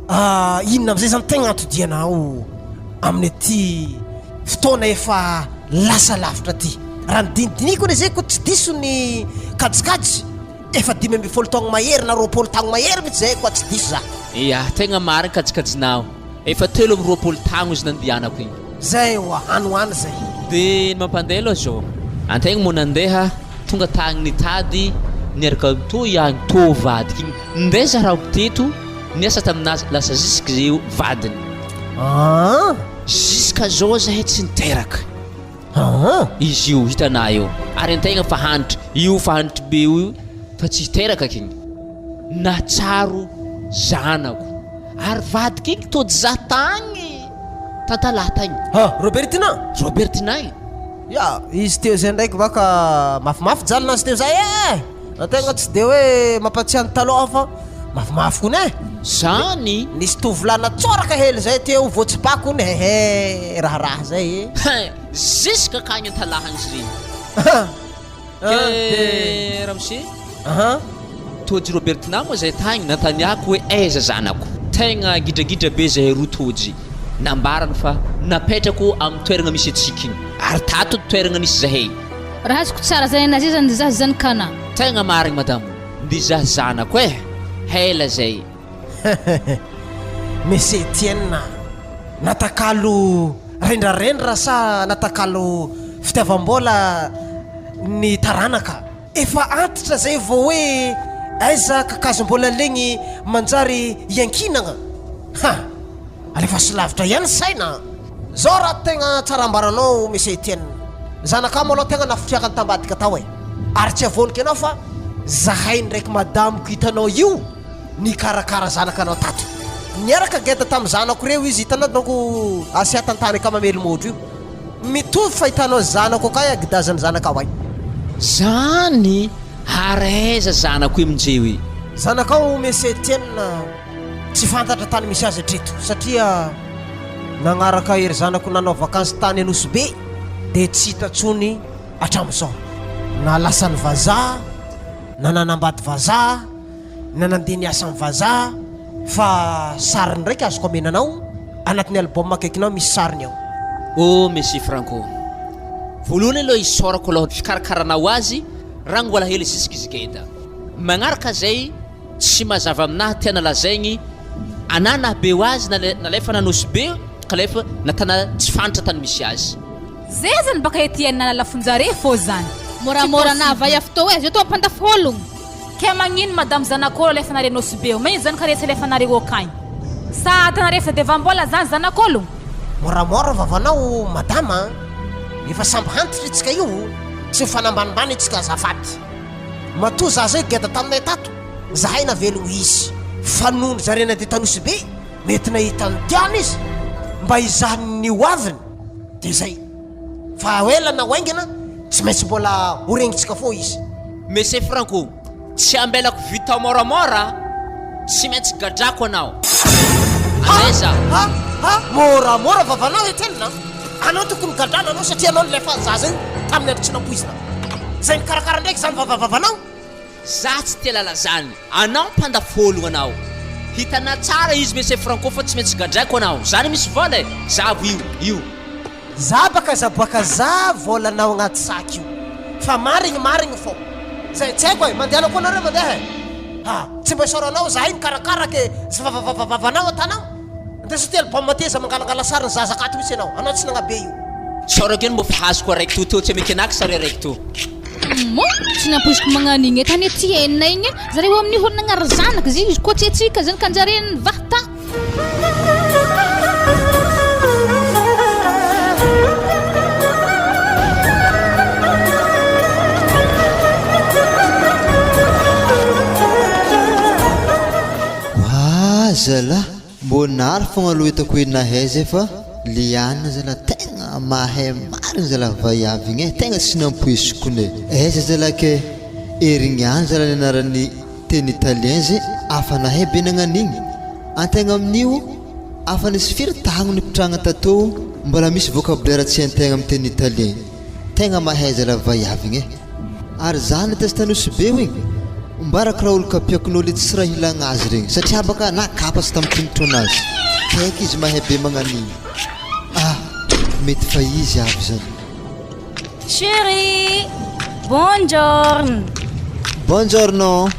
ah, inona amizay zany tegna antodianao amin'ity fotoana efa lasa lavitra ty? Raha ny dinidiniko anie zay ko tsy diso ny kajikajy, efa 15 taogno mahery na 20 taogno mahery mihitsy zay koa tsy diso za. Ya, tegna marigny kajikajinao. Efa 23 taogno izy nandianako igny. Zay oa, any ho any zay. De ny mampandeha aloha zao, antegna moa nandeha tonga tagny nitady niaraka toy agny tô vadiko igny, ndeha za raha teto niasa taminazy lasa jusque zay vadiny. Aa! Jusqu'à zao zahay tsy niteraka. Aa! Izy io hitanà io, ary antegna fa hanitra, io fa hanitry be io fa tsy hiteraka kigny. Nahatsiaro zanako. Ary vadiko igny tody za tagny tantalahy tagny. Ha! Robertina? Robertina e! Ya, izy teo zay ndraiky baka mafimafy jalinazy teo zay e! Antegna tsy de hoe mampatsiahy ny taloha fa mafimafy kony e! Zany! Nisy tovolahy natsoraka hely zay teo voatsipako hony hehe raharaha zay e! Hein! Jusque akagny antalaha agny izy regny. Ke ramose, Tojo Robertina moa zay tagny nantaniako hoe aiza zanako. Tegna gidragidra be zahay roa Tojo. Nambarany fa napetrako amin'ny toeragna misy antsika igny. Ary tato ny toeragna nisy zahay. Raha azoko tsara zany anazy zany za zanakana. Tegna marigny madamo, ndi za zanako eh! Hela zay. Monsieur Etienne a! Natakalo rendrarendra sa natakalo fitiavam-bola ny taranaka? Efa antitra zay vao hoe aiza kakazo mbola legny manjary iankinagna? Ha! Alefaso lavitra ihany saina a! Zao raha tegna tsara ambaranao Monsieur Etienne, zanakao malôha tegna nafitriakany tambadika tao e! Ary tsy avonika anao fa zahay ndraiky madamiko hitanao io nikarakara zanakanao tato. Niaraka geda tamin'ny zanako reo izy, hitanao donc asia tantany akao mamely môdro io. Mitovy fahitanao zanako akay agidazan'ny zanakao ay. Zany ary aiza zanako io minjeo e? Zanakao Monsieur Etienne tsy fantatra tany misy azy hatreto satria nagnaraka ery zanako nanao vakansy tany Anosibe dia tsy hita tsony hatramin'izao. Na lasan'ny vazaha na nanambady vazaha na nandeha niasa amin'ny vazaha fa sariny ndraiky azoko amena anao anatin'ny album akaikinao misy sariny ao. Oh Monsieur Franco, voalohany aloha isaorako aloha ny fikarakaranao azy raha mbola hely jusque izy geda. Magnaraka zay tsy mazava aminahy tiana lazaigny anah nahabe ho azy nalefa nanosy be kalefa natana tsy fantatra tany misy azy. Zay zany baka Etienne nalalafonjare fô zany. Moramora navay avy tô e, zay tô ampandafy ologno. Ke magnino madame zanak'olo alefanare Nosy Be eo? Magnino zany kare tsy alefanareo akagny? Sa atanare fitadiavam-bola zany zanak'olo? Moramora vavanao madama a! Efa samby hantitra itsika io, tsy mifanambanimbany itsika azafady. Matoa zaza io geda taminay tato, zahay navelogno izy. Fa nony zare nandeha tanosy be, mety nahita ny tiany izy mba hizaha ny ho aviny, de zay. Fa ho ela na ho haingana, tsy maintsy mbola ho regnitsika fô izy. Monsieur Franco, tsy ambelako vita moramora, tsy maintsy gadrako anao. Anaiza? Ha! Ha! Moramora vavanao Etienne a! Anao tokony gadrana anao satria anao nilefa zaza io tamin'ny andro tsy nampoizina. Zay nikarakara ndraiky zany vavavavanao. Za tsy tia lalazany, anao mpandafôlogno anao. Hitanà tsara izy Monsieur Franco fa tsy maintsy gadraiko anao. Zany misy vôla e! Zavo io, io. Za baka za boaka za vôlanao agnaty sac io fa marigny marigny fô zay tsy haiko e mandehana koa nareo mandeha e ha tsy mba isaoranao zahay mikarakara ke vavavavavanao atanao ndeso ty album ty aza mangalangala sary ny zaza akato mitsy anao anao tsy nagnabe io. Isaorako eny mbô fa azoko araiky to teo tsy ameky anaky sary araiky to. Moa tsy nampoiziko magnano igny e tany Etienne igny e zareo amin'io hono nagnary zanaka izy izy koa tsy antsika zany ka njare nivahata. Wa zalah, mbô nary fogna aloha hitako hoe nahay zay fa Liana zalah tegna mahay marigny zalah vaiavy igny e, tegna tsy nampoiziko ne, aiza zalah ke herigny ihany zalah nianaran'ny Teny italien ze afa nahay be nagnan'igny. Antegna amin'io afa nisy firy tagno nipitrahagna tatô mbola misy vocabulaire tsy haintegna am teny italien. Tegna mahay zala vaiavy igny e. Ary za nitaiza tany Nosy Be igny, mbarako raha olo kapiakin'olo io tsy raha ilagna azy regny satria baka na kapa tsy tamin'ny tongotranazy. Kaiky izy mahay be magnan'igny. Ah! Mety fa izy avy zany. Chérie! Buongiorno! Buongiorno!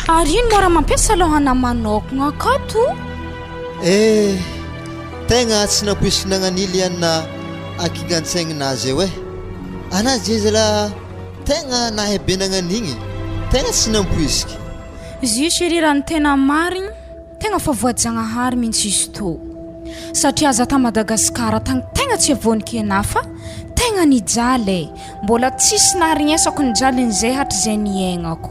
Ary ino moa raha mampiasa lohana manokagna akato? Eh! Tegna tsy nampoiziko nagnan'ily anà akingan-tsaigninazy eo eh! Anà je zala tegna nahay be nagnan'igny, tegna tsy nampoiziky. Izy io chérie raha ny tena marigny tegna fa voajagnahary mintsy izy tô satria za ta Madagascar tagny tegna tsy avoaniky anah fa tegna nijaly e mbola tsisy naharignesako nijalin'izay hatrizay niaignako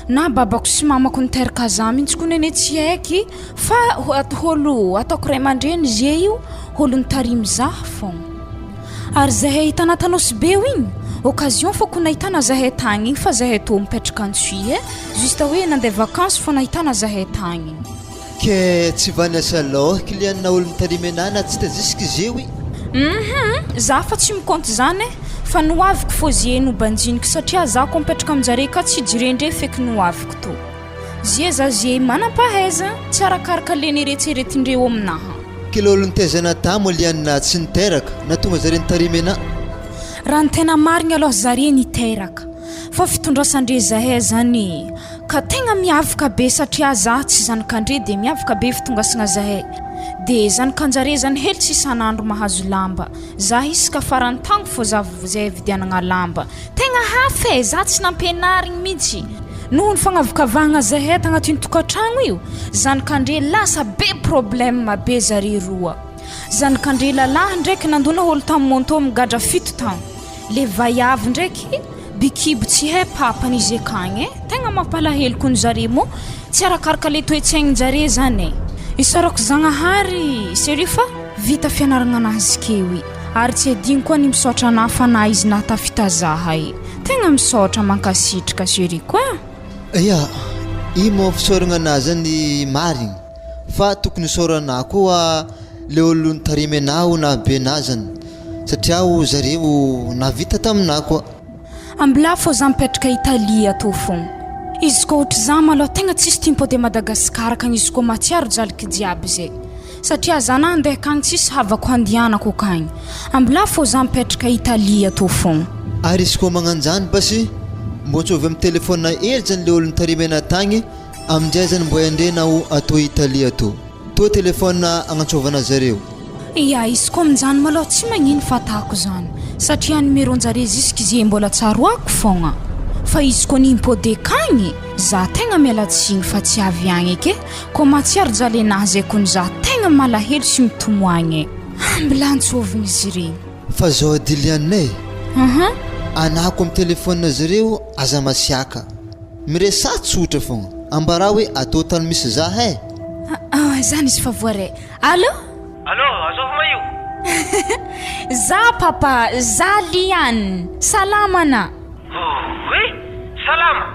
na babako sy mamako niteraka za mintsy koa nene tsy haiky fa ôlo ataoko ray aman-dreny ze io ôlo nitarimy za fogna ary zahay hitanà t'Anosibe igny occasion fô ko nahitana zahay tagny igny fa zahay tô mipetraka Antsohihy e juste hoe nandeha vacance fô nahitana zahay tagny igny. Ke tsy Vanessa lôha client na olo mitarimy anah na tsy tezisky zeo i. Hum za fa tsy mikaonty zany e fa ny hoaviko fô ze no banjiniko satria za ko mipetraka aminjare ka tsy jirendre feky ny hoaviko tô. Ze za ze manampahaiza tsy arakaraka le neretseretindreo aminaha. Kila olo nitaiza anah tamo liana tsy niteraka na tonga zare nitarimy anah. Raha ny tena marigna aloha zare niteraka fa fitondrasandre zahay zany ka tegna miavaka be satria za tsy zanakandre de miavaka be fitongasagna zahay de zanakanjare zany hely tsy isan'andro mahazo lamba za isaka farany tagno fô za zay vidianagna lamba Tegna hafa e, za tsy nampianarigny mintsy. Noho ny fagnavakavahagna zahay tagnatin'ny tokantragno io, zanak'Andre lasa be problème be zare roa. Zanak'Andre lalahy ndraiky nandona olo tamin'ny moto migadra fito taogno. Le vaiavy ndraiky bikibo tsy hay papany izy akagny e. Tegna mampalahelo kony zare moa tsy arakaraka le toe-tsaign'jare zany e. Isaorako Zagnahary sérieux fa vita fianaragna anazy keo i. Ary tsy adino koa ny misaotra anah fa na izy nahatafita zaha e! Tegna misaotra mankasitrka chérie ko a! Ya, i moa fisaoragna anah zany marigny fa tokony isaorana koa le olo nitarimy anah o nahabe anah zany satria o zareo nahavita taminah koa. Ambilà fô za mipetraka Italie atô fogna. Izy koa ohatry za malôha tegna tsisy tia mipody à Madagascar akagny izy koa mahatsiaro jaliky jiaby zay. Satria za na andeha akagny tsisy havako handianako akagny. Ambilà fô za mipetraka Italie atô fogna. Ary izy koa magnanjany basy mbô antsovy am telephone hely zany le olo nitarimy anah tagny aminjay zany mbô endrena o atô Italie atô. Toa telephone agnantsovana zareo. Ya izy koa aminjany malôha tsy magnino fa atako zany satria numéro-njare jusque ze mbola tsaroako fogna fa izy koa nimpody akagny za tegna miala tsigny fa tsy avy agny eky Koa mahatsiaro jalenah zay kony zah tegna malahelo sy mitomoagny e. Mbola antsovigny izy iregny. Fa zao Diliane e. Uhum. Anako am telephone zareo aza masiaka. Miresaha tsotra fogna. Ambarao hoe atao tany misy zah e. Ah zany izy fa voaray. Allô? Allô, azovy ma io? Za papa, za Liane. Salama ana. Oy! Salama!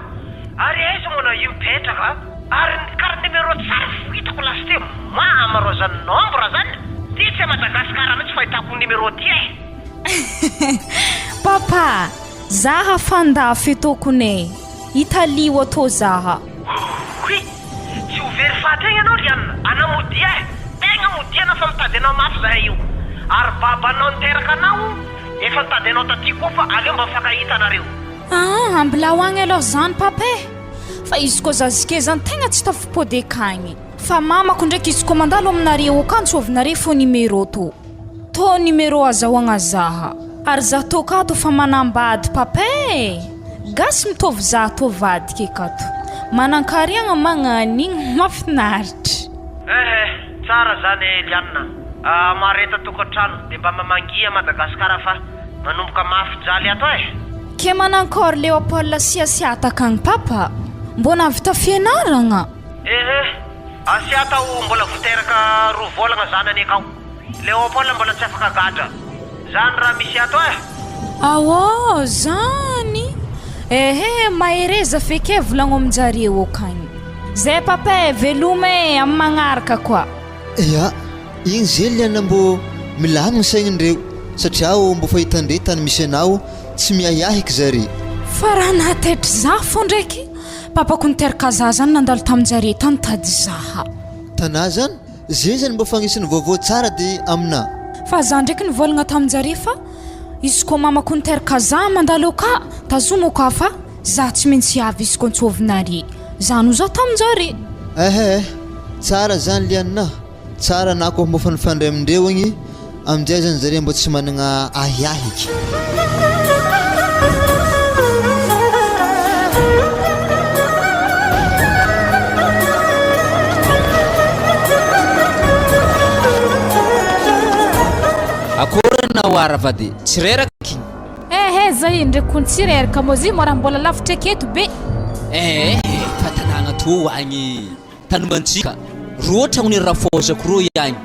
Ary aiza moa anao io mipetraka a? Ary ny carte numéro tsary fo hitako lasteo mama rô zany nombre zany ty tsy à Madagascar mihitsy fahitako numéro ty eh! Papa, zaha fandafy tokony e! Italie oto zaha. Oy! Tsy ho very faty agny anao ry anona! Anao modia eh! Tegna modia anao fa mitady anao mafy zahay io! Ary babanao niteraka anao Efa nitady anao taty koa fa aleo mba mifankahita nareo. Aa ambilao agny aloha zany papa eh! Fa izy koa zazike zany tegna tsy tafipody akagny. Fa mamako ndraiky izy koa mandalo aminareo akany tsôvinare fô numéro tô. Tô numéro azahoagna zaha. Ary za tô kato fa manambady papa eh! Gasy mitovy za tô vadiko akato. Manankariagna magnanigny mafinaritra. Eh eh, tsara zany Eliane a. Mahareta tokantrano de mba mamangia Madagascar fa manomboka mafy jaly ato eh. Ke manankôry Léopold sy Asiata akagny papa? Mbô nahavita fianaragna? Ehe, Asiata o mbola vo teraka roa vôlagna zanany akao. Léopold mbola tsy afaka gadra. Zany raha misy ato eh. Aô, zany! Ehe, mahereza feky eh, volagno aminjareo akagny. Zay papa eh, veloma eh, amin'ny magnaraka koa. Ya, igny ze liana mbô milamigny saignindreo. Satria aho mbô fa hitandre tany misy anao tsy miahiahy eky zare. Fa raha nahataitry zah fô ndraiky, papako niteraka zah zany nandalo taminjare tany nitady zah. Tanà zany? Ze zany mbô fa agnisan'ny vaovao tsara de aminà. Fa zah ndraiky nivôlagna taminjare fa izy kô mamako niteraka zah mandalo akà, tazomo akà fa zah tsy maintsy avy izy kô antsôvinare. Zah no zah taminjare. Ehe eh, tsara zany Liana. Tsara na koa mba fa nifandray amindreo igny aminjay zany zare mba tsy managna ahiahy eky. Akory anao Aravady, tsy reraka igny? Ehe zay ndreky kony tsy reraka moa zy mora mbola lavitra aketo be. Ehe fa tanàgna tô agny. Tanomantsika, rô tragnon'i Rafozako rô iagny.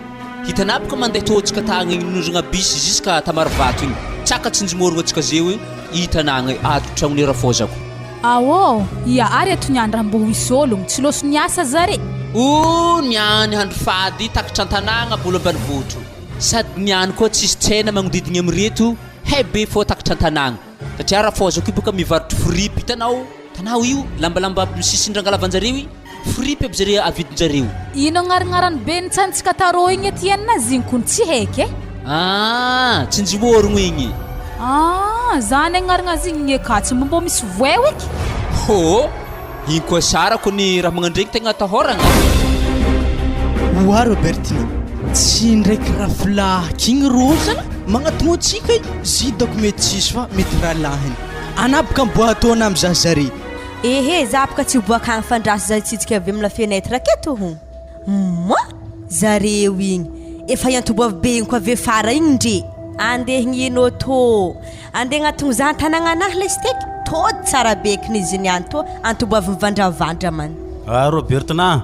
Hitanà boka mandeha tôtsika tagny igny nondragna bus jusqu'à Tamarivato igny. Tsaka tsinjomôrogno antsika zeo io i tanàgna io ato tragnon'i Rafozako. Aô, ia ary eto niany raha mbô ho hisy ôlogno, tsy lôso niasa zare. O, niany handro fady takatra an-tanàgna bôla ambanivohitro. Sady niany koa tsisy tsena magnodidigny amireto, hay be fô takatra an-tanàgna. Satria Rafozako io boka mivarotro fripy, hitanao? Tanao io lambalamba aby sisin-drangalavan-jareo i, fripy aby zare avidin-jareo. Ino agnaragnaran'ny be nitsantsika tarô igny aty enina azy igny kony tsy haiky e. Ah, tsinjomôrogno igny. Ah, zany agnaragna azy igny eka, tsy mba mbô misy voeo eky. Hoo, igny koa sara kony raha magnandregny tegna atahoragna. Oa Robertina, tsy ndraiky rafilahy igny rô zala magnatogno antsika igny, zidako mety tsisy fa mety rahalahiny. Ana boka miboaha taona am za zare. Ehe za boka tsy hiboaka agny fa ndraso za hitsidika avy am la fenetre aketo ho. Moa! Zareo igny efa hiantoboavy be igny koa avy afara igny ndre. Andeha hino auto, andeha agnatogno za an-tanagnanahy lesy teky, tôdy tsara be kny izy niany tô antoboavy mivandravandra man. Ah Robertina,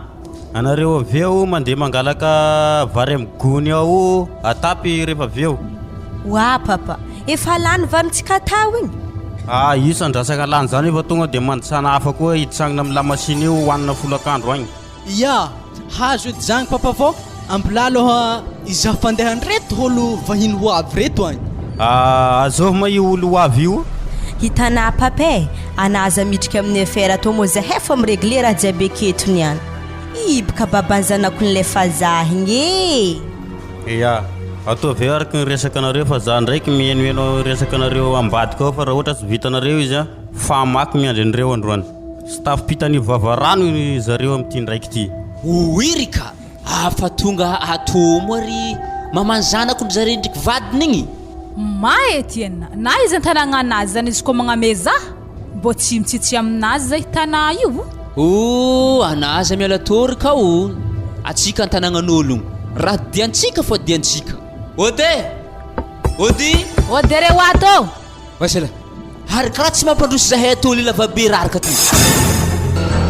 anareo avy eo mandeha mangalaka vary amin'ny gony ao atapy rehefa avy eo. Oa papa, efa lany varintsika atao igny. Ah io sandrasaka lany zany efa tonga de mandisana hafa koa hidisangina amin'ny lamasina io hohanina folakandro agny. Ya, hazo edy zagny papa fô ambilà aloha izaho fandehany reto olo vahiny ho avy reto agny. Ah azôvy ma io olo ho avy io? Hitanà papa e, anà aza midriky amin'ny affaire atao moa zahay fa mi-regler raha jiaby aketo niany. Hiboka baban'ny zanako nilefa zah igny e! Ya, ataovy eo araka ny resakanareo fa za ndraiky mihenoheno resakanareo ambadika ao fa raha ohatra tsy vitanareo izy an, famaky miandry an'ireo androany. Tsy tafimpitan'io vavarano zareo amin'ity ndraiky ity. Ouii ry ka! Afa tonga ato moa ry maman zanako ndry zare ndriky vadiny igny? Ma Etienne, na izy an-tanagnanazy zany izy koa magname zah, mbô tsy mitsitsy aminazy zay tanà io. Ooh ana aza miala tory ka o! Atsika an-tanagnan'ologno, raha diantsika fô diantsika. Ody e! Ody! Ody reo ato ô! Masala. Ary karaha tsy mampandroso zahay ato lila vabe raraka ty.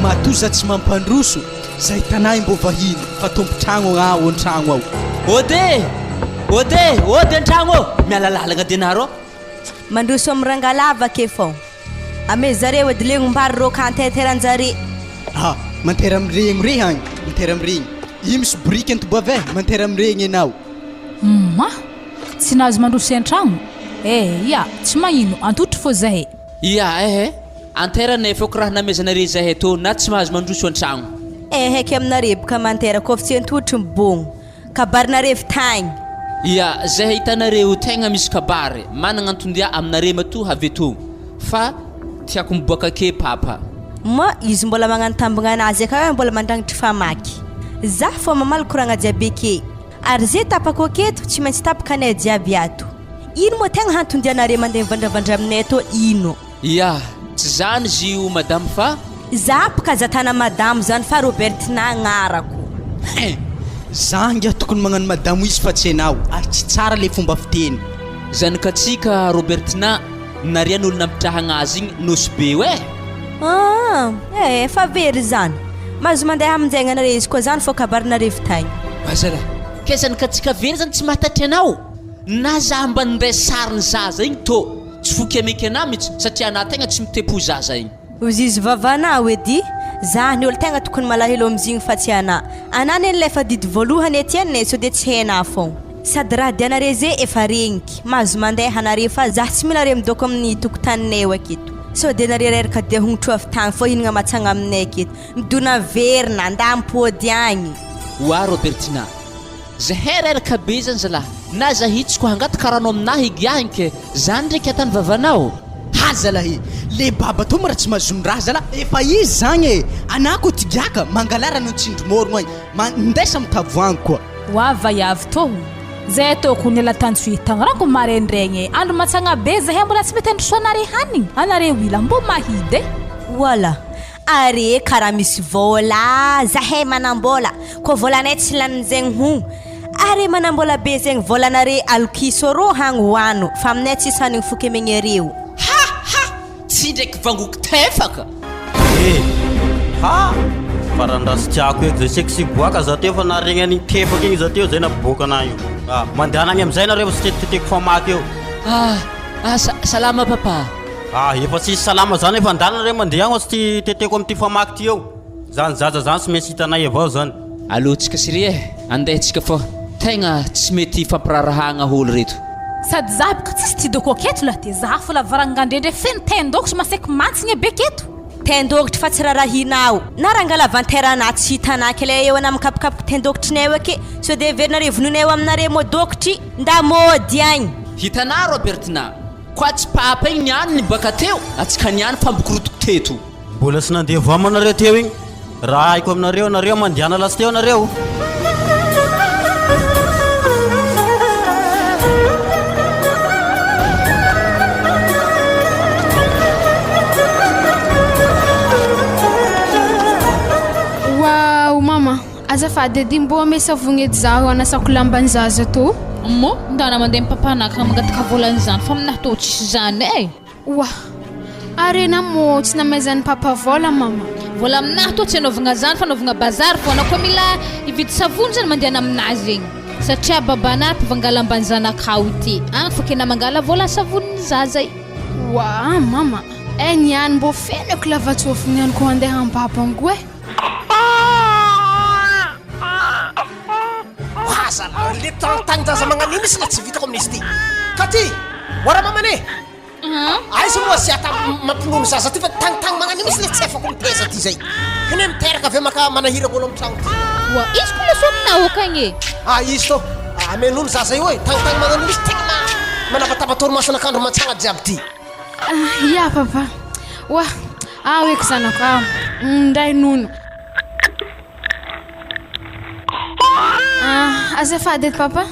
Matoa za tsy mampandroso, zay tanà mbô vahiny fa tompon-tragno aho an-tragno ao. Ody e! Ody e! Ody an-tragno ô! Miala lalagna de nareo. Mandroso am rangalava ake fô. Ame zareo edy legnombary rô ka anteteranjare. Ah, mantera amregno re agny, mantera amregny. Io misy boriky antoboavy eh, mantera amregny enao. Humm ah! Tsy nahazo mandroso an-tragno? Eh ia, tsy magnino, antotry fô zahay. Ia eh eh, antera nefa ko raha namezanare zahay tô na tsy mahazo mandroso an-tragno. Eh heky aminare boka mantera kôf tsy antotry mibogno, kabarinare avy tagny. Ia, zahay hitanareo tegna misy kabary, managna anton-dia aminare matoa avy etoa, fa tiako miboaka ake papa. Moa izy mbola magnano tambigna anazy akao mbola mandragnitry famaky. Zah fô mamaly koragna jiaby ake. Ary ze tapako aketo tsy maintsy tapaka anay jiaby ato. Ino moa tegna hantondianare mandeha mivandravandra aminay ato ino? Ia, tsy zany izy io madame fa. Za mpikazatana madamo zany fa Robertina agnarako. Hein! Za ngiahy tokony magnano madamo izy fa tsy enao ary tsy tsara le fomba fiteny. Zanakatsika Robertina narian olo nampitrahagna azy igny nosy be io eh! Aa eh efa very zany. Mahazo mandeha hamonjegna anare izy koa zany fô kabarinare vitagny. Azala, ke zanakatsika very zany tsy mahatatry anao? Na za mba ninday sariny zaza igny tô tsy foky ameky anah mitsy satria anah tegna tsy mitepo zaza igny. Ozizy vavanao edy, zah ny olo tegna tokony malahelo amizigny fa tsy anah. Anah ne nilefa didy voalohany Etienne e, sao de tsy hainah fôgna. Sady raha dianare ze efa regniky, mahazo mandeha nare fa zah tsy mila re midoko amin'ny tokotaninay eo aketo. Sao dia nare reraka dia hongotro avy tagny fô hihinagna matsagna aminay aketo. Midona verina, nda mipody agny. Oa Robertina, zahay reraka be zany zalah, na zahitsiko hangataka rano aminahy igiahiny ke zany ndraiky atany vavanao? Ha zalahy, le baba tô moa raha tsy mahazono raha zalah, efa izy zagny e, anah ko ty giaka, mangalà rano an-tsindrimôrogno agny, mandesa amy tavoahangy koa. Ho vaiavy tô, zay ataoko niala tany tsy hitagnarako maraindraigny e, andro matsagna be zahay mbola tsy mety androsoanare hanigny, anareo ila mbô mahidy e. Voila, are karaha misy vôla, zahay manam-bôla, kô vôlanay tsy lanin'zegny hogno, are manam-bôla be zegny vôlanare alokiso rô hagny hoano fa aminay tsisy hanigny foky amegnareo. Ha ha! Tsy ndraiky vangoky tefaka. Eh! Ha! Farany raha tsy tiako eky zay sexy boaka za teo fa naharegny an'igny tefaka igny za teo zay nampiboaka anah io. Ah, mandehana agny amizay nareo fa tsy tetiteteko famaky eo. Ah, ah, sa salama papa. Ah, efa tsisy salama zany efa andana nareo mandeha agny fa tsy teteko amity famaky ty eo. Zany zaza zany tsy maintsy hitanay avao zany. Aleo tsika chérie eh, andeha tsika fa tegna tsy mety ifampirarahagna olo reto. Sady za boka tsisy ty doko aketo lah de za fo lavarangandrendre feno taindokotry maseky mantsigna be keto. Taindokotry fa tsy rarahinao na rangala vanterana tsy hitanà kele eo ana mikapokapoky taindokotrinay eo ake sao de heverinareo vonoinay eo aminareo modokotry nda mody agny. Hitanà Robertina, koa tsy papa igny niany nibaka teo, atsika niany fa mikorotoko teto. Mbola tsy nandeha vama nareo teo igny. Raha haiko aminareo nareo mandehana lasa teo nareo. Waouh mama, azafady edy mbô ame savogny edy zaho anasako lamban'ny zaza tô. Mô, ndana mandeha amin'ny papanaka mangataka volan'izany fa aminahy tô tsisy zany e. Oa! Ary enah mô tsy namaizan'i papa vôla mama? Vôla aminahy tô tsy anaovagna zany fa anaovagna bazary fô anao koa mila hividy savony zany mandehana aminazy zegny satria babanah mpivanga lamban'ny zanakao ity agny fô kena mangala vôla savonin'ny zaza i. Oa mama! Eh niany mbô feno eky lavatsôfiny niany kô andeha ambabango eh! Oa zalahy le tagnin-jaza magnano io mihitsy le tsy vitako amin'izy ity. Ka ty! Oa ramamana e! Aiza moa asiata mampinono zaza ty fa tagntagny magnano io mihitsy le tsy afako mitaiza ty zay. Kene miteraka avy eo maka manahirako olo amin'ny tragno ty. Oa izy ko lasa aminao akagny e. Ah izy to amenono zaza io e, tagntagny magnano io mihitsy tegna ma manabataba torimaso anakandro mantsagna jiaby ty. Ah ya papa. Oa ao eky zanako ao. Ndray nono. Ah, azafady edy papa.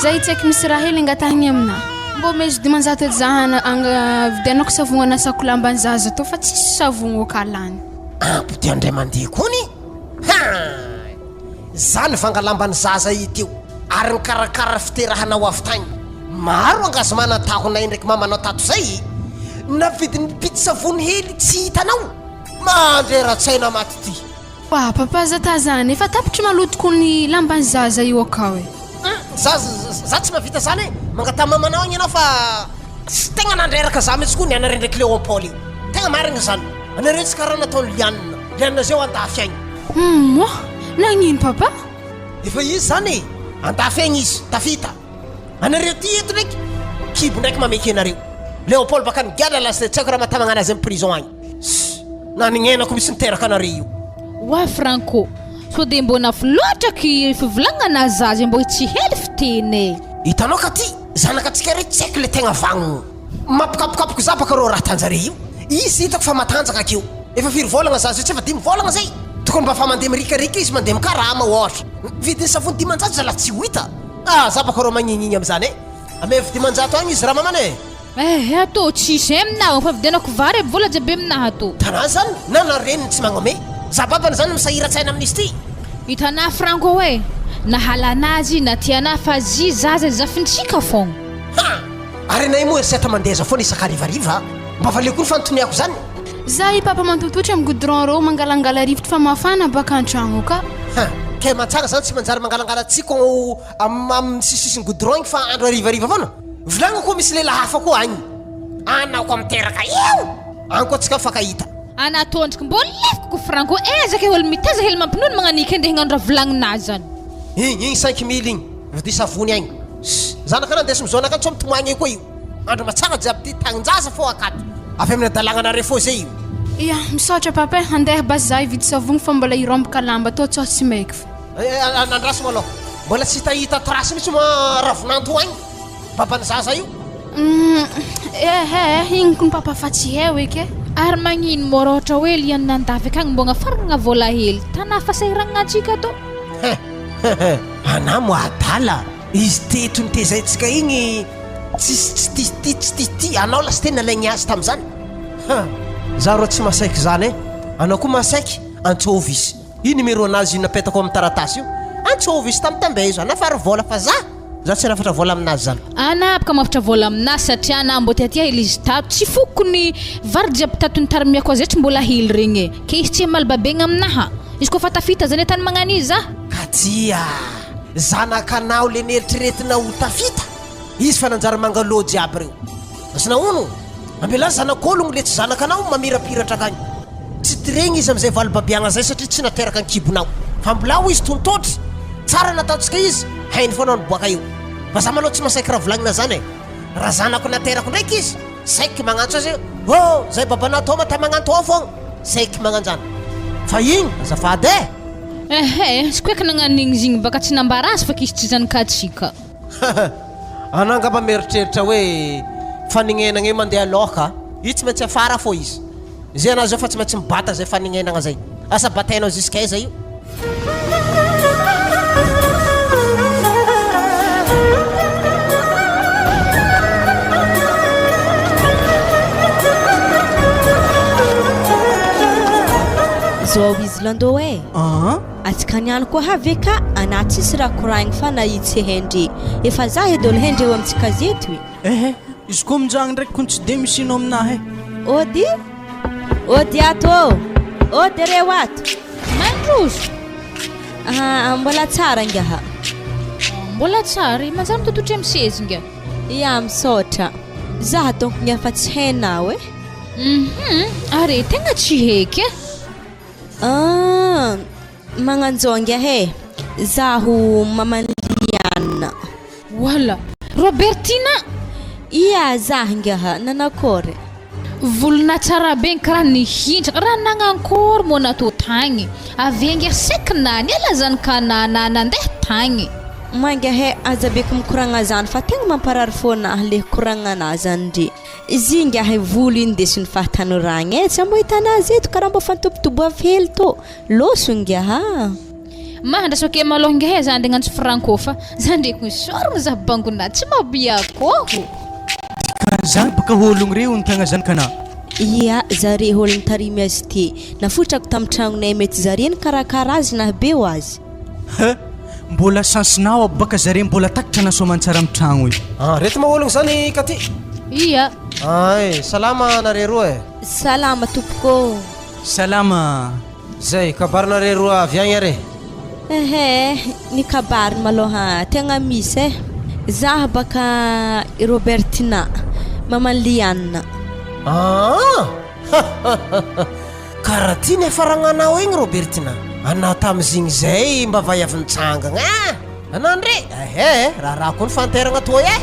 Za io tsy haiko misy raha hely angatahigny aminà. Mbô omezo 500 edy za hana- anga- vidianako savogno anasako lamban'ny zaza tô fa tsisy savogno ôka lany. Ampy dia indray mandeha koa ny Hay! Za nivanga lamban'ny zaza io teo ary nikarakara fiterahana ho avy tagny. Maro angazomana tahonay ndraiky mamanao tato zay. Na vidin'ny pitsy-savony hely tsy hitanao. Mandrera-tsaina maty ty. Wa papa za tazana efa tapitry malotoko ny lamban'ny zaza io akao e. Hum za za tsy mahavita zany e, mangataha mamanao agny ianao fa tsy tegna nandreraka za mihitsy koa nianareo ndraiky Léon Paul io, tegna marigny zany, anareo tsy karaha nataon'i Liane, Liane zao andafy agny. Hum moa nagnino papa? Efa izy zany e, andafy agny izy, tafita. Anareo ty eto ndraiky kibo ndraiky mameky anareo. Léopold baka nigadra lasa tsy haiko raha matamagna anazy am prison agny. Ss nanignenako misy niteraka anareo io. Oa Franco, sao dia mbô nafy loatra ky fivolagnana zaza mbô tsy hely fiteny e. Hitanao ka ty zanaka tsika reo tsy haiko le tegna vagnogno. Mampikapokapoka za baka reo raha tanjare io. Izy hitako fa matanjaka akeo. Efa firy vôlagna zaza io tsy efa dimy vôlagna zay? Tokony mba fa mandeha mirikarika izy mandeha mikarama ohatra. Vidin'ny savony 500 zalahy tsy ho hita. Ah za baka rô magnigny amizany e! Amevo 500 agny izy ramamana e! Eh atô tsisy aminah fa vidianako vary aby vola jiaby aminah atô. Tanà zany na na reniny tsy magnome. Za babany zany misahiran-tsaina amin'izy ty. Hitanà Franco e! Na halanà zy na tianà fa zy zaza zafintsika fogna. Ha! Ary anay moa erseta mandeza foana isan-karivariva a! Mba valio koa ny fanontoniako zany. Za i papa mantototry am goudron reo mangalangala rivotry fa mafana baka antragno ka. Ha! Kay mantsara zany tsy manjary mangalangala tsiko am am sisisiny goudron igny fa andro harivariva foana? Vilagno koa misy lehilahy hafa koa agny. Anao koa miteraka eo! Agny koa tsika mifankahita. Ana tondroko mbô lefiko ko franco ezaka olo mitaiza hely mampinono magnaniky andeha hagnano raha volagninazy zany. Igny igny cinq mille igny. Vidio savony agny. Ss, zanaka anao ndeso mizônaka any tsô mitomagny eo koa io. Andro matsanga jiaby ty, tagnin-jaza fô akato. Avy amin'ny hadalagnanareo fô zay io. Ya, misaotra papa e, andeha basy za hividy savogno fa mbola hiromboka lamba tô tsô tsy maiky fo. Andraso malôha, mbola tsy hitahita trace mihitsy moa Ravinanto agny, baban'ny zaza io. Humm, ehe eh, igny kony papa fa tsy heo eky e. Ary magnino mô raha ohatra hoe lian'ny andafy akagny mbô agnafaragna vôla hely, tanà fahasahiranagna antsika tô. He he he, anà moa adala, izy teto nitezaintsika igny tsisy tsy tia ty tsy tia ty, anao lasteo nalaigny azy tamizany, ha, za rô tsy masaiky zany e, anao koa masaiky, antsôvy izy, io numéro nazy io napetako amy taratasy io, antsôvy izy tambitambezo, anafaro vôla fa za, za tsy hanafatra vôla aminazy zany. Ana afaka mafitra vôla aminazy satria ana mbô tiatia hely izy tato, tsy fokoko ny vary jiaby tato nitarimiako azy tsy mbola hely regny e, ke izy tsy hamaly babegna aminaha, izy koa fa tafita zany tany magnano izy za. Ka tsia, zanakanao le neritreretinao ho tafita, izy fa nanjary mangalô jiaby reo. Azonao ono? Ambelà zanak'ologno le tsy zanakanao mamirapiratra akagny. Tsy tiregny izy amizay valibabiagna zay satria tsy nateraka an-kibonao. Fa mbolao izy tontotry, tsara nataontsika izy, hainy foana ny boaka eo. Fa za malô tsy masaiky raha volagnina zany e. Raha zanako naterako ndraiky izy, saiky magnantso azy hoe, oh, zay babanao tô mata magnanto ao fogna. Saiky magnanjany. Fa igny, azafady e! Ehe, tsy koeky nagnano igny izy igny baka tsy nambara azy fa k'izy tsy zanak'antsika. Anao angamba mieritreritra hoe fanignenagna io mandeha aloha ka. Io tsy maintsy afara fô izy. Zay anao zao fa tsy maintsy mibata zay fanignenagna zay. Asa batainao jusqu'aiza io? Zao izy Lando e. Atsika niany koa ha ve ka anah tsisy raha koragny fa nahitsy hendre efa zah edy olo hendre eo amitsika zeto e. Ehe, izy koa aminjagny ndraiky kony tsy de misy ino aminahy e. Ody! Ody ato ô! Ody reo ato! Mandroso! Aha, mbola tsara ingaha. Mbola tsara e, manjary mitototry amin'ny seza ingaha. Ya, misaotra. Zah donc ingaha fa tsy hainao e. Hum, are tegna tsy heky e. Ah, magnanjao ingahy e, zaho maman'i Liana. Wala! Robertina! Ia, zah ingahy, nanakôry? Volonà tsara be karaha nihintsana, raha nagnankôry moa natao tagny, avy eo nge saiky naniala zany ka na na nandeha tagny. Ma ingahy, aza beky mikoragna zany fa tegna mamparary fônahy le koragnanà zany ndry. Izy ingahy volo iny ndesin'ny fahatanoragna e, tsy mbo hitanà azy eto karaha mbô fa nitobotoboavy hely tô, lôso ingahy a! Mahandraso ake malôha ingahy e, za andeha agnantso Franco fa za ndreky misorogno za bangonà tsy mabiakôho. Dikan'izany baka ologno reo nitagna zanak'anà. Ia, zare olo nitarimy azy ty. Nafotrako tam tragnonay mety zare nikarakara azy nahabe ho azy. He! Mbola chance-nao aby baka zare mbola takatra na soamantsara am tragno e. Ah, reto ma ologno zany ka ty? Ia. Ay, salama nare roa e. Salama tompoko ô. Salama. Zay, kabarinareo roa avy agny ary e. Ehe, ny kabariny malôha tegna misy e. Zah baka i Robertina, maman'i Liana. Aa! Karaha ty niafaragnanao igny Robertina, anah tamizigny zay mba vaiavy nitsangagna a! Anah ndre, ehe, raharaha koa ny fanteragna toa e!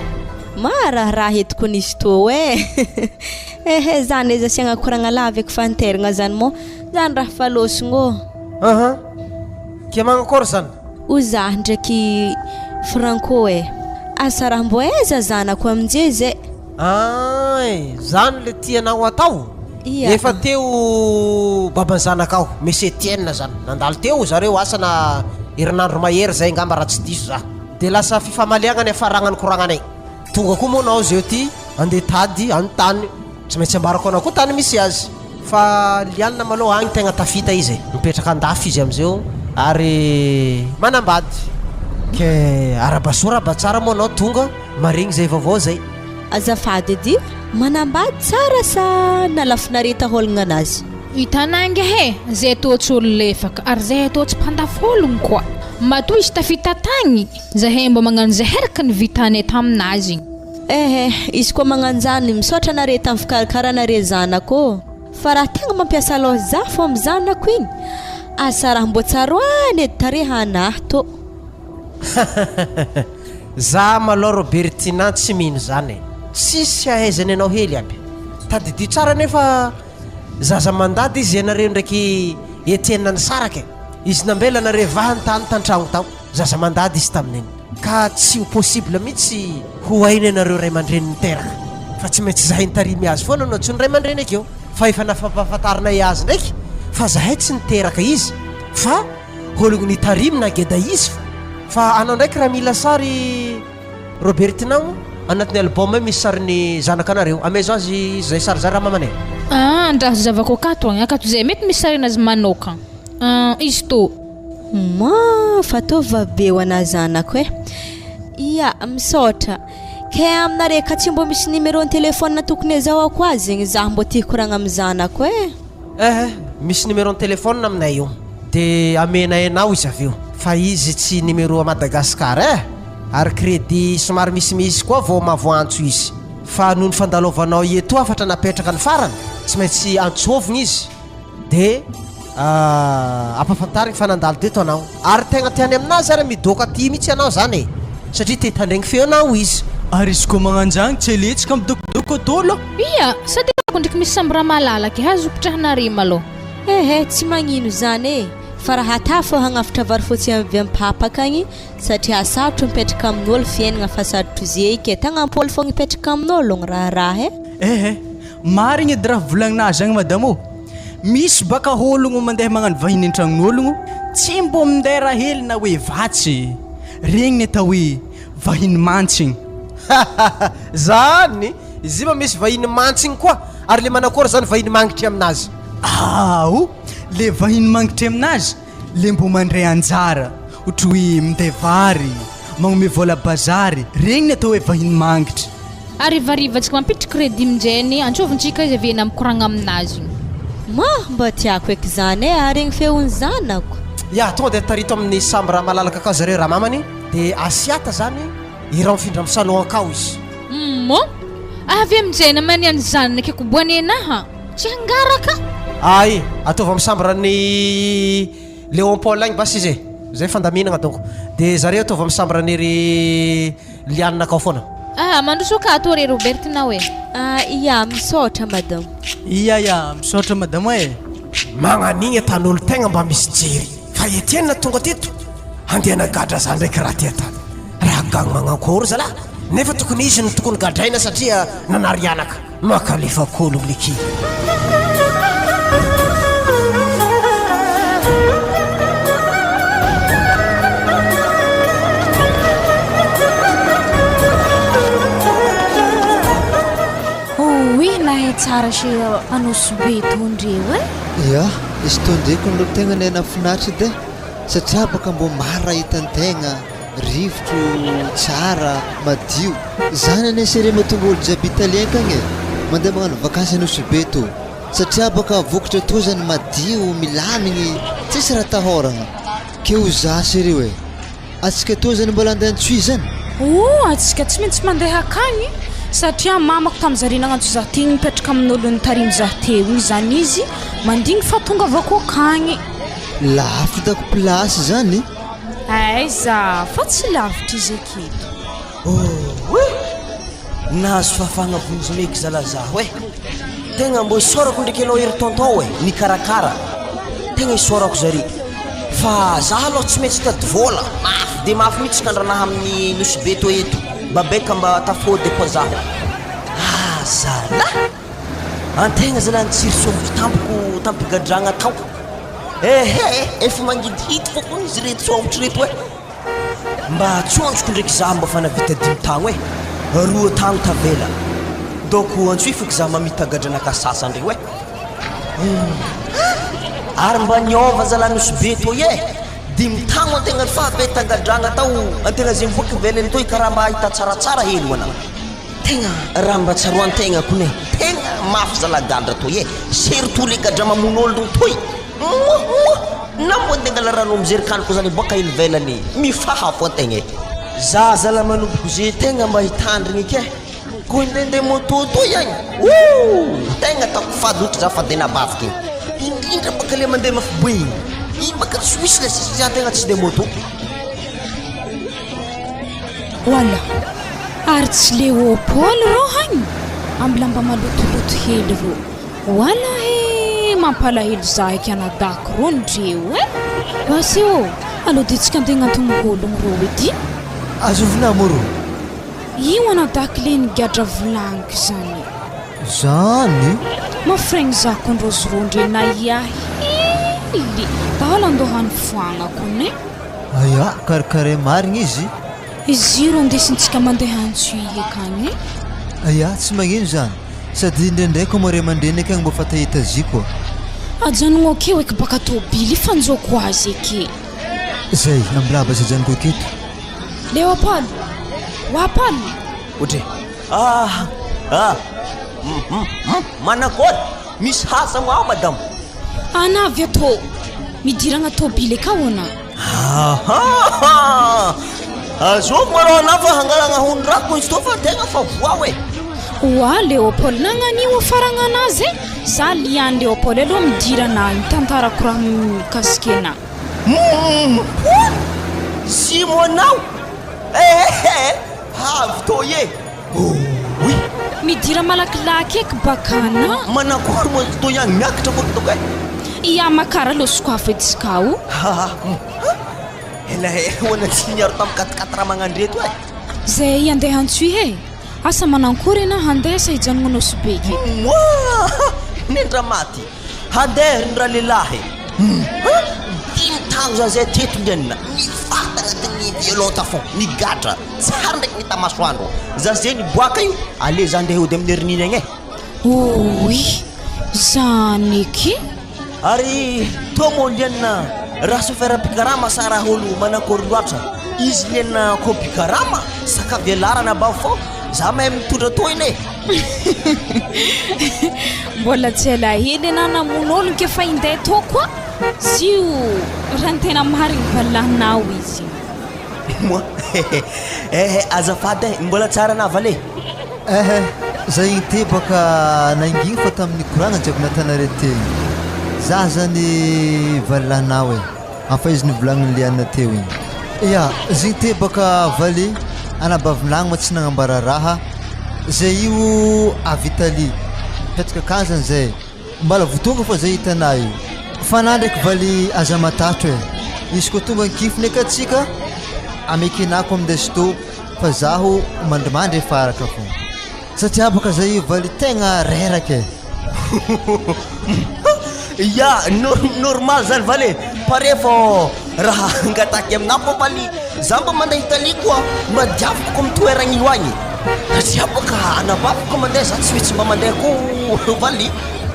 Ma raharaha eto koa nisy tô e! Ehe, zany aiza asiagna koragna lava eky fanteragna zany mô, zany raha fa lôsogno ô! Aha, ke magnakôry zany? O zah ndraiky Franco e! Asa raha mbô aiza zanako aminjey zay? Ay, zany le tianao atao? Ia. Efa teo baban'ny zanakao, Monsieur Etienne zany, nandalo teo zareo asa na herinandro mahery zay angamba raha tsy diso za. De lasa fifamaliagna niafaragna ny koragnanay. Tonga koa moa nao zeo ty andeha tady anontany, tsy maintsy ambarako anao koa tany misy azy. Fa Liana malôha agny tegna tafita izy e, mipetraka andafy izy amizeo ary manambady. Ke arahaba soa arahaba tsara moa anao tonga maregny zay vaovao zay. Azafady edy, manambady tsara sa nalafinareta hôlogna anazy? Hitanà angaha e, zay tô tsy olo lefaka ary zahay tô tsy mpandafy ologno koa. Matoa izy tafita tagny, zahay mbô magnano zay heraka ny vitanay taminazy igny. Ehe, izy koa magnanjany, misaotra anare tamin'ny fikarakaranare zanako ô! Fa raha tegna mampiasa lôha za fô amy zanako igny, asa raha mbô tsaroany edy tarehy anah tô. Za malou Robertina tsy mino zany e! Tsisy ahaizany anao hely aby. Tadidio tsara anefa zaza mandady izy ianareo ndraiky Etienne nisaraka e! Izy nambela anareo vahany tany tantragno tao. Zaza mandady izy tamin'iny. Ka tsy ho possible mihitsy ho hainy ianareo ray aman-dreny niteraka. Fa tsy maintsy zahay nitarimy azy foana no antsoin'ny ray aman-dreny akeo. Fa efa nafampahafantarinay azy ndraiky fa zahay tsy niteraka izy fa ologno nitarimy na geda izy fa. Fa anao ndraiky raha mila sary Robertina o, anatin'ny album io misy sarin'ny zanakanareo. Amezo azy zay sary zay ramamana e. Ah, andraso zavako akato agny, akato zay mety misy sarinazy manokagna. Ah, izy tô. Humm fa tô va be ho anah zanako eh! Ia, misaotra. Kay aminareo ka tsy mbô misy numéro ny téléphone tokony azahoako azy zegny zah mbô te hikoragna amy zanako eh! Eh eh, misy numéro ny téléphone aminay io de amenay anao izy avy eo fa izy tsy numéro à Madagascar eh! Ary crédit somary misimisy koa vao mahavoantso izy fa noho ny fandalovanao eto hafatra napetraka ny farany tsy maintsy antsoovigna izy. De ampafantariny fa nandalo teto anao. Ary tegna tiany aminazy ary midoka aty mihitsy anao zany e. Satria te hitandregny feonao izy. Ary izy koa magnanjagny tsy aletsika midokodoko dolo. Ia, sady ako ndriky misy chambre malalaka e, azo ipetrahanare malôha. Ehe, tsy magnino zany e, fa raha ata fô hagnafitra vary fotsy avy am papaka agny satria sarotro mipetraka amin'ôlo fiainagna fa sarotro zeky e, tagnam-pôlo fôgna hipetraka amin'ôlogno raharaha e. Ehe, Marigny edy raha volagninazy zagny madamo ô! Misy baka ôlogno mandeha magnano vahiny an-tragnon'ôlogno, tsy mbô minday raha hely na hoe vatsy. Regny ny atao hoe vahiny mantsigny. Zany! Izy io ma misy vahiny mantsigny koa, ary le manakôry zany vahiny mangitry aminazy? Ao! Le vahiny mangitry aminazy, le mbô mandray anjara, ohatry hoe minday vary, magnomey vôla bazary, regny ny atao hoe vahiny mangitry. Harivariva tsika mampiditra crédit minjay antsovin-tsika izy avy ena mikoragna aminazy igny. Ma, mba tiako eky zany e, ary igny feon'ny zanako. Ya, tonga dia tarito amin'ny chambre malalaka akao zareo ramamany, dia asiata zany irao mifindra amin'ny salon akao izy. Humm, avy aminjay namany any zanako koboanena. Tsy hangaraka. Ay, ataovy amin'ny chambre ny Léon Paul agny basy izy e. Zay fandaminagna donc. De zareo ataovy amin'ny chambre ny ry Liane akao foana. Ah, mandroso akato ry Robertina e. Ah, ia, misaotra madame. Ia, ia, misaotra madame e. Magnanigny atan'olo tegna mba misy jery fa Etienne tonga teto handeha hanagadra za ndraiky raha ty atany. Raha gang magnankory zalah nefa tokony izy no tokony gadraina satria nanary anaka. Makalefa kolo liky. Oui, nahay tsara chez Anosibe tondreo e. Ya, izy toa ndreky no tegna ny nahafinaritra edy e, satria baka mbô maro raha hitan-tegna. Rivotro tsara, madio. Zany anie sere mahatonga olo jiaby italien kagny e, mandeha magnano vakansy a Nosy Be tô. Satria baka vokatra tô zany madio, milamigny, tsisy raha atahoragna. Ke ho za sere oe, atsika tô zany mbola andeha antsohihy zany? Oh, atsika tsy maintsy mandeha akagny satria mamako tamzare nagnantso za teo igny mipetraka amin'olo nitarimy za teo igny zany izy mandigny fa tongavako akagny. Lafo hitako place zany. Aiza fa tsy lavitra izy aketo. Oy! Nahazo fahafahagna vonjimeky zala zaho eh! Tegna mbô isaorako ndraiky anao ery tonton eh, nikarakara. Tegna isaorako zare. Fa zaho aloha tsy maintsy hitady vôla, mafy de mafy mihitsy kandranaha amin'ny Nosy Be tô eto. Babeka mba tafôdy koa zaho. Ah zalah! Antegna zalahy nitsiry somboky tampoko tampigadragna tao. Ehe, efa mangidihidy fô koa izy reto sômotry reto e! Mba tsôntsoko ndraiky za mba fa navita dimy tagno e! Roa tagno tavela. Donc antsoy feky za mamita gadranaka sasany reo e! Ary mba niôva zalahy Nosy Be toy e! Dimy tagno antegna fa be tangadragna tao, antegna ze mivoaka ivelany toy karaha mba ahita tsaratsara hely ho anah. Tegna raha mba tsaroan-tegna kony e! Tegna mafy zalahy gadra toy e! Surtout le gadra mamono ologno toy! Moa moa! Na mbô andeha angala rano am zerikan koa zany boaka ivelany mifaha fo antegna e! Za zalahy manomboko ze tegna mba hitandrigny eky e! Ko indraindray moto toy agny ouh! Tegna ataoko fady ohatra za fady anabaviko igny! Indrindra baka le mandeha mafy be igny! Igny baka tsy misy le sisy antegna tsy ndeha moto. Wala! Ary tsy Léopold rô hagny? Amy lamba malotoloto hely rô. Wala he! Mampalahelo za eky anadahiko rô ndreo eh! Basy ô! Aleo de tsika andeha agnantogny ôlogno rô edy. Azovina moa rô? Io anadahiko le nigadra volagniko zany. Zany? Mafiregny za kondrozy rô ndre nahiahy hely daholo andohany foagnako ne. Aia, karakarain marigny izy. Izy io ro andesintsika mandeha Antsohihy akagny e. Aia, tsy magnino zany. Sady indraindray koa moa ray aman-dreny akagny mba fa ta-hita azy koa. Ajanogno akeo eky baka tôbily fanjoko azy eke. Zay, ambilava aza ajanoko aketo. Léopold! Oapaul! Ohatry ah ah hum hum hum manakory misy haza ho aho madame. Ana avy atô, midiragna tôbily akao ana. Ahaha! Azoko ma rô anao fa hangalagna hondrako izy tô fa tegna fa voa e. Oa Léopold nagnan'io afaragna anazy e! Za lian'i Léopold aloha midirana mitantarako raha mikasiky anah. Humm! Simo anao! Ehehe! Avy tô e! Oy! Midira malakilaky eky bakana. Manakory moa izy toy ihany miakatra koa kitoko e. Ia makara lo sokafo edy skao. Haha ela ela hoana tsy niaro tam quatre quatre magnandreto e. Zay andeha antsohihy e. Asa manankory enah handeha sa hijanogna Nosy Be ke. Moa nendra maty. Handeha ry ralehilahy e! Dimy taogno za zay teto ndrenina nifata agnatin'ny violon tafon nigadra tsary ndraiky nita masoandro za zay niboaka io ale za ndeha hody amin'ny herin'iny agny e! Ouii! Zany eky! Ary tô mô lianina raha chauffeur mpikarama sa raha olo manakôry loatra izy lianina kô mpikarama saka velarana ba fô za mahay mitondra tô iny e! Mbola tsy ela hely anah namono olon ke fa hinday tô koa zio raha ny tena marigny valahinao izy. Moi eh azafady eh mbola tsara anah vale. Eh za igny te baka nangigny fa tamin'ny koragna jiaby natanare teo igny za zany valilahinao eh afa izy novolagnin'i Liana teo igny ya zigny te baka vale anabavinagny ma tsy nagnambara raha zay io avy Italie mipetraka akany zany zay mbala vo tonga fô zay hitanà io fa na ndraiky valy aza matatro e izy koa tonga ankifiny aka tsika amekenako amindeso fa zaho mandrimandry efa araka fô satria baka zay io valy tegna reraka e Ya, normal zany valy e, pare fô raha angataky aminà fô valy, za mba mandeha Italie koa mba diaviko ko amy toeragna io agny, satria bôka anabaviko mandeha za tsy maintsy mba mandeha koa valy.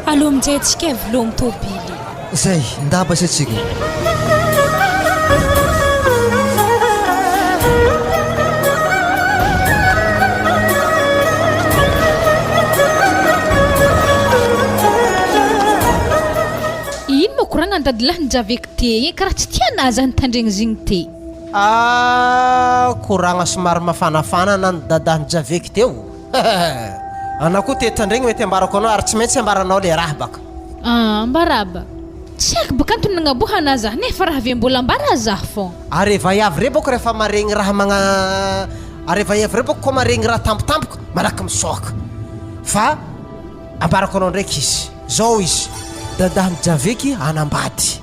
Aleo aminjay antsika vilomby tôbily. Zay, ndaba sy antsika. Ino moa koragna ny dadilahy nijaveky te igny karaha tsy tianà zah nitandregny zigny te. Ah koragna somary mafanafana na ny dadahy nijaveky teo. Anao koa te hitandregny mety ambarako anao ary tsy maintsy ambaranao le raha baka. Ah ambaraba. Tsy haiko baka antony nagnaboahana zah nefa raha ve mbola ambara zah fô. Ary vaiavy re bôka rehefa maregny raha magna ary vaiavy re bôka koa maregny raha tampotampoka malaky misoaka fa ambarako anao ndraiky izy zao izy dadahy mijaveky hanambady.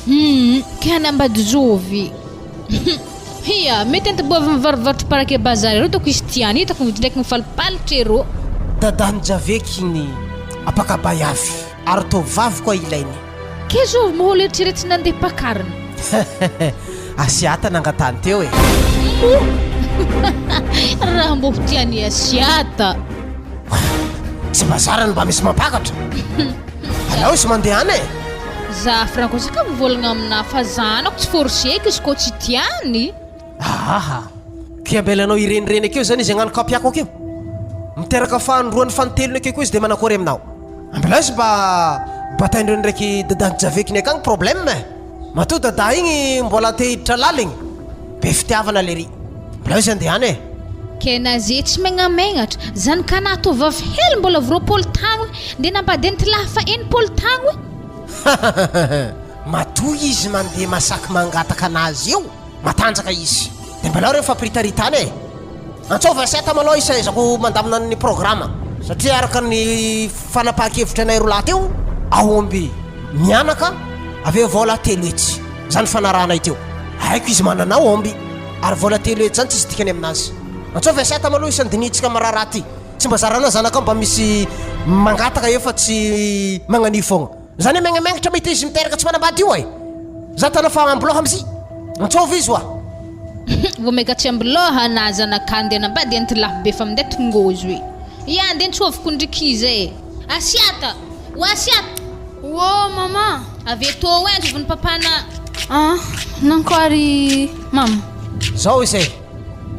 Humm ke hanambady zovy? Hia, mety antiboavy mivarovarotra paraky bazary ero doko izy tiany hitako ndraiky mifalipalitry ero. Dadahy mijaveky iny apakabay avy ary tovovavy koa ilainy. Ke zovy moa olo eritreretina andeha pakarina? Asiata nangatahany teo e. Moa raha mbô ho tian'i Asiata. Tsy bazary no mba misy mampakatra. Alao izy mandeha any e. Za Franco zaka mivolagna aminah fa zanako tsy forceko izy kô tsy tiany. Ahaha. Ke ambelanao hirenireny akeo zany izy hagnano kapiako akeo? Miteraka fahandroany fanintelony akeo koa izy de manakory aminao? Ambelao izy mba bataindreo ndraiky dadan'i Javekiny akagny problème e! Matoa dada igny mbola te hiditra laligny, be fitiavana lery. Ambelao izy andeha any e! Ke na ze tsy megnamegnatra, zanak'anah tovovavy hely mbola avy 20 tagno nde nampadenty lahy fa 60 tagno. Matoa izy mandeha masaky mangataka anazy io, matanjaka izy. De mbalao reo fampiritaritana e! Antsaovy Asiata malou izy ahaizako mandamina ny programa. Satria araka ny fanapahan-kevitra anay roalahy teo, aomby mianaka avy eo vola 300. Zany fanarahanay teo. Haiko izy manana aomby. Ary vola 300 zany tsisy dikany aminazy. Antsaovy Asiata malou izy andinihintsika am raharaha ty. Tsy mba zaranao zanakao mba misy mangataka eo fa tsy magnanio fogna. Zany hoe megnamengatra mahita izy miteraka tsy manambady io e! Za tana fa ambiloha amzy. Antsôvy izy oa. Vao maika tsy ambiloha na zanaka andeha anambady anty lahy be fa minday tongôzo e. Ia andeha ntsôviko ndriky izy e. Asiata! Oa Asiata! Ô mama! Avy etoa oa antsoviny papana. Ah, nankoary mama. Zao izy e!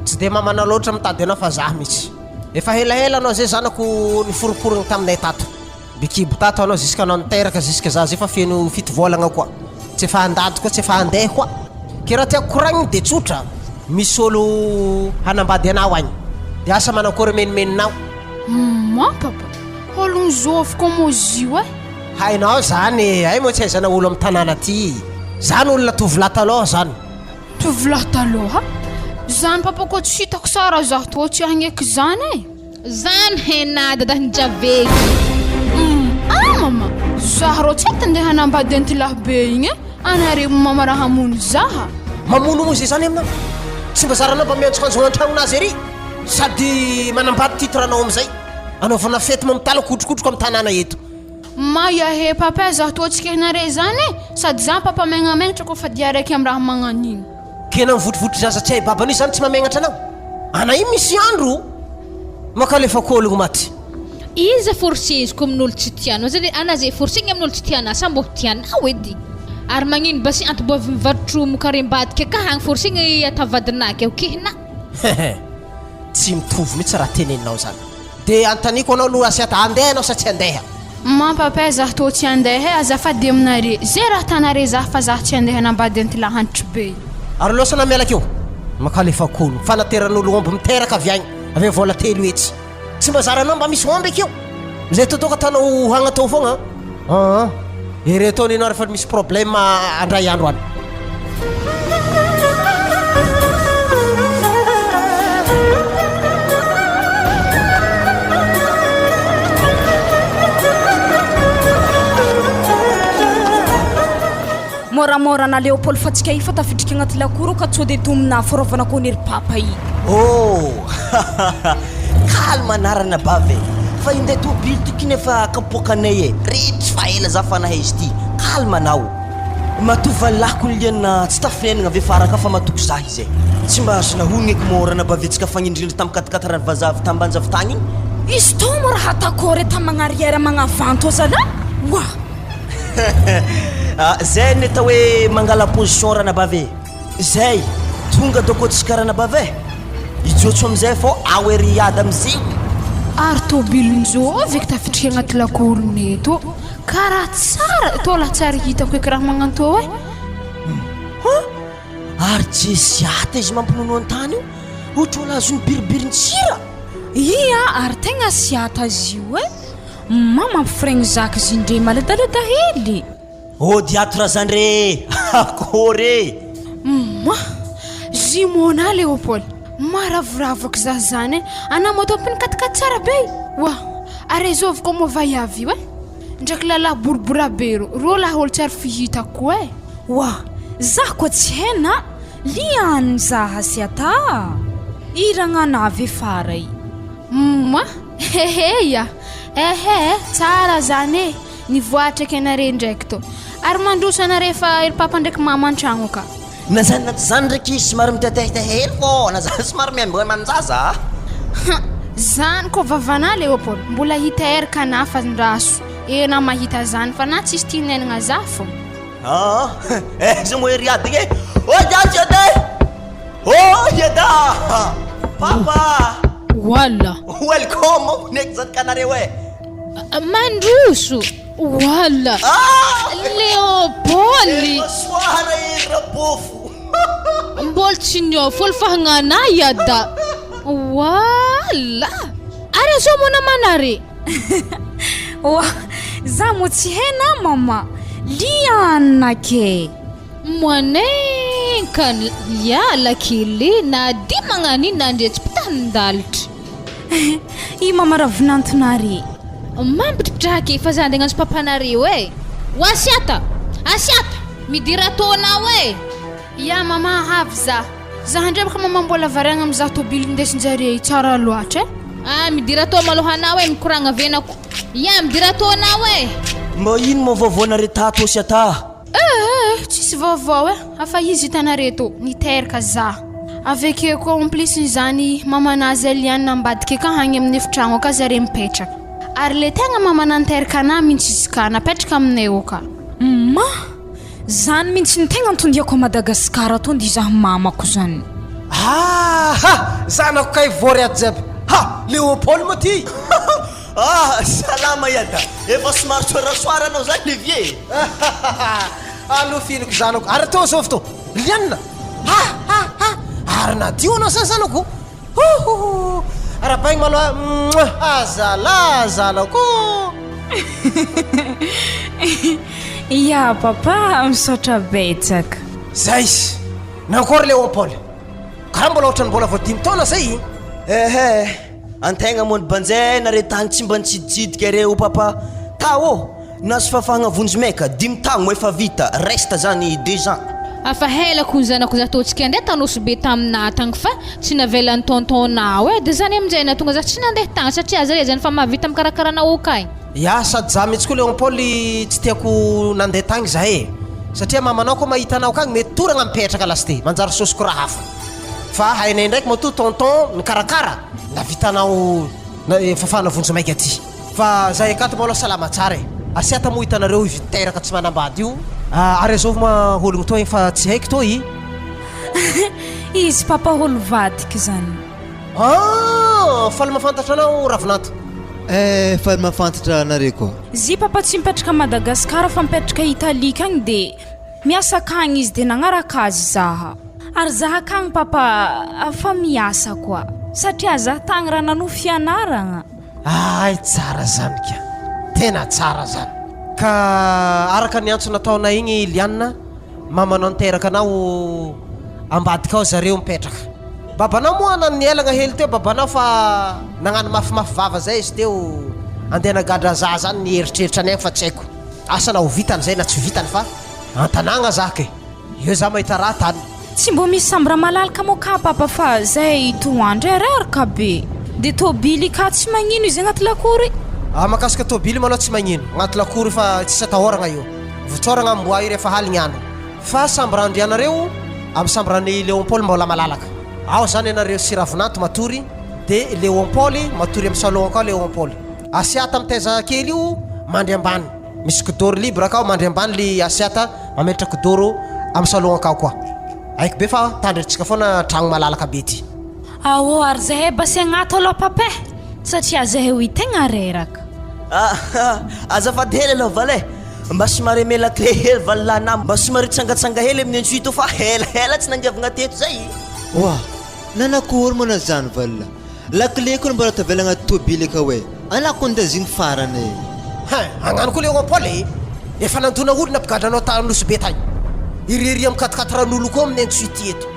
Tsy de mamanao loatra mitady anao fa zah mitsy. Efa helahela anao zay zanako niforoporogny taminay tato. Be kibo tato anao jusque anao niteraka jusque za zay fa feno fito vôlagna koa. Tsy efa handady koa tsy efa handeha koa. Ke raha tiako koragniny de tsotra, misy olo hanambady anao agny. De asa manakôry menomenonao. Maman papa, ologno zôvy koa mô zio e. Hainao zany e, hay moa tsy ahaizana olo am tanàna aty. Zany olona tovolahy talôha zany. Tovolahy taloha? Zany papa koa tsy hitako tsara zaho toa tsy hagneky zany e. Zany hena dadahin'i Javeky. Hum ah mama, zaho rô tsy hety ndeha hanambady an'ity lahy be igny e, anareo mama raha hamono zaha. Mamono ozy zany aminao? Tsy mba zaranao mba miantsoantso antragnonazy ery sady manambady titre anao amizay anaovana fety mamitala kotrokotroka am tanàna eto. Maya he papa zaho toa tsy kehinare zany e, sady za papa megnamenatra koa fa dia araiky am raha magnan'igny. Kena mivotrivotry zaza tsy hay babany io zany tsy mamegnatra anao? Ana io misy andro makalefa kôlogno maty. Iza forceziko amin'olo tsy tianao zany ana ze forcegny amin'olo tsy tianà sa mbô tianao edy ary magnino basy antobo avy mivarotro mokarembadika ka hagny forcegny atao vadinà ke ho kehinà. Hehe tsy mitovy mihitsy raha teneninao zany. Dia anontaniako anao aloha Asiata, handeha ianao sa tsy handeha? Mampapè zah tô tsy handeha e, azafady aminare, ze raha tanare zah fa zah tsy handeha hanambady anty lahantry be io. Ary aleo sana miala akeo. Makalefa kolo, fanateran'olo omby miteraka avy agny, avy eo vola 300. Tsy mba zaranao mba misy omby akeo. Zay totoka ataonao hagnatao fogna an. Aa, ereto nenao refa misy problème andray andro any. Moramora na Léopold fa tsika io fa tafidriky agnaty lakoro ka tsô de domina fôrôvana kô nery papa i. Oh! Calme anarana bavy e! Fa inday tôbily ty kine fa kapoakanay e! Reto fa ela za fa nahay izy ty! Calme anao! Matoa valahiko ny liana tsy tafiainagna ve fa araka fa matoky za izy e! Tsy mba azo nahonigna eky mô ranabaventsika fagnindrindra tam katikata rany vazaha avy tambanja avy tagny igny. Izy tô moa raha atakôry tam magnariera magnavanto zalahy oa! Zay ny atao hoe mangala position ranabavy e! Zay! Tonga doko tsika ranabavy e! Hijotso amizay fô ao ery hiady amizay. Ary tôbilin-jovy eky tafidriky agnaty lakoronay tô. Karaha tsara tô lah tsary hitako eky raha magnantô e. Huh! Ary Jesiata izy mampinono an-tany io, ohatry olo azon'ny biribirin-tsira. Ia ary tegna siata izy io e! Ma mampifiregny zaka izy indre maledaleda hely. Ody ato razandre e! Akory e! Moi! Jumeau-na Léopold! Maravoravoky za zany e! Anà moa tompony katikaty tsara be! Oa! Ary azovy koa moa vaiavy io e! Ndraiky lalahy boribora be rô, rô lahy olo tsy ary fihitako koa e! Oa! Za koa tsy hena a! Lian'ny zaha sy ata a! Iragnana avy faray. Moi! Heheya! Ehe! Tsara zany e! Nivoatra eky anare ndraiky tô. Ary mandroso anare fa ery papa ndraiky mama antragno ka. Na zany na tsy zany ndraiky somary mitehtehte hely fô na zany somary miambina aman-jaza a. Han! Zany koa vavanà Léopold, mbola hiteraka anà fa ndraso enà mahita zany fa na tsisy tinenagna za fô. Aa! Aiza moa ery ady igny e! Ô jiaby edy e! Ô Yada! Papa! Wala! Welcome ndraiky zany kanareo e! Mandroso! Wala! Léopold! Bonsoir e Rabofo! Mbola tsy niofo olo fa hagnana Yada! Wala! Ary azao moa namanare? Oa! Za moa tsy hena mama! Liana ke! Moanenka ya lakile na di magnano ino na ndre tsy pita. nindalitry. I mama Ravinantonary. Mampitripitraka e, fa za andeha agnantso papanareo e. O Asiata! Asiata! Midira atô anao e! Ya mama avy za. Za ndray baka mama mbola variagna mizaha tobily indesinjare io tsara loatra e. Ah midira atô malôha anao e, mikoragna avenako. Ya midira atô anao e! Mbô ino moa vaovaonare tato Asiata? Eh eh tsisy vaovao eh, afa izy hitanareo tô, niteraka za. Avekeo koa en plus izany mamanà zay liana ambadika eka agny amin'ny efitragno aka zare mipetraka. Ary le tegna mamanà niteraka anà mintsy izy ka napetraka aminay eo ka. Ma! Zany mintsy ny tegna antondiako a Madagascar tô ndi izaho mamako zany. Aha! Zanako kay vory ato jiaby. Ha! Léopold moa ty? Ah! Salama Iada! Efa somary soarasoara anao zany le vieux e! Allo fihiniko zanako ary atao zao fotoa Liana! Ha! Ha! Ha! Ary nadio anao zany zanako? Hohoho! Arahabaigny maloha Mouah! Azalahy zanako ô! Ya papa, misaotra betsaka. Zay! Nankôry Léopold? Karaha mbola ohatran'ny mbola vao dimy taona zay? Ehe! Antegna moa nibanjena re tany tsy mba nitsiditsidika re o papa ka ô! Nahazo fahafahagna vonjimaika, dimy taogno efa vita, reste zany deux ans. Afa hela ko ny zanako za tô tsika ndeha tanosy be taminah tagny fa tsy navelan'ny tonton nao e de zany aminjay nahatonga za tsy nandeha tagny satria zare zany fa mahavita mikarakara anao okay. Ya sady za mihitsy koa Léon Paul tsy tiako nandeha tagny zahay e! Satria mamanao koa mahita anao akagny mety toragna mipetraka lasite manjary sosiko raha hafa. Fa hainay ndraiky matoa tonton nikarakara navitanao fafana vonjimaika aty. Fa zahay akato malôha salama tsara e. Asiata moa hitanareo io teraka tsy manambady io. Ary azovy ma hologno tô igny fa tsy haiko tô i. Izy papa holo vadiko zany. Ah! Faly mahafantatra anao Ravinanto. Eh, faly mahafantatra anareo koa. Zy papa tsy mipetraka à Madagascar fa mipetraka Italie kagny de miasa akagny izy de nagnaraka azy zaha. Ary zaha akagny papa fa miasa koa satria zaha tagny raha nanohy fianaragna. Hay tsara zany ka! Tena tsara zany. Ka araka ny antso nataonay igny Liana, mamanao niteraka anao ambadika ao zareo mipetraka. Babanao moa nanielagna hely teo babanao fa nagnano mafimafy vava zay izy teo andeha hanagadra za zany ny eritreritrany agny fa tsy haiko. Asa na ho vitany zay na tsy ho vitany fa an-tanàgna za kay. Eo za mahita raha tany. Tsy mbô misy chambre malalaka mô ka papa fa zay toandro e reraka be de tôbily ka tsy magnino izy agnaty lakoro i. Ah makasika tôbily malôha tsy magnino agnaty lakoro io fa tsisy atahoragna io votsôragna amboa io rehefa haligny andro fa chambre andrianareo am chambre an'i Léon Paul mbola malalaka ao zany ianareo sy Ravinanto matory de Léon Paul matory am salon akao Léon Paul Asiata mitaiza kely io mandry ambany Misy kidoro libre akao mandry ambany le asiata mametra kidoro am salon akao koa. Haiko be fa tandritsika foana tragno malalaka be ty. Aô ary zahay basy agnato aloha papa eh, satria zahay hoy tegna reraka. Ah azafady hely aloha valy eh, mba somary amela clé hely valilahinah mba somary hitsangatsanga hely amin'ny antsohihy to fa helahela tsy nandiavagna teto zay. Oa! Nanakory moa na zany valina? Lakile ko mbola tavela agnaty tobily akao e! Anah ko ndeha zigny farany e! Hein! Agnano koa Léon Paul e! Efa nandona olona mpigadra anao ta Nosy Be tagny. Irery am quat-quatre-n'olo koa amin'ny antsoy ty eto.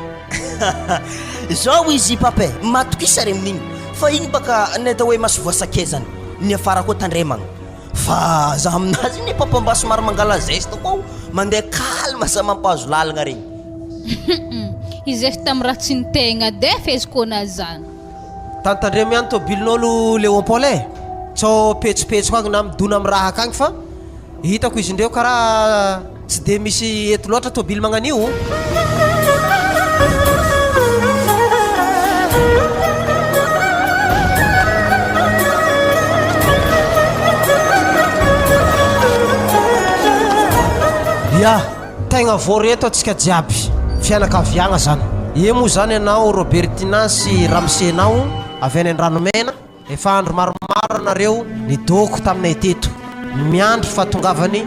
Zao izy Papa e! Matokisa re amin'igny fa igny baka ny atao hoe maso voasakezany, niafara koa tandremagna. Fa za aminazy iny papa mba somary mangala zeste koa aho, mandeha calme sa mampahazo lalagna regny. Hizesta amin'ny raha tsy ny tegna de fezy koa na zany. Tantandremo ihany tobilin'olo Léon Paul e! Tsao petsopetsoko agny na midona am raha akagny fa hitako izy ndreo karaha tsy de misy eto loatra tobily magnan'io. Ya, tegna vory eto atsika jiaby, fianakaviagna zany. Eo moa zany ianao Robertina sy ramose-nao avy any Andranomena. Efa andro maromaro nareo nidoko taminay teto, miandry fahatongavany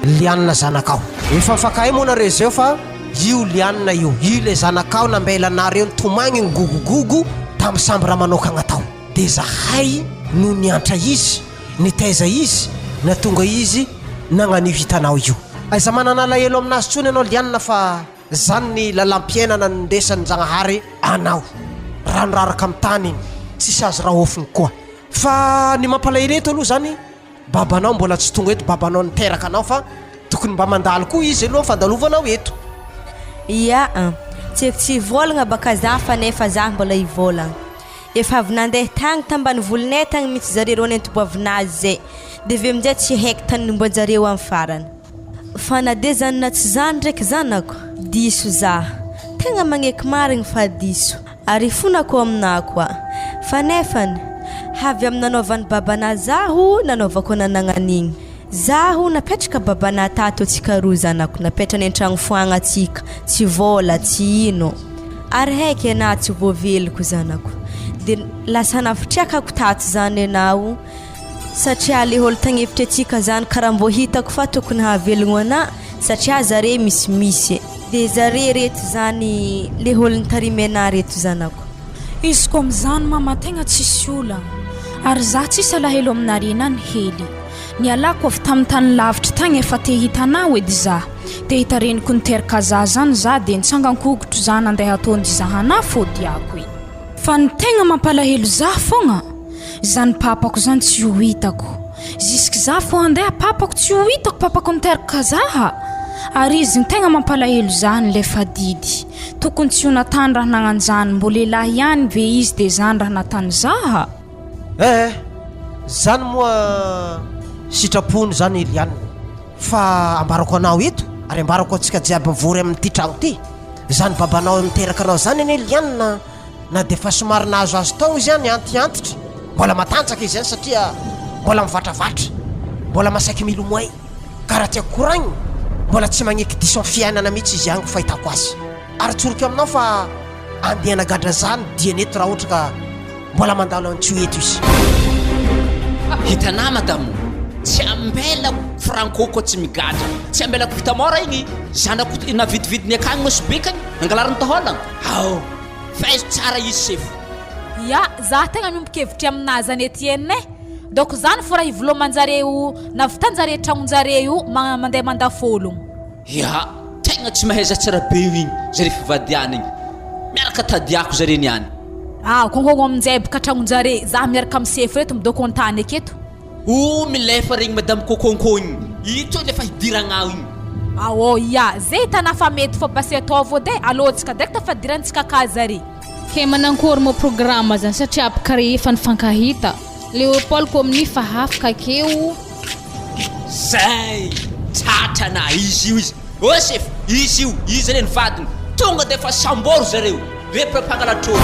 Liana zanakao. Efa mifankahay moa nareo izao fa io Liana io, io ilay zanakao nambelanareo nitomagny nigogogogo tamin'ny chambre manokagna tao. Dia zahay no niantra izy, nitaiza izy, natonga izy nagnan'io hitanao io. Aiza manana alahelo aminazy tsony ianao Liana fa. Zany ny lalam-piainana nindesan'i Njagnahary anao. Rano raraka amin'ny tany iny, tsisy azo raofiny koa. Fa ny mampalahelo eto aloha zany, babanao mbola tsy tonga eto, babanao niteraka anao fa tokony mba mandalo koa izy aloha fandalovanao eto. Ia an! Tsy efa tsy hivôlagna baka za fa nefa za mbola hivôlagna. Efa avy nandeha tagny tambanivolonay tagny mitsy zare rô nentim-boavinazy zay, de avy eo aminjay tsy haiko tany nomban-jareo amy farany. Fa na de zany na tsy zany ndraiky zanako, diso za. Tegna magneky marigny fa diso. Ary ifonako aminà koa. Fa nefany, avy amy nanaovan'i babanà zaho nanaovako ananagnan'igny. Zaho napetraka babanà tato antsika roa zanako, napetrany an-tragno foagna antsika, tsy vôla, tsy ino. Ary haiky anà tsy voaveliko zanako. De lasa navitriakako tato zany enao. Satria le olo tagnefitry atsika zany karaha mbô hitako fa tokony hahavelogno anah satria zare misimisy e. De zare reto zany le olo nitarimy anah reto zanako. Izy ko amizany mama tegna tsisy olagna ary za tsisy alahelo aminare na ny hely. Nialako avy tamin'ny tany lavitry tagny efa te hita anao edy za. Te hita reniko niteraka za zany za de nitsangan-kogotro za nandeha tôndy hizaha anah fôdiako e. Fa ny tegna mampalahelo za fogna Zany papako zany tsy ho hitako. Jusque za fo handeha papako tsy ho hitako papako niteraka zaha. Ary izy ny tegna mampalahelo za nilefa didy. Tokony tsy ho natany raha nagnanjany mbo lehilahy ihany ve izy de zany raha natany zaha. Eh eh, zany moa sitrapony zany Eliane fa ambarako anao eto ary ambarako antsika jiaby mivory amin'ity tragno ty, zany babanao niteraka anao zany anie Eliane Na dia efa somary nahazoazo taogno izy any antiantitra, mbola matanjaka izy any satria mbola mivatravatra, mbola masaiky milomay, ka raha tiako koragnina, mbola tsy magneky diso am fiainana mihitsy izy agny fahitako azy. Ary tsoriko aminao fa andeha hanagadra za ny diany eto raha ohatra ka mbola mandalo an'Antio eto izy. Hitanà madame, tsy ambelako Franco koa tsy migadra, tsy ambelako vita mort igny, zanako navidividiny akagny Nosy Be kagny, nangalariny taolagna, ao! Faizo tsara izy sefo. Ya, za tegna miombon-kevitry aminazy any Etienne eh! Donc zany fô raha iviloman-jareo navitan-jare tragnonjare io mandeha mandafo ologno. Ya, tegna tsy mahay za tsara be io igny zare fivadiana igny. Miaraka tadiako zare niany. Ah, kônkôgno aminjay boka tragnonjare, za miaraka amy sefo reto midôko an-tany aketo. Oh milefa regny madame Kokonko igny, ito le fa hidiragna ao igny. Aô ia, zay hitanà fa mety fô basy ataovy edy e, alôntsika direct fa dirantsika akà zare. Ke manankory moa programme zany satria apk rehefa nifankahita Léopold ko amin'io fa hafaka akeo. Zay! Tratrana izy io izy. Ô sefo, izy io, izy re ny vadiny. Tonga dia efa sambory zareo. Repra mpangalatr'olo.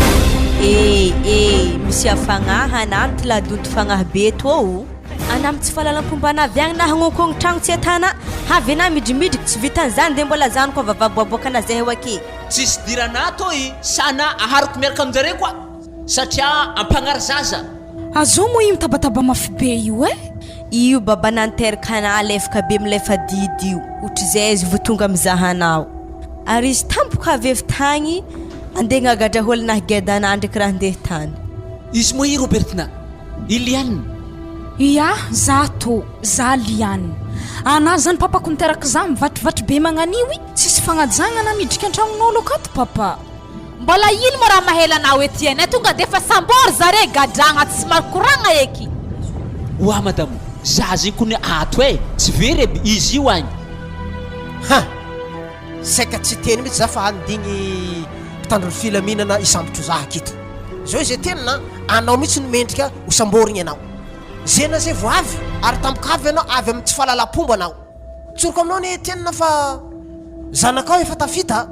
Eh eh misia fagnahy ana ty ladonto fagnahy be tô o! Ana am tsy fahalalam-pomba avy agny na hagnonkogn'ny tragno tsy atana, avy ana midrimidriky tsy vitan'izany de mbola zanako vavaboaboakana zay eo ake. Tsisy dirana tô i sana aharoko miaraka aminjareo koa satria ampagnary zaza. Azao moa io mitabataba mafy be io eh? Io baba nanteraka anah lefaka be milefa didy io, otrizay izy vo tonga mizaha anao. Ary izy tampoka avy avy tagny andeha gnagadra hol nah geda anah ndreky raha ndeha tany. Izy moa i Robertina? I Liane? Ia, za tô, za Liane. Anah zany papako niteraka za mivatrivatry be magnan'io i, tsisy fagnajagna anah midriky antragnon'olo akato papa. Mbola ino moa raha mahela anao Etienne tonga defa sambory zare gadragna tsy maro koragna eky. Oa madamo, zaza io kony ato e, tsy very aby izy io agny. Ha! Saika tsy hiteny mihitsy za fa handigny mpitandro ny filaminana hisambotro za aketo. Zao izy Etienne a, anao mihitsy no mendrika ho samborigny anao. Zena zay vao avy ary tampoka avy anao avy amin'ny tsy fahalalam-pomba anao. Tsoriko aminao anie Etienne fa zanakao efa tafita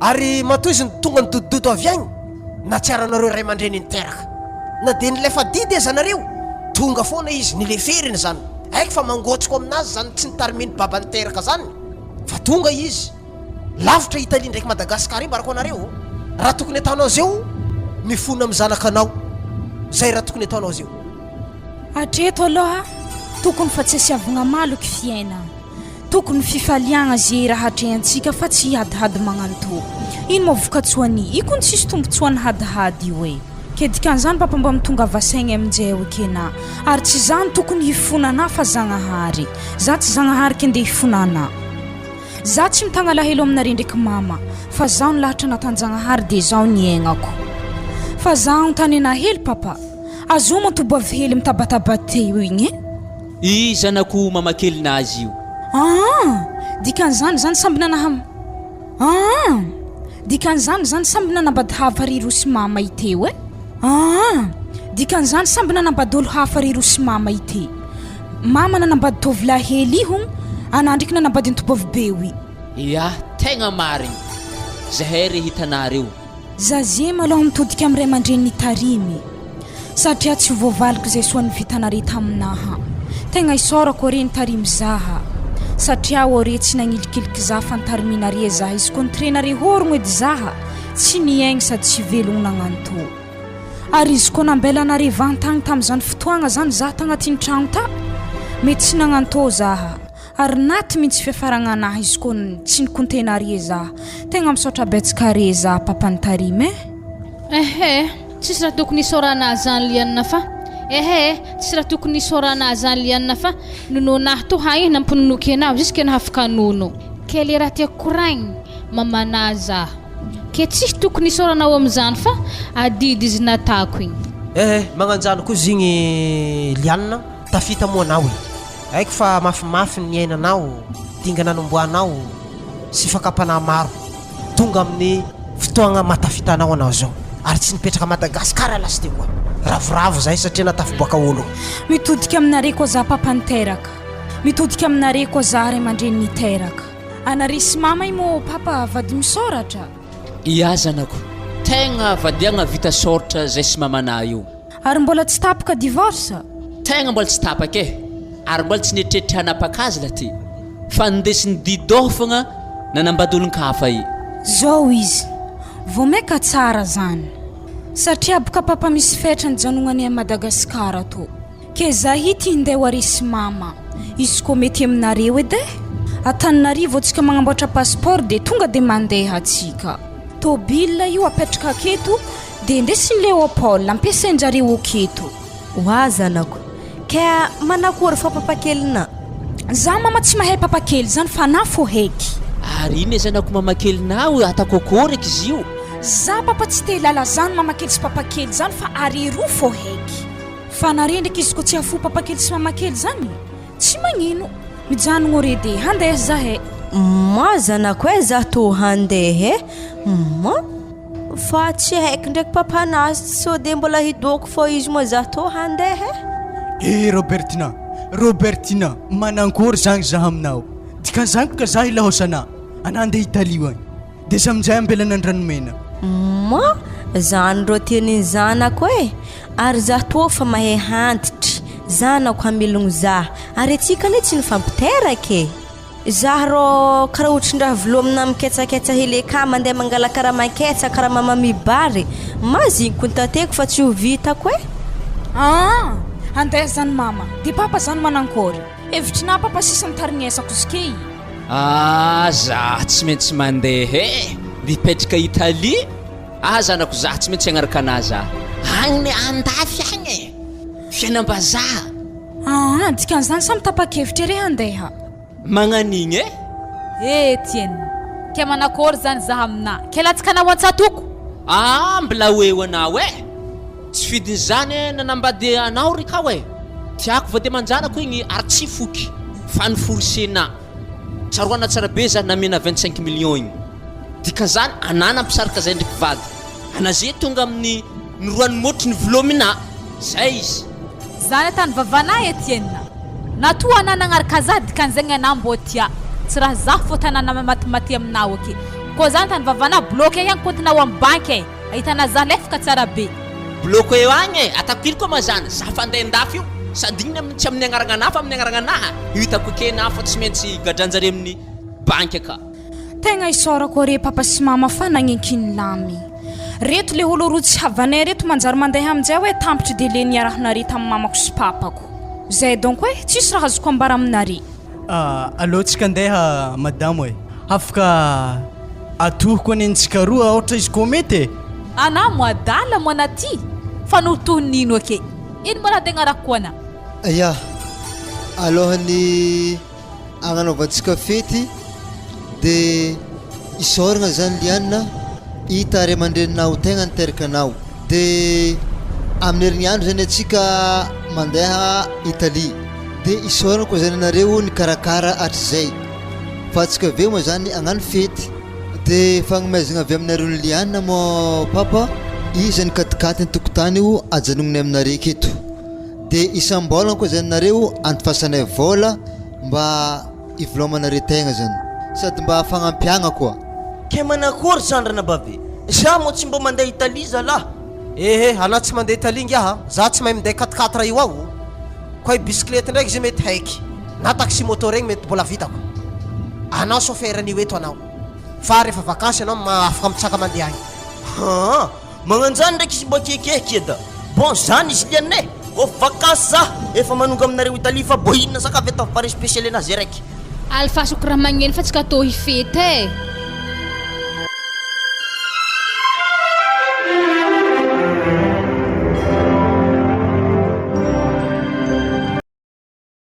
ary matoa izy tonga nidodododo avy agny nahatsiaro anareo ray aman-dreny niteraka. Na dia nilefa adidy aza nareo, tonga foana izy, nileferiny zany. Haiko fa mangotsiko aminazy zany tsy nitarimin'ny baba niteraka zany fa tonga izy. Lavitra Italie ndraiky Madagascar io mbarako anareo. Raha tokony ataonao zeo mifona amin'ny zanakanao. Zay raha tokony ataonao zeo. Hatreto aloha tokony fa tsy asiavagna maloky fiainagna. Tokony fifaliagna ze raha atrehantsika fa tsy hiadihady magnano tô. Ino moa vokatsoany io kony tsisy tombotsoany hadihady io e. Ke dikan'izany papa mba mitongava saigny aminjay oe kena ary tsy za no tokony hifona anah fa Zagnahary. Za tsy Zagnahary ke ndeha hifona anah. Za tsy mitagna alahelo aminareo ndraiky mama fa zaho nilahatra natan-jagnahary de zao niaignako. Fa za anontaniana hely papa, azoma toboavy hely mitabataba teo igny e? I zanako mamakelinazy io. Aa! Dikan'izany zany samby nanaham. Aa! Dikan'izany zany samby nanambady hafa ry roa sy mama i teo e? Aa! Dikan'izany samby nanambady olo hafa ry roa sy mama i te. Mama nanambady tovolahy hely i hono, anà ndreky nanambady ny tobavy beo i. Ia, tegna marigny. Zahay re hitanareo. Zazie malôha mitodika am ray aman-dreniny tarimy satria tsy ho voavaliko izay soa nivitanare taminaha. Tegna isaorako are nitarimy zaha satria o are tsy nagnilikiliky zaha fa nitariminare zaha izy koa nitrenare hôrogno edy zaha tsy niaigny sady tsy velogno nagnano tô. Ary izy koa nambelanare vantagny tamizany fotoagna zany zaha tagnatin'ny tragno ta mety tsy nagnano tô zaha. Ary naty mintsy fiafaragna anahy izy koa tsy nikonte narie za. Tegna misaotra betsaka re za papa nitarimy eh. Ehe, tsisy raha tokony isaorana ahy zany Liana fa Ehe, tsisy raha tokony isaorana ahy zany Liana fa nononahy to hay nampinonoky anah jusque nahafaka nono. Ke le raha tiako koragniny, mamanah zah. Ke tsisy tokony isaoranao amizany fa adidy izy natako igny. Ehe, magnanjany koa zigny Liana, tafita moa anao e. Haiko fa mafimafy ny niainanao, dingana nomboanao sy fakam-panahy maro. Tonga amin'ny fotoagna mahatafita anao anao zao. Ary tsy nipetraka Madagascar lasteo koa. Ravoravo zahay satria natafiboaka olo. Mitodika aminareo koa za papa niteraka. Mitodika aminareo koa za ray aman-dreny niteraka. Anare sy mama i moa papa vady misaoratra. Ia zanako, tegna vadiagna vita saoratra zay sy mamanà io. Ary mbola tsy tapaka divorce? Tegna mbola tsy tapaka e! Ary mbola tsy nieritreritra hanapaka azy la ty. Fa nindesin'i Dido fogna nanambady olon-kafa i. Zao izy, vao maika tsara zany. Satria boka papa misy fetra nijanonany à Madagascar tô. Ke za ity hinday ho are sy mama. Izy koa mety aminareo edy e! Antananarivo atsika magnamboatra passeport de tonga de mandeha atsika. Tôbila io apetraka aketo de ndesin'i Léopold ampiasainjareo aketo. Oa zanako, kea manakory fô papakelinà? Za mama tsy mahay papakely zany fa anà fô heky. Ary ino e zanako mamakelinà o atako akory eky izy io? Za papa tsy te hilala zany mamakely sy papakely zany fa areroa fô heky. Fa nare ndraiky izy ko tsy hafoy papakely sy mamakely zany tsy magnino mijanogno re de handeha zahay. Ma zanako e zah tô handeha e ma fa tsy haiko ndraiky papanazy sao de mbola hidoko fô izy moa zah tô handeha e. Eh Robertina, Robertina, manankory zagny zah aminao? Dikan'izany koa ka zah ilaosana, anah andeha Italie ho agny. Dia za amin'izay ambelana an-dranomena. Ma, zany rô tenin'ny zanako e! Ary zah toa fa mahay hantitry, zanako hamelogno zah, ary atsika anie tsy nifampiteraka e! Zah rô karaha ohatrin-draha vilomina miketsaketsa hely eka mandeha mangala karaha maketsa karaha mamami bary, ma zigny ko nitateko fa tsy ho vitako e! Aa! Andeha zany mama, de papa zany manankôry? Hevitrinà papa sisa nitarignesako zkey. Ah zah tsy maintsy mandeha e! Mipetraka Italie? Ah zanako zah tsy maintsy hagnaraka anah zah agny andafy agny e! Fiainam-bazaha! Aa dikan'izany samy tapa-kevitra ery handeha. Magnan'igny e? Eh Etienne, ke manakôry zany zah aminà? Ke latsaka anao an-tsatoko? Ah mbla ho eo anao e! Tsy fidiny zany e nanambady anao ry kao e! Tiako vady aman-janako igny ary tsy foky fa ny forcena. Tsaroana tsara be za namena 25 millions igny. Dikan'izany anah nampisaraka zay ndreky vady. Ana ze tonga amin'ny ny roany motry ny vilomina. Zay izy. Zany atany vavanah Etienne. Na toa anah nagnaraka zah dikan'izegny anah mbô tia. Tsy raha zah fô tanàna matimaty aminah ok. Kô zany atany vavanah bloqué ihany compte-nao am banky e. Ahitana zah lefaka tsara be. Bloqué eo agny e, atako ino koa ma zany, zah fa andeha andafy io, sady igny amin'ny tsy amin'ny agnaragna anah fa amin'ny agnaragna anah, io hitako ekena fa tsy maintsy gadranjare amin'ny banky aka. Tegna isaorako are papa sy mama fa nagnenky ny lamy. Reto le olo roa tsy havanay reto manjary mandeha aminjay hoe tampitry délai niarahanare tamin'ny mamako sy papako. Zay donc e, tsisy raha azoko ambara aminare. Aleo tsika andeha madamo e. Afaka atoroko anie ny tsika roa aotra izy koa mety e. Anà mo adala mo anà ty fa notohin'ny ino ake? Ino mo raha tegna rako anà? Ya, alohan'ny agnanaovantsika fety de isaoragna zany Liana, i tary aman-dreninao tegna niteraka anao. De amin'ny herignandro zany antsika mandeha Italie. De isaorana koa zany anareo nikarakara hatrizay. Fa antsika avy eo moa zany hagnano fety. De fagnomezagna avy aminareo Liliane moa papa, iza ny katikaty ny tokotany io ajanogny aminareo aketo. De isam-bolagna koa zany nareo andifasanay vôla mba hivelomanareo tegna zany. Sady mba fagnampiagna koa. Kay manakory zany ranabavy e? Za moa tsy mbô mandeha Italie zalah. Ehe, anah tsy mandeha Italie ngiah a! Za tsy mahay minday quatre quatre io ao. Koa i bisikilety ndraiky izy mety haiky. Na taxi moto regny mety mbola vitako. Anao chauffeur an'io eto anao. Fa rehefa vakansy anao ma afaka mitsaka mandeha agny. Haa! Magnanjany ndraiky izy mba kekeky eda. Bon zany izy liana e! Kôf vakansy za efa manonga aminareo Italie fa bô inona sakafo eto avy pare spécial anazy araiky. Alefasoko raha magneno fa tsika tô hifety e!